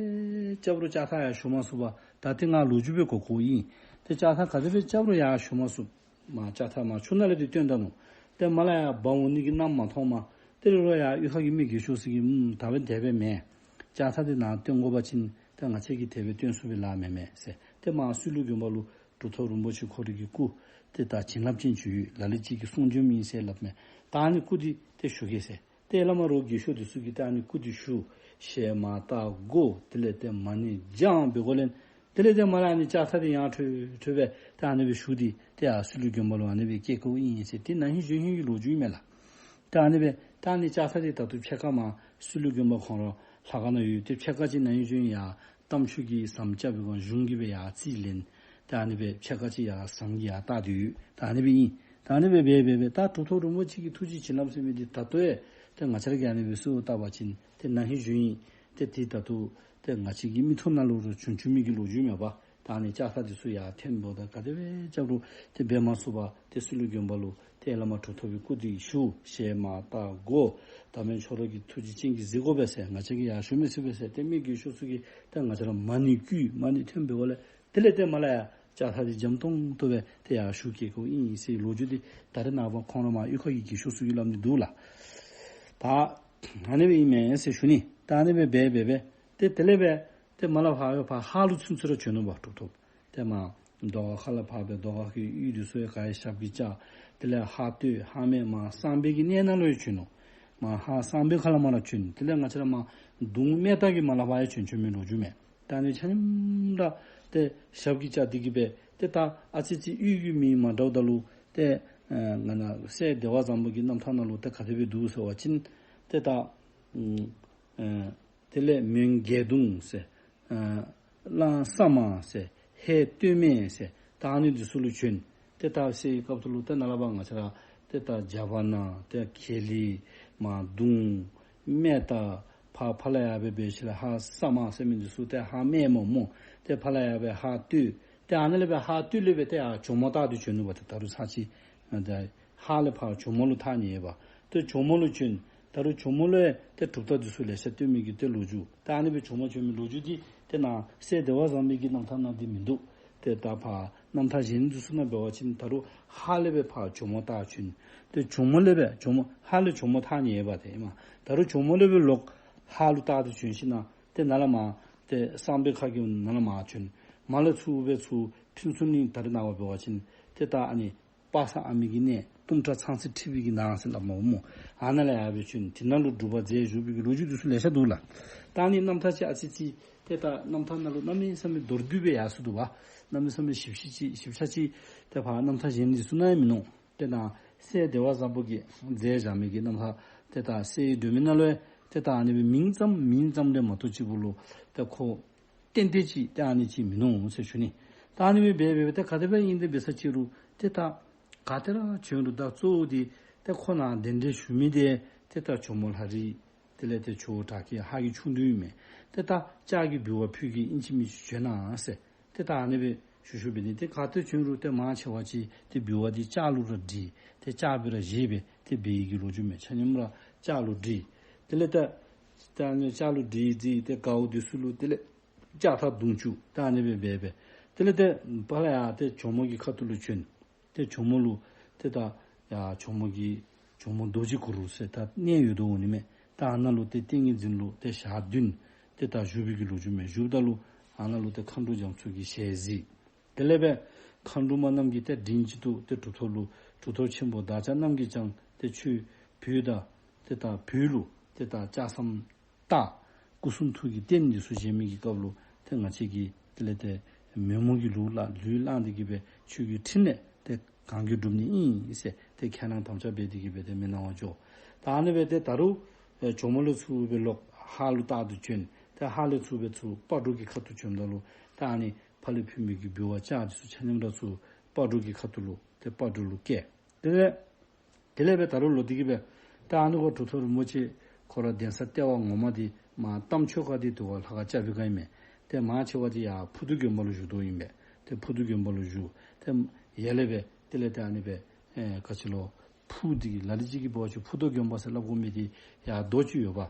རྐྱབ་རུང་ལྕགས་ཐག་ཡར་ཤོར་མ་ཚུགས་པས། ད་ཏེ་ང་ལོ་རྒྱུས་སྦེ་གོ་གོཝ་ཨིན། ཏེ་ལྕགས་ཐག་ག་དེ་སྦེ་རྐྱབ་རུང་ཡར་ཤོར་མ་ཚུགས། མར་ལྕགས་ཐག་མར་ཆུ་ནང་ལས་ཏེ་བཏོན་ད་ནུག། ཏེ་མར་ལས་ཡར་འབག་འོང་ནི་གི་གནམ་མ་མཐོང་མས། ཏེ་རུང་ཡར་གཡུས་ཁ་གི་མི་རྒས་ཤོས་ཚུ་གིས་ཨུམ་ད་འབདན་དེ་སྦེ་མེན། ལྕགས་ཐག་འདི་ནཱ་བཏོན་དགོ་པ་ཅིན་ཏེ་ང་བཅས་ཀྱིས་དེ་སྦེ་བཏོན་ཚུགས་པའི་ལཱ་མེན་མས་ཟེར། ཏེ་མར་སི་ལུ་དགོན་པ་ལུ་གྲུབ་ཐོབ་རིན་པོ་ཆེ་ཁོ་རའི་གི་སྐུ་ཏེ་ད་བྱིན་རླབས་ཅན་ཅིག་ཡོད། ལ་ལུ་ཅིག་གིས་གསུང་བྱོནམ་ཨིན་ཟེར་སླབ་མས། ད་ཨ་ནི་སྐུ་འདི་ཏེ་ཞུ་གེ་ཟེར། ཏེ་བླ་མ་རོགས་རྒས་ཤོས་འདི་ཚུ་གིས་ཏེ་ཨ་ནི་སྐུ་འདི་ཞུ། ཞལ་མར་བལྟ་དགོ། དེ་ལས་ཏེ་མ་ཎི་བགྱང་འབད་དགོ་ལན། དེ་ལས་ཏེ་མར་ལས་ཨ་ནི་ལྕགས་ཐག་འདི་ཡར་འཕྲོ་འཕྲོ་སྦེ་ཏེ་ཨ་ནི་སྦེ་ཞུ་སྟེ་ཏེ་ཡར་སི་ལུ་དགོན་པ་ལུ་ཨ་ནི་སྦེ་བསྐྱལ་དགོཔ་ཨིན་ཟེར། ཏེ་ན་ཧིང་གཞེས་ཧིང་གི་ལོ་རྒྱུས་མས་ལགས། ཏེ་ཨ་ནི་སྦེ་ཏེ་ཨ་ནི་ལྕགས་ཐག་འདི་ད་ལྟོ་ཕྱེད་ཀ་མར་སི་ལུ་དགོན་པ་ཁོང་ར་ལྷ་ཁང་ནང་ཡོད། ཏེ་ཕྱེད་ཀ་ཅིག་ན་ཧིང་གཞེས་ཧིང་ཡར་རྟ་མཆོག་གི་ཟམ་རྐྱབ་པའི་སྒང་གཞུང་གིས་སྦེ་ཡར་རྩིས་ལེན། ཏེ་ཨ་ནི་སྦེ་ཕྱེད་ཀ་ཅིག་ཡར་ཟམ་གྱིས་ཡར་བཏགས་ཏེ་ཡོད། ད་ཨ་ནི་སྦེ་ཨིན། ད་ཨ་ནི་སྦེ་འབད་འབད་འབད་ད་གྲུབ་ཐོབ་རིན་པོ་ཆེ་གི་ཐུགས་རྗེ་བྱིན་རླབས་ཟེར་མི་འདི་ད་ལྟོ་ཡང་ཏེ་ང་བཅས་ར་གིས་ཨ་ནི་སྦེ་གསོལཝ་བཏབ་པ་ཅིན་ཏེ་ན་ཧིང་གཞེས་ཧིང་ཏེ་ཏེ་ད་ལྟོ་ཏེ་ང་བཅས་ཀྱི་མིག་ཏོ་ནང་ལུ་ར་བྱུང་བྱུང་མི་གི་ལོ་རྒྱུས་མས་པ། ད་ཨ་ནི་ལྕགས་ཐག་འདི་ཚུ་ཡར་འཐེན་འབདཝ་ད་ག་དེ་སྦེ་རྐྱབ་རུང་ཏེ་འབད་མ་ཚུགས་པར་ཏེ་སི་ལུ་དགོན་པ་ལུ་ཏེ་བླ་མ་གྲུབ་ཐོབ་ཀྱི་སྐུ་འདི་ཞུ། ཞལ་མར་བལྟ་དགོ། ད་མེན་ཁྱོད་ར་གི་ཐུགས་རྗེ་ཅན་གྱིས་གཟིགས་དགོ་པས་ཟེར། ང་བཅས་ཀྱིས་ཡར་ཞུ་མི་ཚུགས་པས་ཟེར། ཏེ་མི་རྒས་ཤོས་ཚུ་གིས་ཏེ་ང་བཅས་ར་མ་ཎི་བསྐུལ། མ་ཎི་འཐེན་འབདཝ་ལས་དེ་ལས་ཏེ་མར་ལས་ཡར་ལྕགས་ཐག་འདི་འཇམ་ཏོང་ཏོ་སྦེ་ཏེ་ཡར་ཞུ་བསྐྱལ་དགོཔ་ཨིན་ཟེར་ལོ་རྒྱུས་འདི་ད་རེས་ནངས་པ་ཁོང་ར་མར་གཡུས་ཁ་གི་རྒས་ཤོས་ཚུ་གིས་སླབ་ནི་འདུག་ལགས། ད་ཨ་ནི་སྦེ་ཨིན་མས་ཟེར་ཞུ་ནི། ད་ཨ་ནི་སྦེ་འབད་འབད་འབད་ཏེ་དེ་ལས་སྦེ་ཏེ་མར་ལས་ཕར་སྦེ་ཕར་ཧཱ་ལུ་ཚུན་ཚོད་ར་བྱོན་ནུག་པ་གྲུབ་ཐོབ། ཏེ་མར་རྡོ་ཁ་ལས་ཕར་སྦེ་རྡོ་ཁ་གི་གཡུས་འདི་ཚུ་ཡང་ག་ར་ཞབས་ཀྱིས་བཅགས། དེ་ལས་ཧཱ་སྟོད་ཧཱ་སྨད་མར་གསང་སྦས་ཀྱི་གནས་ནང་ལུ་ཡང་བྱོན་ནུག། མར་ཧཱ་གསང་སྦས་ཁ་ལས་མར་ར་བྱོན། དེ་ལས་ང་བཅས་ར་མར་གདུང་སྨད་རྟ་གི་མར་ལས་ཕར་ཡང་བྱོན་བྱོན་མི་ལོ་རྒྱུས་མས། ད་ཨ་ནི་ཆ་མཉམ་ར་ཏེ་ཞབས་ཀྱིས་བཅགས་ཏེ་གིས་སྦེ་ཏེ་ད་ཨ་ཙི་ཙི་གཡུས་ཀྱི་མིང་མ་འདྲཝ་ད་ལུ་ཏེ་ཨ་ང་ན་སྲས་བདེ་བ་བཟང་པོ་གི་རྣམ་ཐར་ནང་ལུ་ཏེ་ག་དེ་སྦེ་འདུག་ཟེར་བ་ཅིན་ཏེ་ད་ཨ་ཨ་དེ་ལས་མོན་དགེ་གདུང་ཟེར། ཨ་གླང་ས་མ་ཟེར། ཧེ་སྟོད་སྨད་ཟེར། ད་ཨ་ནི་འདི་ཚུ་ལུ་བྱོན། ཏེ་ད་སའི་སྐབས་སུ་ལུ་ཏེ་ནཱ་ལས་ཕར་ང་བཅས་ར་ཏེ་ད་རྒྱ་བ་ན་ཏེ་ཁེ་ལི་མར་གདུང་སྨད་རྟ་ཕར་ཕར་ལས་ཡར་སྦེ་འབད་ཞིནམ་ལས་ཧཱ་ས་མ་ཟེར་མི་འདི་ཚུ་ཏེ་ཧཱ་སྨད་སྨོ་སྨོ། ཏེ་ཕར་ལས་ཡར་སྦེ་ཧཱ་སྟོད། ཏེ་ཨ་ནཱ་ལས་སྦེ་ཧཱ་སྟོད་ལས་སྦེ་ཏེ་ཡར་ཇོ་མོ་བཏགས་ཏེ་བྱོན་ནུག་པ། ཏེ་ད་རུང་ཚར་ཅིག་ཨ་ད་ཧཱ་ལས་ཕར་ཇོ་མོ་ལུ་ཐག་ཉེ་བས། ཏེ་ཇོ་མོ་ལུ་བྱོན། ད་རུང་ཇོ་མོ་ལུ་ཡང་ཏེ་གྲུབ་རྟགས་འདི་ཚུ་ལེ་ཤ་སྟོན་མི་གི་ཏེ་ལོ་རྒྱུས། ད་ཨ་ནི་སྦེ་ཇོ་མོ་བྱོན་མི་ལོ་རྒྱུས་འདི་ཏེ་ནཱ་སྲས་བདེ་བ་བཟང་པོ་གི་རྣམ་ཐར་ནང་འདི་མིན་འདུག། ཏེ་ད་ཕར་རྣམ་ཐར་གཞན་འདི་ཚུ་ནང་འབད་བ་ཅིན་ད་རུང་ཧཱ་ལས་སྦེ་ཕར་ཇོ་མོ་བཏགས་བྱོན། ཏེ་ཇོ་མོ་ལས་སྦེ་ཇོ་མོ་ཧཱ་ལས་ཇོ་མོ་ཐག་ཉེ་བས་ཏེ་ཨིན་མས། ད་རུང་ཇོ་མོ་ལས་སྦེ་ལོག་ཧཱ་ལུ་བཏགས་ཏེ་བྱོན་ཞིནམ་ལས་ཏེ་ནཱ་ལས་མར་ཏེ་གསང་སྦས་ཁ་གི་ནཱ་ལས་མར་བྱོན། མར་ལས་ཚུར་སྦེ་ཚུར་ཕུན་ཚོགས་གླིང་ད་རེས་ནངས་པ་འབད་བ་ཅིན་ཏེ་ད་ཨ་ནི་དཔག་བསམ་ཨ་མི་གི་གནས་གཏུམ་དྲག་ཚང་ཚིང་ཁྲི་པའི་གི་ནང་ཟེར་སླབ་མས་སྨོ། ཨ་ནཱ་ལས་ཡར་སྦེ་བྱོན། དེ་ནང་ལུ་སྒྲུབ་པ་མཛད་བཞུགས་པའི་གི་ལོ་རྒྱུས་འདི་ཚུ་ལེ་ཤ་འདུག་ལགས། ད་ཨ་ནི་རྣམ་ཐར་ཅིག་ཨ་ཙི་ཅིག་ཏེ་ད་རྣམ་ཐར་ནང་ལུ་གནམ་མེད་ས་མེད་མདོར་བསྡུས་སྦེ་ཡར་སོང་འདུག་པ། གནམ་མེད་ས་མེད་ཞིབ་ཞིབ་ཅིག་ཞིབ་ཆ་ཅིག་ཏེ་ཕར་རྣམ་ཐར་གཞན་འདི་ཚུ་ནང་ཡང་མིན་ནུག། ཏེ་ནཱ་སྲས་བདེ་བ་བཟང་པོ་གིས་མཛད་བཞག་མི་གི་རྣམ་ཐར་ཏེ་ད་གསེར་སྒྲོན་མེ་ནང་ལུ་ཡང་ཏེ་ད་ཨ་ནི་སྦེ་མིང་ཙམ་མིང་ཙམ་རེ་མ་གཏོགས་གཅིག་པུ་ལུ་ཏེ་ཁོ་ཏན་ཏན་ཅིག་ཏེ་ཨ་ནི་ཅིག་མིན་ནུག་ཟེར་ཞུ་ནི། ད་ཨ་ནི་སྦེ་འབད་འབད་འབད་ཏེ་ག་དེ་སྦེ་ཨིན་ཏེ་འབད་ས་ཅིག་རུང་ཏེ་ད་ག་ཏེ་ར་བྱོན་རུང་ད་གཙོ་བོ་འདི་ཏེ་ཁོ་ནཱ་གདན་འདྲེན་ཞུ་མི་འདི་ཏེ་ད་ཇོ་མོ་ལྷ་རི་དེ་ལས་ཏེ་ཇོ་བོ་བྲག་སྐྱེས་ཧཱ་གི་ཆུང་དུས་ཨིན་མས། ཏེ་ད་ལྕགས་ཀྱི་འབུལ་བ་ཕུལ་གེ། ཨིན་ཅི་མིན་ཅི་བྱོན་གནང་ཟེར། ཏེ་ད་ཨ་ནི་སྦེ་ཞུ་ཞུ་འབད་ནི། ཏེ་ག་ཏེ་བྱོན་རུང་ཏེ་མང་ཆེ་བ་ཅིག་ཏེ་འབུལ་བ་འདི་ལྕགས་ལུ་ར་བྲིས། ཏེ་ལྕགས་སྦེ་ར་བཞེས་སྦེ་ཏེ་འབད་ནི་གི་ལོ་རྒྱུས་མས། ཆ་མཉམ་ར་ལྕགས་ལུ་བྲིས། དེ་ལས་ཏེ་ད་ཨ་ནི་ལྕགས་ལུ་བྲིས་བྲིས་ཏེ་གའུ་འདི་ཚུ་ལུ་དེ་ལས་ལྕགས་ཐག་དུང་ཅུ་ད་ཨ་ནི་སྦེ་འབད་འབད། དེ་ལས་ཏེ་ཕར་ལས་ཡར་ཏེ་ཇོ་མོ་གི་ཁ་ཐུག་ལུ་བྱོན། ཏེ་ཇོ་མོ་ལུ་ཏེ་ད་ཡར་ཇོ་མོ་གི་ཇོ་མོ་རྡོ་རྗེ་གུ་རུ་ཟེར་ད་གནས་ཡོད་དོ་འོང་ནི་མས། ད་ཨ་ནཱ་ལུ་ཏེ་ཏིང་ངེ་འཛིན་ལུ་ཏེ་ཞག་བདུན་ཏེ་ད་བཞུགས་པའི་གི་ལོ་རྒྱུས་མས། བཞུགསཔ་ད་ལུ་ཨ་ནཱ་ལུ་ཏེ་མཁའ་འགྲོ་རྒྱ་མཚོ་གིས་ཞལ་གཟིགས། དེ་ལས་སྦེ་མཁའ་འགྲོ་མ་རྣམས་ཀྱིས་ཏེ་མགྲིན་གཅིག་ཏུ་ཏེ་གྲུབ་ཐོབ་ལུ་གྲུབ་ཐོབ་ཆེན་པོ་བདག་ཅག་རྣམས་ཀྱིས་ཀྱང་ཏེ་ཆོས་བོད་དང་ཏེ་ད་བོད་ལུ་ཏེ་ད་ལྕགས་ཟམ་བཏགས། སྐུ་གསུང་ཐུགས་ཀྱི་རྟེན་འདི་ཚུ་བཞེངས་མི་གི་སྐབས་ལུ་ཏེ་ང་བཅས་ཀྱིས་དེ་ལས་ཏེ་མེ་མོ་གི་ལུགས་ལ་ལུས་བླངས་ཏེ་གིས་སྦེ་ཆོས་ཀྱི་ཕྲིན་ལས་ཏེ་གང་གིས་སྒྲུབ་ནི་ཨིན་ཟེར་ཏེ་ཁས་བླངས་དམ་བཅའ་འབད་དེ་གིས་སྦེ་ཏེ་མི་གནང་བར་འགྱོ། ད་ཨ་ནི་སྦེ་ཏེ་ད་རུང་ཨེ་ཇོ་མོ་ལུ་ཚུར་སྦེ་ལོག་ ཧཱ་ལུ་རྟག་ཏུ་བྱོན། ཏེ་ཧཱ་ལས་ཚུར་སྦེ་ཚུར་སྤ་གྲོ་གི་ཁ་ཐུག་བྱོནམ་ད་ལུ་ད་ཨ་ནི་ཕར་ལས་ཕུལ་མི་གི་འབུལ་བ་ལྕགས་འདི་ཚུ་ཆ་མཉམ་ར་ཚུར་སྤ་གྲོ་གི་ཁ་ཐུག་ལུ་ཏེ་སྤ་གྲོ་ལུ་བསྐྱལ། དེ་ལས་དེ་ལས་སྦེ་ད་རུང་ལོག་སྟེ་གི་སྦེ་ད་ཨ་ནི་ཁར་གྲུབ་ཐོབ་རིན་པོ་ཆེ་ཁོ་ར་གདན་ས་ལྟེ་བ་ངོ་མ་འདི་མར་རྟ་མཆོག་ཁ་འདི་དུ་བ་ལྷ་ཁང་ལྕགས་པི་ཁ་ཨིན་མས། ཏེ་མང་ཆེ་བ་འདི་ཡར་ཕུར་རྡོ་དགོན་པ་ལུ་བཞུགས་དོ་ཨིན་པས། ཏེ་ཕུར་རྡོ་དགོན་པ་ལུ་བཞུགས། ཏེ་ཡར་ལས་སྦེ་དེ་ལས་ཏེ་ཨ་ནི་སྦེ་ཨེ་ག་ཅི་ལོ་ཕུར་འདི་གི་ལ་ལུ་ཅིག་གིས་འབད་བ་ཅིན་ཕུར་རྡོ་དགོན་པ་ཟེར་སླབ་དགོ་མི་འདི་ཡར་རྡོ་ཅིག་ཡོདཔ།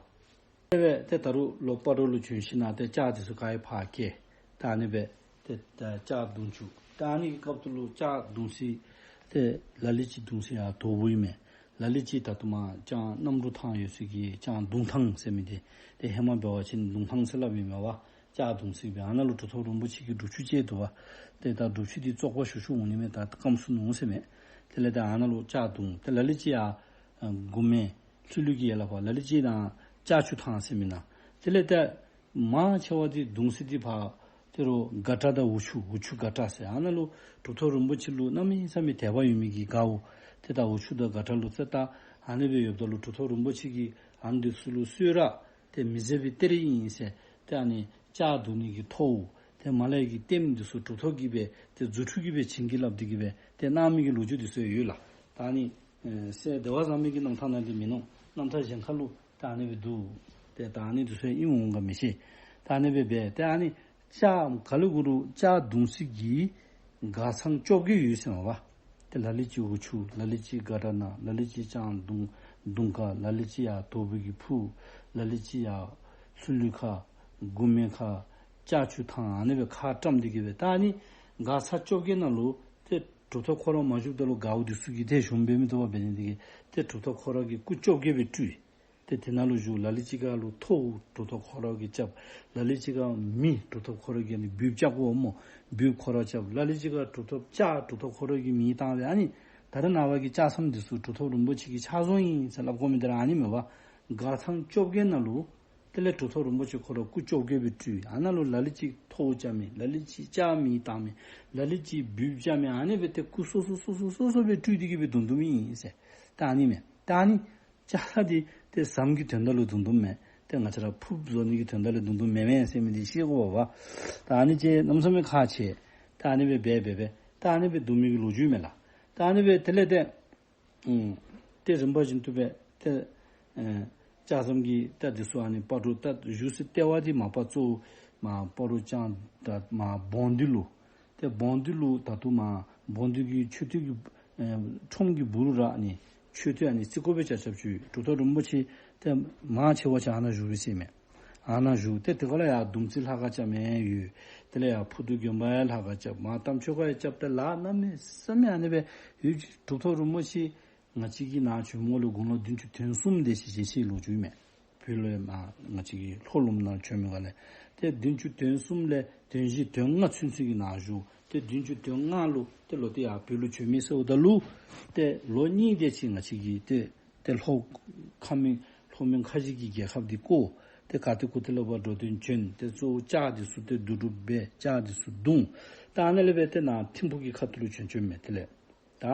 དེ་སྦེ་ཏེ་ད་རུང་ལོག་སྤ་གྲོ་ལུ་བྱོན་ཞིནམ་ཏེ་ལྕགས་འདི་ཚུ་ག་ར་ཕར་བསྐྱལ། ད་ཨ་ནི་སྦེ་ཏེ་ད་ལྕགས་བརྡུང་བཅུག། ད་ཨ་ནི་གི་སྐབས་སུ་ལུ་ལྕགས་བརྡུང་ས་ཏེ་ལ་ལུ་ཅིག་བརྡུང་ས་ཡར་དོ་པོ་ཨིན་མས། ལ་ལུ་ཅིག་ད་ལྟོ་མར་ལྕགས་གནམ་གྲུ་ཐང་ཡོད་ས་གི་ལྕགས་བརྡུང་ཐང་ཟེར་མི་འདི་ཏེ་ཧེ་མ་འབད་བ་ཅིན་བརྡུང་ཐང་ཟེར་སླབ་ཨིན་མས་པ། ལྕགས་བརྡུང་ས་སྦེ་ཨ་ནཱ་ལུ་གྲུབ་ཐོབ་རིན་པོ་ཆེ་གི་སྒྲུབ་ཆུ་བཅད་འདུག་པ། ཏེ་ད་སྒྲུབ་ཆུ་འདི་བཙོག་པ་ཞུ་ཞུ་འོང་ནི་མས། ད་སྐམ་སོ་ནུག་ཟེར་མས། དེ་ལས་ད་ཨ་ནཱ་ལུ་ལྕགས་བརྡུང་། ཏེ་ལ་ལུ་ཅིག་ཡར་ཨ་མགུར་མའི་ལྷུ་ལུ་གི་ཡར་ལས་ཕར་ལ་ལུ་ཅིག་ནཱ་ལྕགས་ཆུ་ཐང་ཟེར་མི་ནང་། དེ་ལས་ད་མང་ཆེ་བ་འདི་བརྡུང་ས་འདི་ཕར་ཏེ་རུང་དགའ་བྲག་དང་འུ་ཆུ་འུ་ཆུ་དགའ་བྲག་ཟེར་ཨ་ནཱ་ལུ་གྲུབ་ཐོབ་རིན་པོ་ཆེ་ལུ་གནམ་མེད་ས་མེད་དད་པ་ཡོད་མི་གི་མགརཝ་ཏེ་ད་འུ་ཆུ་དང་དགའ་བྲག་ལུ་ཏེ་ད་ཨ་ནི་སྦེ་ཡོདཔ་ད་ལུ་གྲུབ་ཐོབ་རིན་པོ་ཆེ་གིས་ཨ་ནི་འདི་ཚུ་ལུ་གསོལ་རས་ཏེ་མི་བཟད་པའི་གཏེར་ཨིན་ཟེར་ཏེ་ཨ་ནི་ལྕགས་བརྡུང་ནི་གི་ཐོཝ་ཏེ་མར་ལས་ཀྱི་ལྟདམོ་འདི་ཚུ་གྲུབ་ཐོབ་ཀྱིས་སྦེ་ཏེ་རྫུ་འཕྲུལ་གྱིས་སྦེ་བྱིན་གྱིས་བརླབས་ཏེ་གིས་སྦེ་ཏེ་གནང་མི་གི་ལོ་རྒྱུས་འདི་ཚུ་ཡོད་ལགས། ད་ཨ་ནི་ཨེ་སྲས་བདེ་བ་བཟང་པོའི་གི་རྣམ་ཐར་ནང་འདི་མིན་ནུག། རྣམ་ཐར་གཞན་ཁ་ལུ་ད་ཨ་ནི་སྦེ་འདུག། ཏེ་ད་ཨ་ནི་འདི་ཚུ་ཨིན་འོང་ག་མི་ཤེས། ད་ཨ་ནི་སྦེ་སྦེ་ཏེ་ཨ་ནི་ལྕགས་ག་ལུ་གུ་རུ་ལྕགས་བརྡུང་ས་གི་མགར་ཚང་བཅོ་བརྒྱད་ཡོད་ཟེར་མས་པ། ཏེ་ལ་ལུ་ཅིག་འུ་ཆུ་ལ་ལུ་ཅིག་དགའ་བྲག་ནང་ལ་ལུ་ཅིག་ལྕགས་བརྡུང་བརྡུང་ཁ་ལ་ལུ་ཅིག་ཡར་དོ་པོ་གི་ཕུ་ལ་ལུ་ཅིག་ཡར་ལྷུ་ལུ་ཁ་མགུར་མའི་ཁ་ལྕགས་ཆུ་ཐང་ཨ་ནི་སྦེ་ཁ་བཀྲམ་སྟེ་གིས་སྦེ་ད་ཨ་ནི་མགར་ཚང་བཅོ་བརྒྱད་ནང་ལུ་ཏེ་གྲུབ་ཐོབ་ཁོ་ར་མ་བཞུགསཔ་ད་ལུ་མགརཝ་འདི་ཚུ་གིས་ཏེ་བཞུགས་འབད་མི་བཏུབ་པ་འབད་ནི་འདི་གིས་ཏེ་གྲུབ་ཐོབ་ཁོ་ར་གིས་སྐུ་བཅོ་བརྒྱད་སྦེ་སྤྲུལ། ཏེ་དེ་ནང་ལུ་བཞུགས། ལ་ལུ་ཅིག་ཁ་ལུ་ཐོཝ་གྲུབ་ཐོབ་ཁོ་ར་གིས་རྐྱབ། ལ་ལུ་ཅིག་ཁ་མེ་གྲུབ་ཐོབ་ཁོ་ར་གིས་ཨ་ནི་སྦུལཔ་རྐྱབ་དགོ་སྨོ། སྦུལཔ་ཁོ་ར་རྐྱབ། ལ་ལུ་ཅིག་ཁ་གྲུབ་ཐོབ་ལྕགས་གྲུབ་ཐོབ་ཁོ་ར་གིས་མེ་བཏང་སྦེ་ཨ་ནི་ད་རེས་ནངས་པ་གི་ལྕགས་ཟམ་འདི་ཚུ་གྲུབ་ཐོབ་རིན་པོ་ཆེ་གི་ཕྱག་བཟོ་ཨིན་ཟེར་སླབ་དགོ་མི་འདི་ར་ཨ་ནི་མས་པ། མགར་ཚང་བཅོ་བརྒྱད་ནང་ལུ་དེ་ལས་གྲུབ་ཐོབ་རིན་པོ་ཆེ་ཁོ་ར་སྐུ་བཅོ་བརྒྱད་སྦེ་སྤྲུལ། ཨ་ནཱ་ལུ་ལ་ལུ་ཅིག་ཐོཝ་རྐྱབ་མི་ལ་ལུ་ཅིག་ལྕགས་མེ་བཏང་མི་ལ་ལུ་ཅིག་སྦུལཔ་རྐྱབ་མི་ཨ་ནི་སྦེ་ཏེ་སྐུ་སོ་སོ་སོ་སོ་སོ་སོ་སྦེ་སྤྲུལ་ཏེ་གིས་སྦེ་བརྡུང་བརྡུང་མི་ཨིན་ཟེར། ད་ཨ་ནི་མས། ད་ཨ་ནི་ལྕགས་ལྷ་འདི་ཏེ་ཟམ་གྱི་དོན་དག་ལུ་བརྡུང་བརྡུངམ་མས། ཏེ་ང་བཅས་ར་ཕུརཔ་བཟོ་ནི་གི་དོན་དག་ལུ་བརྡུང་བརྡུངམ་མེན་མས་ཟེར་མི་འདི་ཤེས་དགོ་པས། ད་ཨ་ནི་ཅིག་གནམ་མེད་ས་མེད་ཁག་ཆེ། ད་ཨ་ནི་སྦེ་འབད་འབད་འབད་ད་ཨ་ནི་སྦེ་བརྡུང་མི་གི་ལོ་རྒྱུས་མས་ལགས། ད་ཨ་ནི་སྦེ་དེ་ལས་ཏེ་ཨུམ་ཏེ་རིམ་པ་བཞིན་དུ་སྦེ་ཏེ་ཨེ་ལྕགས་ཟམ་གྱི་ད་འདི་ཚུ་ཨ་ནི་སྤ་གྲོ་ད་བཞུགས་ས་ལྟེ་བ་འདི་མ་པ་གཙོ་བོ་མར་སྤ་གྲོ་ལྕང་ད་མར་སྦོང་སྡེ་ལུ། ཏེ་སྦོང་སྡེ་ལུ་ད་ལྟོ་མར་སྦོང་སྡེ་གི་མཆོད་རྟེན་གྱི་ཨེ་ཁྲོམ་གྱི་སྦུག་ལུ་ར་ཨ་ནི་མཆོད་རྟེན་ཨ་ནི་རྩིག་ཀོ་སྦེ་རྐྱབ་རྐྱབ་ཅིག་ཡོད། གྲུབ་ཐོབ་རིན་པོ་ཆེ་ཏེ་མང་ཆེ་བ་ཅིག་ཨ་ནཱ་བཞུགས་པས་ཟེར་མས། ཨ་ནཱ་བཞུགས། ཏེ་དེ་ཁ་ལས་ཡར་བརྡུང་རྩེ་ལྷ་ཁང་རྐྱབ་མི་ཡོད། དེ་ལས་ཡར་ཕུར་རྡོ་དགོན་པ་ཡང་ལྷ་ཁང་རྐྱབ། མར་རྟ་མཆོག་ཁ་ཡང་རྐྱབ། ཏེ་ལཱ་གནམ་མེད་ས་མེད་ཨ་ནི་སྦེ་ཡོད་ཅི། གྲུབ་ཐོབ་རིན་པོ་ཆེ་ང་བཅས་ཀྱི་ནཱ་བྱོནམ་ལས་དགུང་ལོ་བདུན་ཅུ་དོན་གསུམ་དེ་ཅིག་བཞེས་ཅི་ལོ་རྒྱུས་མས། བོད་ལུ་མར་ང་བཅས་ཀྱི་ལྷོ་ལུངམ་ནང་བྱོན་མི་ག་ལས། ཏེ་བདུན་ཅུ་དོན་གསུམ་ལས་དོན་བཞི་དོན་ལྔ་ཚུན་ཚོད་ཀྱི་ནང་བཞུགས། ཏེ་བདུན་ཅུ་དོན་ལྔ་ལུ་ཏེ་ལོག་སྟེ་ཡར་བོད་ལུ་བྱོན་མི་ཟེརཝ་ད་ལུ་ཏེ་ལོ་གཉིས་དེ་ཅིག་ང་བཅས་ཀྱི་ཏེ་ཏེ་ལྷོ་ཁ་མི་ལྷོ་མོན་ཁ་བཞི་གི་རྒྱལ་ཁབ་འདི་བསྐོར། ཏེ་ག་ཏེ་གུ་ཏེ་ལུ་བ་འགྲོ་དོན་བྱོན། ཏེ་གཙོ་བོ་ལྕགས་འདི་ཚུ་ཏེ་བསྡུ་སྒྲུབ་འབད། ལྕགས་འདི་ཚུ་བརྡུང་། ད་ཨ་ནཱ་ལས་འབད་ཏེ་ནཱ་ཐིམ་ཕུ་གི་ཁ་ཐུག་ལུ་བྱོན་བྱོནམ་མས། དེ་ལས་ད་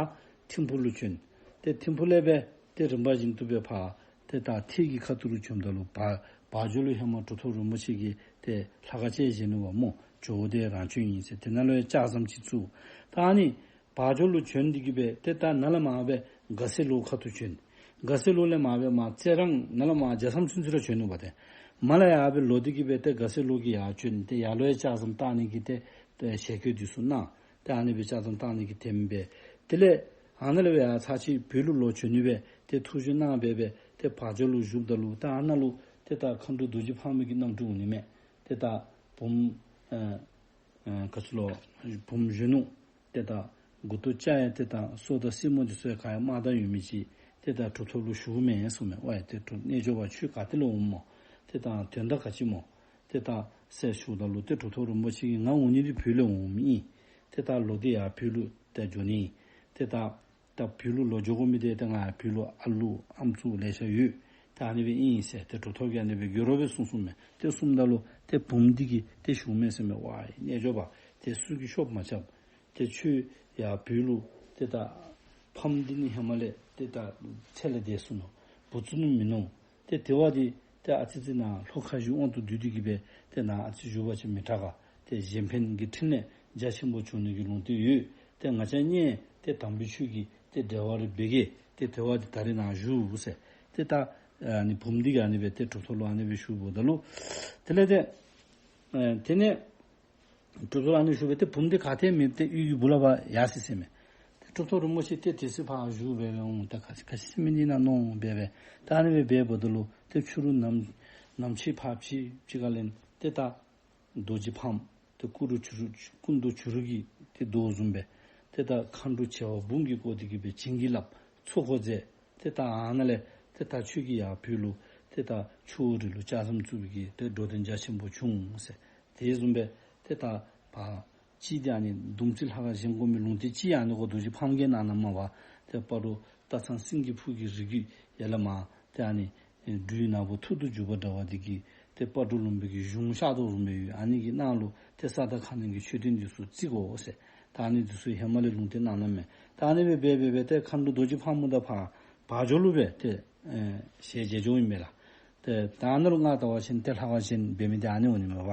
ཐིམ་ཕུ་ལུ་བྱོན། ཏེ་ཐིམ་ཕུ་ལས་འབད་ཏེ་རིམ་པ་བཞིན་དུ་སྦེ་ཕར་ཏེ་ད་ཐེད་ཀྱི་ཁ་ཐུག་ལུ་བྱོནམ་ད་ལུ་བ་བ་འཇོ་ལུ་ཧེ་མ་གྲུབ་ཐོབ་རིན་པོ་ཆེ་གིས་ཏེ་ལྷ་ཁང་བཅས་བཞེངས་ནུག་པ་སྨོ། ཇོ་བོ་རྡོར་རང་བྱོན་ཨིན་ཟེར། ཏེ་ནཱ་ལུ་ཡང་ལྕགས་ཟམ་ཅིག་བཙུགས། ད་ཨ་ནི་བ་འཇོ་ལུ་བྱོན་ཏེ་གིས་སྦེ་ཏེ་ད་ནཱ་ལས་མར་སྦེ་དགའ་སེ་ལུ་ཁ་ཐུག་བྱོན། དགའ་སེ་ལུ་ལས་མར་སྦེ་མར་རྩི་རང་ནཱ་ལས་མར་རྒྱ་མཚམས་ཚུན་ཚོད་ར་བྱོན་ནུག་པ། ཏེ་མར་ལས་ཡར་སྦེ་ལོག་སྟེ་གིས་སྦེ་ཏེ་དགའ་སེ་ལུ་གིས་ཡར་བྱོན། ཏེ་ཡར་ལུ་ཡང་ལྕགས་ཟམ་བཏང་ནི་གི་ཏེ་ཏེ་ཞལ་བཀོད་འདི་ཚུ་གནང་། ཏེ་ཨ་ནི་སྦེ་ལྕགས་ཟམ་བཏང་ནི་གི་དེམ་སྦེ། དེ་ལས་ཨ་ནཱ་ལས་སྦེ་ཡར་ཚར་གཅིག་བོད་ལུ་ལོག་བྱོན་ནི་སྦེ་ཏེ་ཐུགས་བཞེད་གནང་སྦེ་སྦེ་ཏེ་བ་འཇོ་ལུ་བཞུགསཔ་ད་ལུ་ཏེ་ཨ་ནཱ་ལུ་ཏེ་ད་མཁའ་འགྲོ་རྡོ་རྗེ་ཕག་མོ་གི་རྣམ་སྤྲུལ་འོང་ནི་མས། ཏེ་ད་བུམོ་ཨེ་ཨེ་ག་ཅི་ལོ་བུམོ་གཞོན་ནུ་ཏེ་ད་མགུ་ཏོ་སྐྱ་ཡང་ཏེ་ད་སོ་དང་སེན་མོ་འདི་ཚུ་ཡང་ག་ཡང་དམར་མདངས་ཡོད་མི་ཅིག་ཏེ་ད་གྲུབ་ཐོབ་ལུ་ཞུཝ་མས་གསུངམ་མས། ཝའི་ཏེ་གྲུབ་རྣལ་འབྱོར་པ་ཁྱོད་ག་ཏེ་ལས་འོངམ་སྨོ། ཏེ་ད་དོན་དག་ག་ཅི་སྨོ། ཏེ་ད་ཟེར་ཞུཝ་ད་ལུ་ཏེ་གྲུབ་ཐོབ་རིན་པོ་ཆེ་གིས་ང་འོང་ནི་འདི་བོད་ལས་འོངམ་ཨིན། ཏེ་ད་ལོག་སྟེ་ཡར་བོད་ལུ་ཏེ་འགྱོ་ནི་ཨིན། ཏེ་ད་ད་བོད་ལུ་ལོག་འགྱོ་དགོ་མི་འདི་ཏེ་ང་བོད་ལུ་ཨ་ལུ་ཨམ་སྲུ་ལེ་ཤ་ཡོད། ཏེ་ཨ་ནི་སྦེ་ཨིན་ཟེར་ཏེ་གྲུབ་ཐོབ་ཀྱིས་ཨ་ནི་སྦེ་འགྱོ་རོགས་སྦེ་གསུངས་གསུངམ་མས། ཏེ་གསུངམ་ད་ལུ་ཏེ་བུམོ་འདི་གིས་ཏེ་ཞུཝ་མས་ཟེར་མས། ཝའི་རྣལ་འབྱོར་པ་ཏེ་སུ་གིས་ཤོབ་མ་རྐྱབ། ཏེ་ཁྱོད་ཡར་བོད་ལུ་ཏེ་ད་ཕམ་འདི་ནི་ཧེ་མ་ལས་ཏེ་ད་ཚེ་ལས་འདས་སོ་ནུག། བུ་ཚུ་ནི་མིན་ནུག། ཏེ་དེ་བ་འདི་ ཏེ་ཨ་ཙི་ཙི་ནཱ་ལྷོ་ཁ་བཞུགས་དབང་དུ་བསྡུས་ཏེ་གི་སྦེ་ཏེ་ནཱ་ཨ་ཙི་བཞུགས་པ་ཅིན་མི་དྲག་ག། ཏེ་གཞན་ཕན་གྱི་འཕྲིན་ལས་རྒྱ་ཆེན་པོ་བྱུང་ནི་གི་ལུང་བསྟན་ཡོད། ཏེ་ང་བཅས་གཉིས་ཏེ་དམ་པའི་ཆོས་ཀྱི་ཏེ་འབྲེལ་བ་རེ་འབད་གེ། ཏེ་དེ་བ་འདི་ད་རིས་ནཱ་བཞུགས་ཟེར། ཏེ་ད་ཨ་ནི་བུམོ་འདི་གིས་ཨ་ནི་སྦེ་ཏེ་གྲུབ་ཐོབ་ལུ་ཨ་ནི་སྦེ་ཞུཝ་ད་ལུ། དེ་ལས་ཏེ་ཨ་དེ་ནས་གྲུབ་ཐོབ་ལུ་ཨ་ནི་ཞུཝ་སྦེ་ཏེ་བུམོ་འདི་ག་ཏེ་མེད་ཏེ་གཡུས་ཀྱི་སྦུག་ལས་ཕར་ཡར་སོ་ཡི་ཟེར་མས། ཏེ་གྲུབ་ཐོབ་རིན་པོ་ཆེ་ཏེ་དེ་ཚེ་ཕར་བཞུགས་སྦེ་སྦེ་འོང་། ཏེ་ག་ག་ཅི་ཟེར་མི་འདི་ནཱ་མནོ་སྦེ་སྦེ་ད་ཨ་ནི་སྦེ་འབདཝ་ད་ལུ་ཏེ་ཕྱི་རུ་ནམ་ནམ་ཕྱེད་ཕར་ཕྱེད་ཅིག་ཁ་ལས་ཏེ་ད་རྡོ་རྗེ་ཕག་མོ་ཏེ་སྐུ་རུ་བྱུ་རུ་སྐུ་མདོག་བྱུ་རུ་གི་ཏེ་མདོག་བཟུམ་སྦེ་ཏེ་ད་མཁའ་འགྲོ་བྱེ་བ་འབུམ་གྱིས་བསྐོར་ཏེ་གི་སྦེ་བྱིན་གྱིས་བརླབས། ཚོགས་འཁོར་མཛད། ཏེ་ད་ཨ་ནཱ་ལས་ཏེ་ད་ཁྱོད་ཀྱིས་ཡར་བོད་ལུ་ཏེ་ད་ཆུ་བོ་རི་ལུ་ལྕགས་ཟམ་བཙུགས་པའི་གི་ཏེ་འགྲོ་དོན་རྒྱ་ཆེན་པོ་བྱུང་ཟེར། དེ་བཟུམ་སྦེ་ཏེ་ད་ཕར་ཅིག་ཏེ་ཨ་ནི་སྡོམ་རྩིས་ལྷ་ཁང་བཞེངས་དགོ་མི་ལུང་བསྟན་ཅིག་ཨ་ནི་གོ་རྡོ་རྗེ་ཕག་མོ་གིས་གནང་གནངམ་མས་པ། ཏེ་སྤ་རོ་སྟག་ཚང་སེང་གེ་ཕུག་གི་རི་རྒྱུད་ཡར་ལས་མར་ཏེ་ཨ་ནི་སྦྲུལ་ནག་པོ་ཐུར་དུ་རྒྱུག་པ་འདྲ་བ་འདི་གིས་ཏེ་སྤ་རོ་ལུང་པའི་གི་གཞུང་ཤར་དོ་བཟུམ་སྦེ་ཡོད། ཨ་ནི་གི་ནང་ལུ་ཏེ་ས་དང་ཁ་གནོན་གྱི་མཆོད་རྟེན་འདི་ཚུ་བརྩིག་དགོ་ཟེར། ད་ཨ་ནི་འདི་ཚུ་ཧེ་མ་ལས་ལུང་བསྟན་གནང་གནངམ་མས། ད་ཨ་ནི་སྦེ་འབད་འབད་འབད་ཏེ་མཁའ་འགྲོ་རྡོ་རྗེ་ཕག་མོ་དང་ཕར་བར་ཕྱོགས་ལུ་སྦེ་ཏེ་ཨེ་ཞལ་མཇལ་འགྱོཝ་ཨིན་མས་ལགས། ཏེ་ད་ཨ་ནཱ་ལུ་ང་བལྟ་བ་ཅིན་ཏེ་ལྷ་ཁང་བཞེངས་འབད་མི་འདི་ཨ་ནི་འོང་ནི་མས་པ།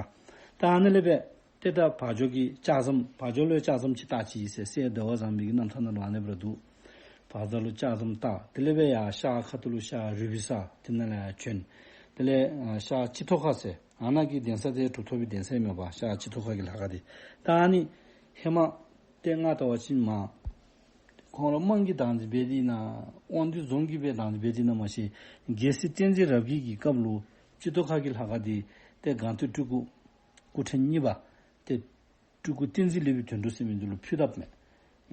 ད་ཨ་ནཱ་ལས་སྦེ་ཏེ་ད་བར་ཕྱོགས་ཀྱི་ལྕགས་ཟམ་བར་ཕྱོགས་ལུ་ལྕགས་ཟམ་ཅིག་བཏགས་ཅི་ཟེར་སྲས་བདེ་བ་བཟང་པོའི་གི་རྣམ་ཐར་ནང་ལུ་ཨ་ནི་སྦེ་ར་འདུག། བར་ད་ལུ་ལྕགས་ཟམ་བཏགས། དེ་ལས་སྦེ་ཡར་ཤར་ཁ་ཐུག་ལུ་ཤར་རུས་པའི་ས་དེ་ནང་ལས་ཡར་བྱོན། དེ་ལས་ཨ་ཤར་སྤྱི་ཐོག་ཁ་ཟེར་ཨ་ནཱ་གི་གདན་ས་དེ་གྲུབ་ཐོབ་པའི་གདན་ས་ཨིན་མས་པ། ཤར་སྤྱི་ཐོག་ཁ་གི་ལྷ་ཁང་འདི། ད་ཨ་ནི་ཧེ་མ་ཏེ་ང་བལྟ་བ་ཅིན་མར་ཁོང་ར་དམངས་ཀྱིས་བདག་འཛིན་འབད་དེ་ཨིན་ན་དབང་འདུས་རྫོང་གིས་སྦེ་བདག་འཛིན་འབད་དེ་ཨིན་ན་མ་ཤེས། རྒྱལ་སྲས་བསྟན་འཛིན་རབ་རྒྱས་ཀྱི་སྐབས་ལུ་སྤྱི་ཐོག་ཁ་གི་ལྷ་ཁང་འདི་ཏེ་སྒང་སྟེང་སྤྲུལ་སྐུ་སྐུ་ཕྲེང་གཉིས་པ་ཏེ་སྤྲུལ་སྐུ་བསྟན་འཛིན་ལེགས་པའི་དོན་གྲུབ་ཟེར་མི་འདི་ལུ་ཕུལ་དཔ་མས།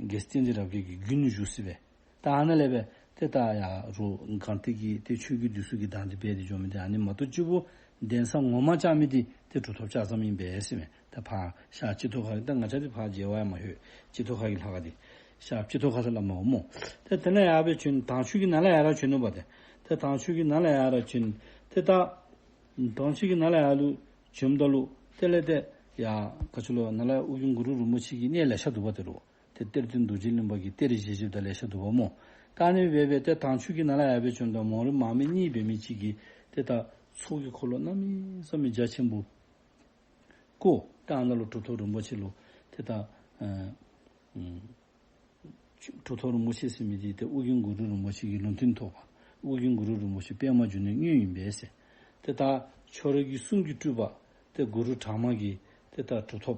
རྒྱལ་སྲས་བསྟན་འཛིན་རབ་རྒྱས་ཀྱི་དགུན་བཞུགས་ཟེར་སྦེ། ད་ཨ་ནཱ་ལས་སྦེ་ཏེ་ད་ཡར་རུ་སྒང་སྟེང་གི་ཏེ་ཆོས་བརྒྱུད་འདི་ཚུ་གིས་བདག་འཛིན་འབད་དེ་འགྱོ་མི་འདི་ཨ་ནི་མ་གཏོགས་སྤྱི་བོ་གདན་ས་ངོ་མ་བཅའ་མི་འདི་ཏེ་གྲུབ་ཐོབ་ལྕགས་ཟམ་ཨིན་པས་ཟེར་མས། ད་ཕར་ཤར་སྤྱི་ཐོག་ཁ་གི་ད་ང་བཅས་འདི་ཕར་མཇལ་བར་ཡང་མ་ལྷོད། སྤྱི་ཐོག་ཁ་གི་ལྷ་ཁང་འདི་ཤར་སྤྱི་ཐོག་ཁ་ཟེར་སླབ་མས་སྨོ། ཏེ་དེ་ནས་ཡར་སྦེ་བྱོན། དྭངས་ཆུ་གི་ནང་ལས་ཡར་ར་བྱོན་ནུག་པ་ཏེ། ཏེ་དྭངས་ཆུ་གི་ནང་ལས་ཡར་ར་བྱོན། ཏེ་ད་དྭངས་ཆུ་གི་ནང་ལས་ཡར་ལུ་བྱོནམ་ད་ལུ་དེ་ལས་ཏེ་ཡར་ག་ཅི་ལོ་ནཱ་ལས་ཨོ་རྒྱན་གུ་རུ་རིན་པོ་ཆེ་གི་གནས་ལེ་ཤ་འདུག་པ་ཏེ་རུ། ཏེ་གཏེར་སྟོན་རྡོ་རྗེ་གླིང་པ་གི་གཏེར་བཞེས་བཞེསཔ་ད་ལེ་ཤ་འདུག་པ་སྨོ། ད་ཨ་ནི་སྦེ་སྦེ་ཏེ་དྭངས་ཆུ་གི་ནང་ལས་ཡར་སྦེ་བྱོནམ་ད་མོ་ར་མར་མི་གཉིས་འབད་མི་ཅིག་གིས་ཏེ་ད་ཚོགས་ཀྱི་འཁོར་ལོ་གནམ་མེད་ས་མེད་རྒྱ་ཆེན་པོ་བསྐོར། ད་ཨ་ནཱ་ལུ་གྲུབ་ཐོབ་རིན་པོ་ཆེ་ལུ་ཏེ་ད་ཨ་ཨམ་གྲུབ་ཐོབ་རིན་པོ་ཆེ་ཟེར་མི་འདི་ཏེ་ཨོ་རྒྱན་གུ་རུ་རིན་པོ་ཆེ་གི་ལུང་བསྟན་ཐོབ་པ། ཨོ་རྒྱན་གུ་རུ་རིན་པོ་ཆེ་པདྨ་འབྱུང་གནས་དངོས་ཨིན་པས་ཟེར། ཏེ་ད་ཁྱོད་ར་གི་གསུང་གི་སྤྲུལ་པ་ཏེ་གུ་རུ་གྲངས་མང་གིས་ཏེ་ད་གྲུབ་ཐོབ་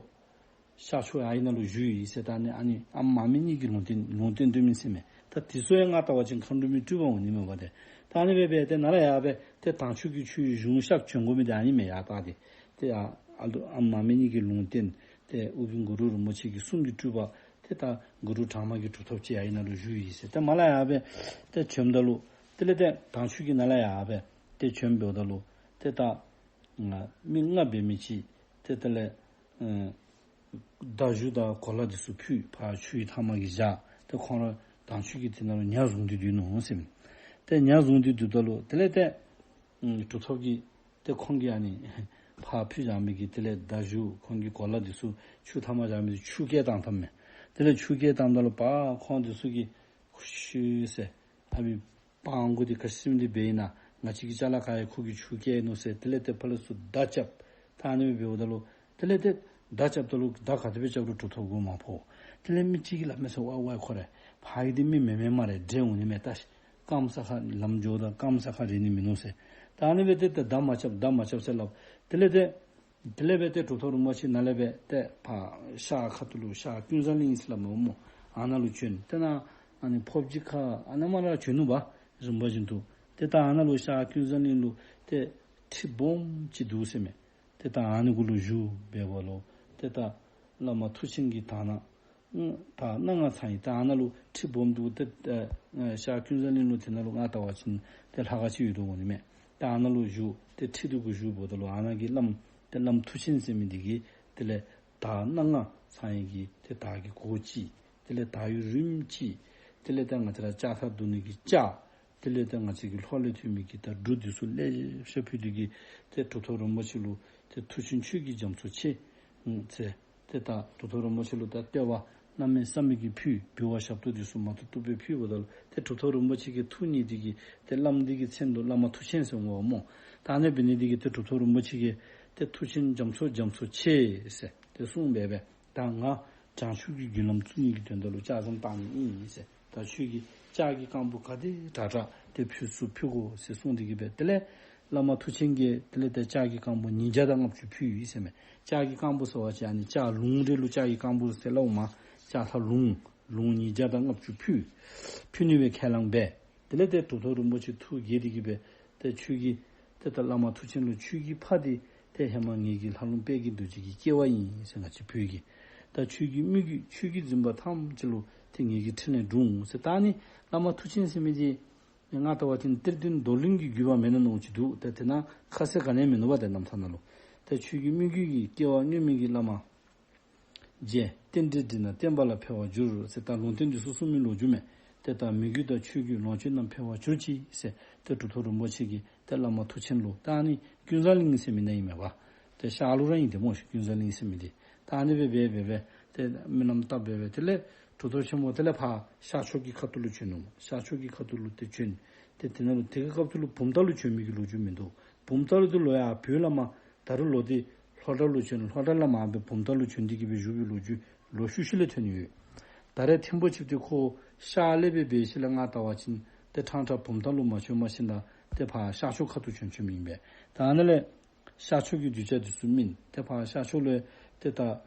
ཤར་ཕྱོགས་ཨ་ཡི་ནང་ལུ་བཞུགས་ཡི་ཟེར། ད་ཨ་ནི་ཨ་མ་མི་གཉིས་ཀྱིས་ལུང་བསྟན་ལུང་བསྟན་དོ་མེན་ཟེར་མས། ད་དེ་ཚུ་ཡང་ང་བལྟ་བ་ཅིན་མཁའ་འགྲོ་མའི་སྤྲུལ་པ་འོང་ནི་མས་པ་ཏེ། ད་ཨ་ནི་སྦེ་སྦེ་ཏེ་ནཱ་ལས་ཡར་སྦེ་ཏེ་དྭངས་ཆུ་གི་ཆུའི་གཞུང་ཤར་བྱོན་དགོ་མི་འདི་ཨ་ནི་མས། ཡར་ད་ཏེ་ཏེ་ཨ་ཨ་ལུ་ཨ་མ་མི་གཉིས་ཀྱིས་ལུང་བསྟན་ཏེ་ཨོ་རྒྱན་གུ་རུ་རིན་པོ་ཆེ་གི་གསུང་གི་སྤྲུལ་པ་ཏེ་ད་གུ་རུ་གྲངས་མང་གི་གྲུབ་ཐོབ་ཅིག་ཨ་ཡི་ནང་ལུ་བཞུགས་ཡི་ཟེར། ཏེ་མར་ལས་ཡར་སྦེ་ཏེ་བྱོནམ་ད་ལུ་དེ་ལས་ཏེ་དྭངས་ཆུ་གི་ནང་ལས་ཡར་སྦེ་ཏེ་བྱོནམ་འབདཝ་ད་ལུ་ཏེ་ད་ང་མི་ལྔ་འབད་མི་ཅིག་ཏེ་དེ་ལས་ཨེ་མདའ་གཞུ་དང་གོ་ལ་འདི་ཚུ་ཕུད་ཕར་ཆུའི་མཐའ་མ་གི་བཞག། ཏེ་ཁོང་ར་དྭངས་ཆུ་གི་དེ་ནང་ལུ་ཉ་བཟུང་སྟེ་སྡོད་ནུག་ཟེར་མས། ཏེ་ཉ་བཟུང་སྟེ་སྡོདཔ་ད་ལུ་དེ་ལས་ཏེ་ཨམ་གྲུབ་ཐོབ་ཀྱིས་ཏེ་ཁོང་གིས་ཨ་ནི་ཕར་ཕུད་བཞག་མི་གི་དེ་ལས་མདའ་གཞུ་ཁོང་གི་གོ་ལ་འདི་ཚུ་ཆུ་མཐའ་མ་བཞག་མི་ཆུ་སྐྱེལ་བཏང་བཏངམ་མས། དེ་ལས་ཆུ་སྐྱེལ་བཏངམ་ད་ལུ་པ་ཁོང་འདི་ཚུ་གིས་ཁུ་ཤུ་ཟེར་ཨ་མི་སྤྲང་པོ་འདི་ག་ཅི་ཟེར་མི་འདི་འབད་ཨིན་ན། ང་བཅས་ཀྱི་ཅ་ལ་ག་ཡང་ཁོ་གིས་ཆུ་སྐྱེལ་ནུག་ཟེར། དེ་ལས་ཏེ་ཕར་ལས་ཚུར་མདའ་རྐྱབ། ད་ཨ་ནི་སྦེ་འབདཝ་ད་ལུ་དེ་ལས་ཏེ་མདའ་རྐྱབ་ད་ལུ་མདའ་ག་དེ་སྦེ་རྐྱབ་རུང་གྲུབ་ཐོབ་གུ་མ་ཕོག། དེ་ལས་མི་གཅིག་གིས་སླབ་མས་ཟེར། ཝའི་ཝའི་ཁོ་རེ་ཕར་གི་འདི་མི་མེན་མེན་སྨ་རེ། འདྲེ་འོང་ནི་མས། ད་སྐམ་ས་ཁར་ལམ་འགྱོཝ་ད་སྐམ་ས་ཁར་རེག་ནི་མིན་ནུག་ཟེར། ད་ཨ་ནི་སྦེ་ཏེ་ཏེ་མདའ་མ་རྐྱབ་མདའ་མ་རྐྱབ་ཟེར་སླབ། དེ་ལས་ཏེ་དེ་ལས་སྦེ་ཏེ་གྲུབ་ཐོབ་རིན་པོ་ཆེ་ནཱ་ལས་སྦེ་ཏེ་ཕར་ཤར་ཁ་ཐུག་ལུ་ཤར་ཀུན་བཟང་གླིང་ཟེར་སླབ་མས་སྨོ། ཨ་ནཱ་ལུ་བྱོན། ཏེ་ནཱ་ཨ་ནི་ཕོབ་ཅིག་ཁར་ཨ་ནཱ་མར་ར་བྱོན་ནུག་པ། རིམ་པ་བཞིན་དུ་ཏེ་ད་ཨ་ནཱ་ལུ་ཤར་ཀུན་བཟང་གླིང་ལུ་ཏེ་ཁྲི་སྦོམ་ཅིག་འདུག་ཟེར་མས། ཏེ་ད་ཨ་ནི་གུ་ལུ་བཞུགས་འབདཝ་ལུ་ཏེ་ད་བླ་མ་མཐུ་ཆེན་གྱི་དར་དར་སྣ་ལྔ་ཚང་ཡི། ད་ཨ་ནཱ་ལུ་ཁྲི་སྦོམ་འདུག། ཏེ་ཨ་ཤར་ཀུན་བཟང་གླིང་ལུ་དེ་ནང་ལུ་ང་བལྟ་བ་ཅིན་ཏེ་ལྷ་ཁང་ཅིག་ཡོད་དོ་འོང་ནི་མས། ད་ཨ་ནཱ་ལུ་བཞུགས། ཏེ་ཁྲི་འདི་གུ་བཞུགས་འབདཝ་ད་ལུ་ཨ་ནཱ་གི་བླམ་ཏེ་བླམ་མཐུ་ཆེན་ཟེར་མི་འདི་གིས་དེ་ལས་དར་སྣ་ལྔ་ཚང་ཡི་གི་ཏེ་དར་གྱི་གོ་ཅིག། དེ་ལས་དར་གྱི་རིམ་ཅིག། དེ་ལས་ད་ང་བཅས་ར་ལྕགས་ཐག་བརྡུང་ནི་གི་ལྕགས། དེ་ལས་ད་ང་བཅས་ཀྱི་ལྷོ་ལས་ཐོན་མི་གི་ད་འབྲུ་འདི་ཚུ་ལེ་ཤ་ཕུལ་ཏེ་གི་ཏེ་གྲུབ་ཐོབ་རིན་པོ་ཆེ་ལུ་ཏེ་མཐུ་ཆེན་ཁྱོད་ཀྱིས་རྒྱ་མཚོ་ཆེ་ཨུམ་ཟེར། ཏེ་ད་གྲུབ་ཐོབ་རིན་པོ་ཆེ་ལུ་ད་བསྟོད་པ་ གནམ་མེད་ས་མེད་ཀྱི་ཕུལ། འབུལ་བ་ཞབས་ཏོག་འདི་ཚུ་མ་ཐུབ་ཐུབ་སྦེ་ཕུལཝ་ད་ལུ་ཏེ་གྲུབ་ཐོབ་རིན་པོ་ཆེ་གི་ཐུགས་མཉེས་ཏེ་གིས་ཏེ་བླམ་འདི་གི་མཚན་དུ་བླ་མ་མཐུ་ཆེན་ཟེར་འོང་བ་སྨོ། ད་ཨ་ནི་འབད་ནི་འདི་གིས་ཏེ་གྲུབ་ཐོབ་རིན་པོ་ཆེ་གིས་ཏེ་མཐུ་ཆེན་རྒྱ་མཚོ་རྒྱ་མཚོ་ཆེ་ཟེར་ཏེ་གསུངས་སྦེ་སྦེ། ད་ང་བྱང་ཆུབ་ཀྱི་རྒྱུ་ལམ་བཙུགས་ནི་གི་དོན་དག་ལུ་ལྕགས་ཟམ་བཏང་ནི་ཨིན་ཟེར། ད་ཁྱོད་ཀྱིས་ལྕགས་ཀྱི་རྐང་བུ་ག་དེ་དྲག་དྲག་ཏེ་ཕུལ་ཚུགས་ཕུལ་དགོ་ཟེར་གསུངས་ཏེ་གིས་སྦེ། དེ་ལས་བླ་མ་མཐུ་ཆེན་གྱིས་དེ་ལས་ཏེ་ལྕགས་ཀྱི་རྐང་བུ་ཉིས་བརྒྱ་དང་ལྔ་བཅུ་ཕུལ་ཡི་ཟེར་མས། ལྕགས་ཀྱི་རྐང་བུ་ཟེར་བ་ཅིན་ཨ་ནི་ལྕགས་ལུང་རེ་ལུ་ལྕགས་ཀྱི་རྐང་བུ་ཟེར་སླབ་འོང་མས། ལྕགས་ལྷ་ལུང་ལུང་ཉིས་བརྒྱ་དང་ལྔ་བཅུ་ཕུལ། ཕུལ་ནི་སྦེ་ཁས་བླངས་འབད། དེ་ལས་ཏེ་གྲུབ་ཐོབ་རིན་པོ་ཆེ་ཐུགས་དགྱེས་ཏེ་གིས་སྦེ་ཏེ་ཁྱོད་ཀྱིས་ཏེ་ད་བླ་མ་མཐུ་ཆེན་ལུ་ཁྱོད་ཀྱིས་ཕར་ཏེ་ཏེ་ཧེ་མ་ངེ་གི་ལྷ་ལུང་དཔལ་གྱི་རྡོ་རྗེ་གི་སྐྱེ་བ་ཨིན་ཟེར་ང་བཅས་བོད་ཀྱི། ད་ཁྱོད་ཀྱི་མོས་གུས་ཁྱོད་ཀྱིས་འཛིན་པ་ཐམས་ཅད་ལུ་ཏེ་ངེ་གི་ཕྲིན་ལས་འགྲུབ་འོང་ཟེར། ད་ཨ་ནི་བླ་མ་མཐུ་ཆེན་ཟེར་མི་འདི་ང་ལྟ་བ་ཅིན་གཏེར་སྟོན་རྡོར་གླིང་གི་བརྒྱུད་པ་མེན་ན་མནོཝ་ཅིག་འདུག། ཏེ་དེ་ནང་ཁ་གསལ་ག་ནི་ཡང་མིན་ནུག་པ། ཏེ་རྣམ་ཐར་ནང་ལུ་ཏེ་ཁྱོད་ཀྱི་མོས་གུས་ཀྱི་སྐྱེ་བ་སྔོན་མའི་གི་བླ་མ་རྗེ་རྟེན་འབྲེལ་འགྲིགས་ན་བསྟན་པ་ལ་འཕེལ་བར་འགྱུར་ཟེར། ད་ལུང་བསྟན་འདི་ཚུ་གསུངས་མི་ལོ་རྒྱུས་མས། ཏེ་ད་མོས་གུས་དང་ཆོས་གུས་ལོངས་སྤྱོད་རྣམས་འཕེལ་བར་གྱུར་ཅིག་ཟེར། ཏེ་གྲུབ་ཐོབ་རིན་པོ་ཆེ་གིས་ཏེ་བླ་མ་མཐུ་ཆེན་ལུ། ད་ཨ་ནི་ཀུན་བཟང་གླིང་ཟེར་མི་ནང་ཨིན་མས་པ། ཏེ་ཤར་ལུ་ར་ཨིན་ཏེ་སྨོ་ཤིག། ཀུན་བཟང་གླིང་ཟེར་མི་འདི། ད་ཨ་ནི་སྦེ་འབད་འབད་འབད་ཏེ་སྨོན་ལམ་བཏབ་འབད་འབད་དེ་ལས་གྲུབ་ཐོབ་ཆེན་པོ་དེ་ལས་ཕར་ཤར་ཕྱོགས་ཀྱི་ཁ་ཐུག་ལུ་བྱོན་ནུག། ཤར་ཕྱོགས་ཀྱི་ཁ་ཐུག་ལུ་ཏེ་བྱོན། ཏེ་དེ་ནང་ལུ་དེ་གི་སྐབས་སུ་ལུ་བུམ་ཐང་ལུ་བྱོན་མི་གི་ལོ་རྒྱུས་མིན་འདུག། བུམ་ཐང་ལུ་ཏེ་ལོག་ཡར་བོད་ལས་མར་ད་རུང་ལོག་སྟེ་ལྷོ་བྲག་ལུ་བྱོན། ལྷོ་བྲག་ལས་མར་སྦེ་བུམ་ཐང་ལུ་བྱོན་ཏེ་གིས་སྦེ་བཞུགས་པའི་ལོ་རྒྱུས་ལོག་ཤུལ་ཤུལ་ལས་ཐོན་ཡོད། ད་རེས་ཐིམ་ཕུ་ཆིབས་ཏེ་ཁོ་ཤར་ལས་སྦེ་འབད་ཞིནམ་ལས་ང་ལྟ་བ་ཅིན་ཏེ་ཕྲང་ཕྲང་བུམ་ཐང་ལུ་མ་བྱོན་མ་ཤེས་ད་ཏེ་ཕར་ཤར་ཕྱོགས་ཁ་ཐུག་བྱོན་བྱོནམ་ཨིན་པས། ད་ཨ་ནཱ་ལས་ཤར་ཕྱོགས་ཀྱི་གདུལ་བྱ་འདི་ཚུ་སྨིན། ཏེ་ཕར་ཤར་ཕྱོགས་ལུ་ཏེ་ད་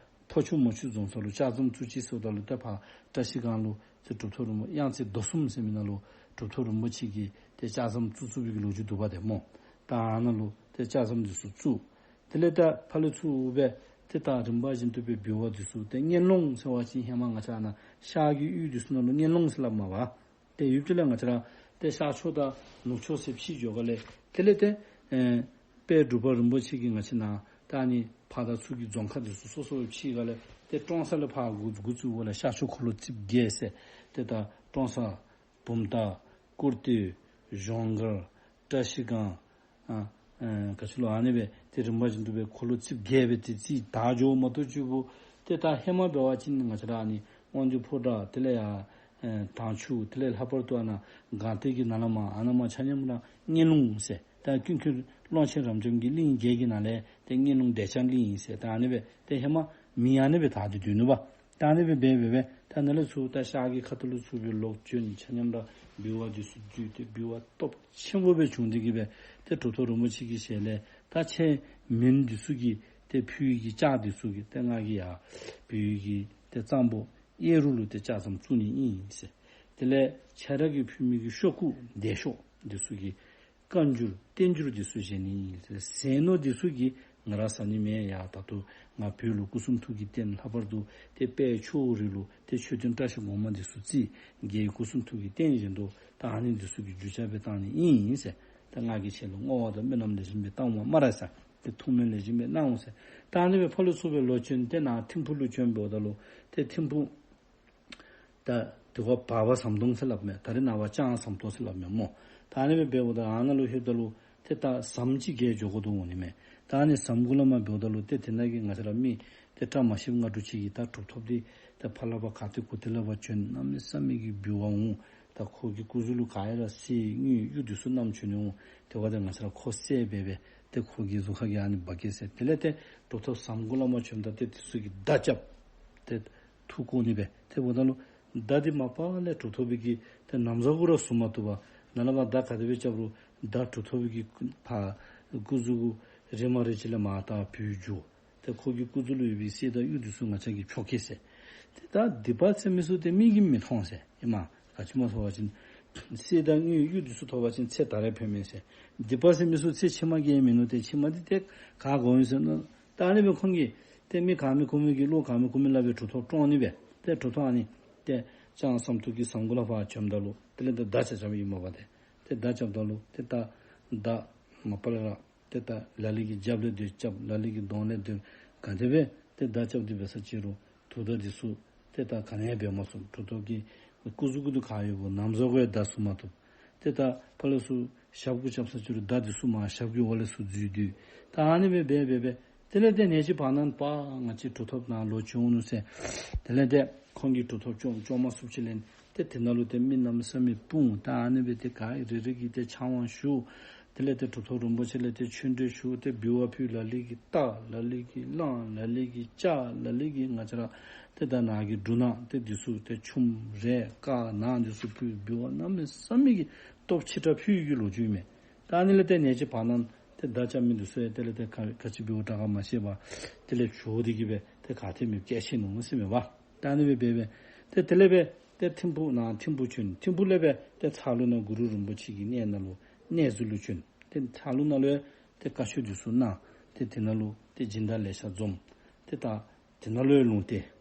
ཕོ་ཆུ་མོ་ཆུ་འཛོམས་ས་ལུ་ལྕགས་ཟམ་བཙུགས་ཅི་ཟེརཝ་ད་ལུ་ཏེ་ཕར་བཀྲ་ཤིས་སྒང་ལུ་ཏེ་གྲུབ་ཐོབ་རིན་པོ་གཡང་རྩེ་རྡོ་གསུམ་ཟེར་མི་ནང་ལུ་གྲུབ་ཐོབ་རིན་པོ་ཆེ་གིས་ཏེ་ལྕགས་ཟམ་བཙུགས་བཙུགས་པའི་གི་ལོ་རྒྱུས་འདུག་པ་ཏེ་སྨོ། ད་ཨ་ནཱ་ལུ་ཏེ་ལྕགས་ཟམ་འདི་ཚུ་བཙུགས། དེ་ལས་ད་ཕར་ལས་ཚུར་སྦེ་ཏེ་ད་རིམ་པ་བཞིན་དུ་སྦེ་འབུལ་བ་འདི་ཚུ་ཏེ་གཉེན་སློང་ཟེར་བ་ཅིན་ཧེ་མ་ང་བཅས་ནཱ་ཤར་གྱི་ཡུལ་འདི་ཚུ་ནང་ལུ་གཉེན་སློང་ཟེར་སླབ་མས་པ། ཏེ་ཡུལ་དེ་ལས་ང་བཅས་ར་ཏེ་ཤར་ཕྱོགས་དང་ནུབ་ཕྱོགས་ཟེར་ཕྱེ་འགྱོ་ག་ལས་དེ་ལས་ཏེ་ཨེ་དཔལ་འབྲུག་པ་རིན་པོ་ཆེ་གིས་ང་བཅས་ནཱ་ད་ཨ་ནི་ཕར་དང་ཚུར་གྱི་རྫོང་ཁག་འདི་ཚུ་སོ་སོ་སྦེ་ཕྱེ་ག་ལས་ཏེ་ཀྲོང་གསར་ལས་ཕར་འགོ་འགོ་བཙུགས་པ་ལས་ཤར་ཕྱོགས་འཁོར་ལོ་རྩིབས་བརྒྱད་ཟེར། ཏེ་ད་ཀྲོང་གསར་བུམ་ཐང་སྐུར་སྟོད་གཞོང་སྒར་བཀྲ་ཤིས་སྒང་ཨ་ཨ་ག་ཅི་ལོ་ཨ་ནི་སྦེ་ཏེ་རིམ་པ་བཞིན་དུ་སྦེ་འཁོར་ལོ་རྩིབས་བརྒྱད་སྦེ་ཏེ་རྩིས་ད་འགྱོ་མ་གཏོགས་ཅིག་པོ་ཏེ་ད་ཧེ་མ་འབད་བ་ཅིན་ང་བཅས་ར་ཨ་ནི་དབང་འདུས་ཕོ་བྲང་དེ་ལས་ཡར་ཨེ་དྭངས་ཆུ་དེ་ལས་ལྷག་པར་དུ་ཨ་ནཱ་སྒང་སྟེང་གི་ནང་ལས་མར་ཨ་ནཱ་མར་ཆ་མཉམ་ར་གཉེན་སློང་ཟེར། ད་ཀུན་མཁྱེན་ཀློང་ཆེན་རབ་འབྱམས་ཀྱི་གླིང་བརྒྱད་ཀྱི་ནང་ལས་ཏེ་གཉེན་སློང་བདེ་ཆེན་གླིང་ཨིན་ཟེར། ད་ཨ་ནི་སྦེ་ཏེ་ཧེ་མ་མིང་ཨ་ནི་སྦེ་བཏགས་ཏེ་སྡོད་ནུག་པ། ད་ཨ་ནི་སྦེ་འབད་འབད་འབད་ད་ནཱ་ལས་ཚུར་ད་ཤར་གྱི་ཁ་ཐུག་ལུ་ཚུར་སྦེ་ལོག་བྱོན། ཆ་མཉམ་ར་འབུལ་བ་འདི་ཚུ་བསྡུས་ཏེ་འབུལ་བ་སྟོབས་ཆེན་པོ་སྦེ་བྱུང་སྟེ་གིས་སྦེ་ཏེ་གྲུབ་ཐོབ་རིན་པོ་ཆེ་གི་ཞལ་ལས་ད་ཁྱེད་མོན་འདི་ཚུ་གི་ཏེ་ཕུལ་གྱི་ལྕགས་འདི་ཚུ་གི་ཏེ་ང་གིས་ཡར་བོད་ཀྱི་ཏེ་གཙང་པོ་གཡས་རུ་ལུ་ཏེ་ལྕགས་ཟམ་བཙུགས་ནི་ཨིན་ཟེར། དེ་ལས་ཁྱེད་ར་གིས་ཕུལ་མི་གི་ཤོག་གུ་སྡེ་ཤོག་འདི་ཚུ་གི་བཀའ་འགྱུར་བསྟན་འགྱུར་འདི་ཚུ་བཞེས་ནི་ཨིན་ཟེར། ཟས་ནོར་འདི་ཚུ་གིས་ང་ར་ཟ་ནི་མེད། ཡ་ད་ལྟོ་ང་བོད་ལུ་སྐུ་གསུང་ཐུགས་ཀྱི་རྟེན་ལྷག་པར་དུ་ཏེ་དཔལ་ཆུ་བོ་རི་ལུ་ཏེ་མཆོད་རྟེན་བཀྲ་ཤིས་སྒོ་མང་འདི་ཚུ་བརྩིགས། རྒྱལ་བའི་སྐུ་གསུང་ཐུགས་ཀྱི་རྟེན་བཞེངས་དོ། ད་ཨ་ནི་འདི་ཚུ་གི་རྒྱུ་ཆ་སྦེ་བཏང་ནི་ཨིན་ཟེར། ད་ང་གིས་ཁྱེད་ལུ་བསྔོ་བ་དང་སྨོན་ལམ་ལེགས་ཤོམ་སྦེ་བཏངམ་སྨ་རེ་ཟེར། ཏེ་ཐུགས་སྨོན་ལེགས་ཤོམ་སྦེ་གནང་འོང་ཟེར། ད་ཨ་ནི་སྦེ་ཕར་ལུ་ཚུར་སྦེ་ལོག་བྱོན་ཏེ་ནཱ་ཐིམ་ཕུ་ལུ་བྱོན་འབདཝ་ད་ལུ་ཏེ་ཐིམ་ཕུ་ད་དེ་ཁར་བར་པ་ཟམ་གདོང་ཟེར་སླབ་མས། ད་རེས་ནངས་པ་ལྕང་ཟམ་ཏོག་ཟེར་སླབ་མས་སྨོ། ད་ཨ་ནི་སྦེ་འབདཝ་ད་ཨ་ནཱ་ལུ་ལྷོདཔ་ད་ལུ་ཏེ་ད་ཟམ་ཅིག་བརྒལ་འགྱོ་དགོ་དོ་འོང་ནི་མས། ད་ཨ་ནི་ཟམ་གུ་ལས་མར་འབདཝ་ད་ལུ་ཏེ་དེ་ནང་གི་ང་བཅས་ར་མི་ཏེ་བཀྲ་མ་ཤིསཔ་ལྔ་དྲུག་ཅིག་གིས་ད་གྲུབ་ཐོབ་འདི་ད་ཕར་ལས་ཕར་ག་ཏེ་གུ་ཏེ་ལས་ཕར་བྱོན་གནམ་མེད་ས་མེད་ཀྱི་འབུལ་བ་འོང་། ད་ཁོ་གི་སྐུ་གཟུགས་ལུ་ག་ཡ་ར་གསེར་དངུལ་གཡུ་འདི་ཚུ་བསྣམས་བྱོན་ནི་འོང་། དེ་བ་ཏེ་ང་བཅས་ར་ཁོ་བསད་འབད་སྦེ་ཏེ་ཁོ་གི་གཟུགས་ཁ་གི་ཨ་ནི་འབག་གེ་ཟེར། དེ་ལས་ཏེ་གྲུབ་ཐོབ་ཟམ་གུ་ལས་མར་བྱོནམ་ད་ཏེ་དེ་ཚུ་གིས་མདའ་རྐྱབ། ཏེ་ཐུག་བཀོ་ནི་སྦེ་ཏེ་འབདཝ་ད་ལུ་མདའ་འདི་མ་པ་ལས་གྲུབ་ཐོབ་པའི་གི་ཏེ་ན་བཟའ་གུ་ར་ཟུར་མ་བཏུབ་པར་ནཱ་ལས་ཕར་མདའ་ག་དེ་སྦེ་རྐྱབ་རུང་མདའ་གྲུབ་ཐོབ་པའི་གི་ཕར་སྐུ་གཟུགས་གུ་རེ་མ་རེ་ཅིག་ལས་མར་ད་བུད་འགྱོ། ཏེ་ཁོ་གི་སྐུ་གཟུགས་ལུ་ཡོད་པའི་གསེར་དང་གཡུ་འདི་ཚུ་ང་བཅས་ཀྱིས་འཕྲོག་གེ་ཟེར། ཏེ་ད་སྡིག་པ་ཟེར་མི་ཚུ་ཏེ་མིག་གིས་མི་མཐོང་ཟེར་ཨིན་མས། ག་ཅི་སྨོ་ཟེར་བ་ཅིན་གསེར་དང་དངུལ་གཡུ་འདི་ཚུ་ཐོབ་པ་ཅིན་ཚེ་ད་རེས་ཕན་མས་ཟེར། སྡིག་པ་ཟེར་མི་ཚུ་ཚེ་ཕྱི་མ་གི་མིན་ནུག། ཏེ་ཕྱི་མ་འདི་ཏེ་ག་དགོ་ཨིན་ཟེར་ན། ད་ཨ་ནི་སྦེ་ཁོང་གིས་ཏེ་མི་ག་མི་ཁོ་མི་གི་བློ་ག་མི་ཁོ་མི་སླབ་སྦེ་གྲུབ་ཐོབ་བཀྲོངས་ནི་སྦེ། ཏེ་གྲུབ་ཐོབ་ཨ་ནི་ཏེ་ལྕང་ཟམ་ཏོག་གི་ཟམ་གུ་ལས་ཕར་བྱོནམ་ད་ལུ་དེ་ལས་ཏེ་མདའ་རྐྱབ་རྐྱབ་ཨིན་མས་པ་ཏེ། ཏེ་མདའ་རྐྱབ་ད་ལུ་ཏེ་ད་མདའ་མ་པ་ལས་ར་ཏེ་ད་ལ་ལུ་གིས་རྒྱབ་ལས་སྡོད་རྐྱབ། ལ་ལུ་གིས་གདོང་ལས་སྡོད། ག་དེ་སྦེ་ཏེ་མདའ་རྐྱབ་སྟེ་འབད་ས་ཅི་རུང་དུག་མདའ་འདི་ཚུ་ཏེ་ད་ག་ནི་ཡང་འབད་མ་ཚུགས། གྲུབ་ཐོབ་ཀྱི་སྐུ་གཟུགས་ཀྱི་དུ་ག་ཡོད་པོ་ན་བཟའ་གུ་ཡང་མདའ་ཟུར་མ་བཏུབ། ཏེ་ད་ཕར་ལས་ཚུར་ཞབས་གུ་རྐྱབ་ས་ཅི་རུང་མདའ་འདི་ཚུ་མར་ཞབས་ཀྱི་འོག་ལས་ཚུར་འཛུལ་སྡོད། ད་ཨ་ནི་སྦེ་འབད་འབད་འབད་དེ་ལས་ཏེ་ནེ་ཅིག་བར་ན་པ་ང་བཅས་གྲུབ་ཐོབ་ནཱ་ལོག་བྱོན་འོང་ནུག་ཟེར། དེ་ལས་ཏེ་ ཁོང་གིས་གྲུབ་ཐོབ་བཅོམ་བཅོམ་མ་ཚུགསཔ་ཅིག་ལས་ཏེ་དེ་ནང་ལུ་ཏེ་མི་གནམ་མེད་ས་མེད་སྤུངས། ད་ཨ་ནི་སྦེ་ཏེ་ག་རེ་རེ་གིས་ཏེ་ཕྱག་དབང་ཞུ། དེ་ལས་ཏེ་གྲུབ་ཐོབ་རིན་པོ་ཆེ་ལས་ཏེ་ཆོས་འབྲེལ་ཞུ། ཏེ་འབུལ་བ་ཕུལ། ལ་ལུ་གིས་བཏགས། ལ་ལུ་གིས་བླངས། ལ་ལུ་གིས་བཅག། ལ་ལུ་གིས་ང་བཅས་ར་ཏེ་ད་ནཱ་གི་འབྲུ་སྣ་ཏེ་འདི་ཚུ་ཏེ་ཆུམ་རས་དཀར་ནག་འདི་ཚུ་ཕུལ། འབུལ་བ་གནམ་མེད་ས་མེད་ཀྱི་སྟོབས་ཆེ་དྲགས་ཕུལ་གྱི་ལོ་རྒྱུས་མས། ད་ཨ་ནི་ལས་ཏེ་ནེ་ཅིག་བར་ན་ཏེ་བརྡ་རྐྱབ་མི་འདི་ཚུ་ཡང་དེ་ལས་ཏེ་ག་ག་ཅི་འབདཝ་དྲག་ག་མ་ཤེས་པར་དེ་ལས་བྱོག་སྟེ་གིས་སྦེ་ཏེ་ག་ཏེ་མེདཔ་སྐྱེས་ཆི་ནུག་ཟེར་མས་པ། ད་ཨ་ནི་སྦེ་འབད་སྦེ་ཏེ་དེ་ལས་སྦེ་ཏེ་ཐིམ་ཕུག་ནང་ཐིམ་ཕུག་བྱོན། ཐིམ་ཕུག་ལས་སྦེ་ཏེ་ཚ་ལུ་ནང་གུ་རུ་རིན་པོ་ཆེ་གི་གནས་ནང་ལུ་གནས་ཟུར་ལུ་བྱོན། ཏེ་ཚ་ལུ་ནང་ལུ་ཡང་ཏེ་བཀའ་ཆོས་འདི་ཚུ་གནང་། ཏེ་དེ་ནང་ལུ་ཏེ་སྦྱིན་བདག་ལེ་ཤ་འཛོམས། ཏེ་ད་དེ་ནང་ལུ་ཡང་ལུང་བསྟན།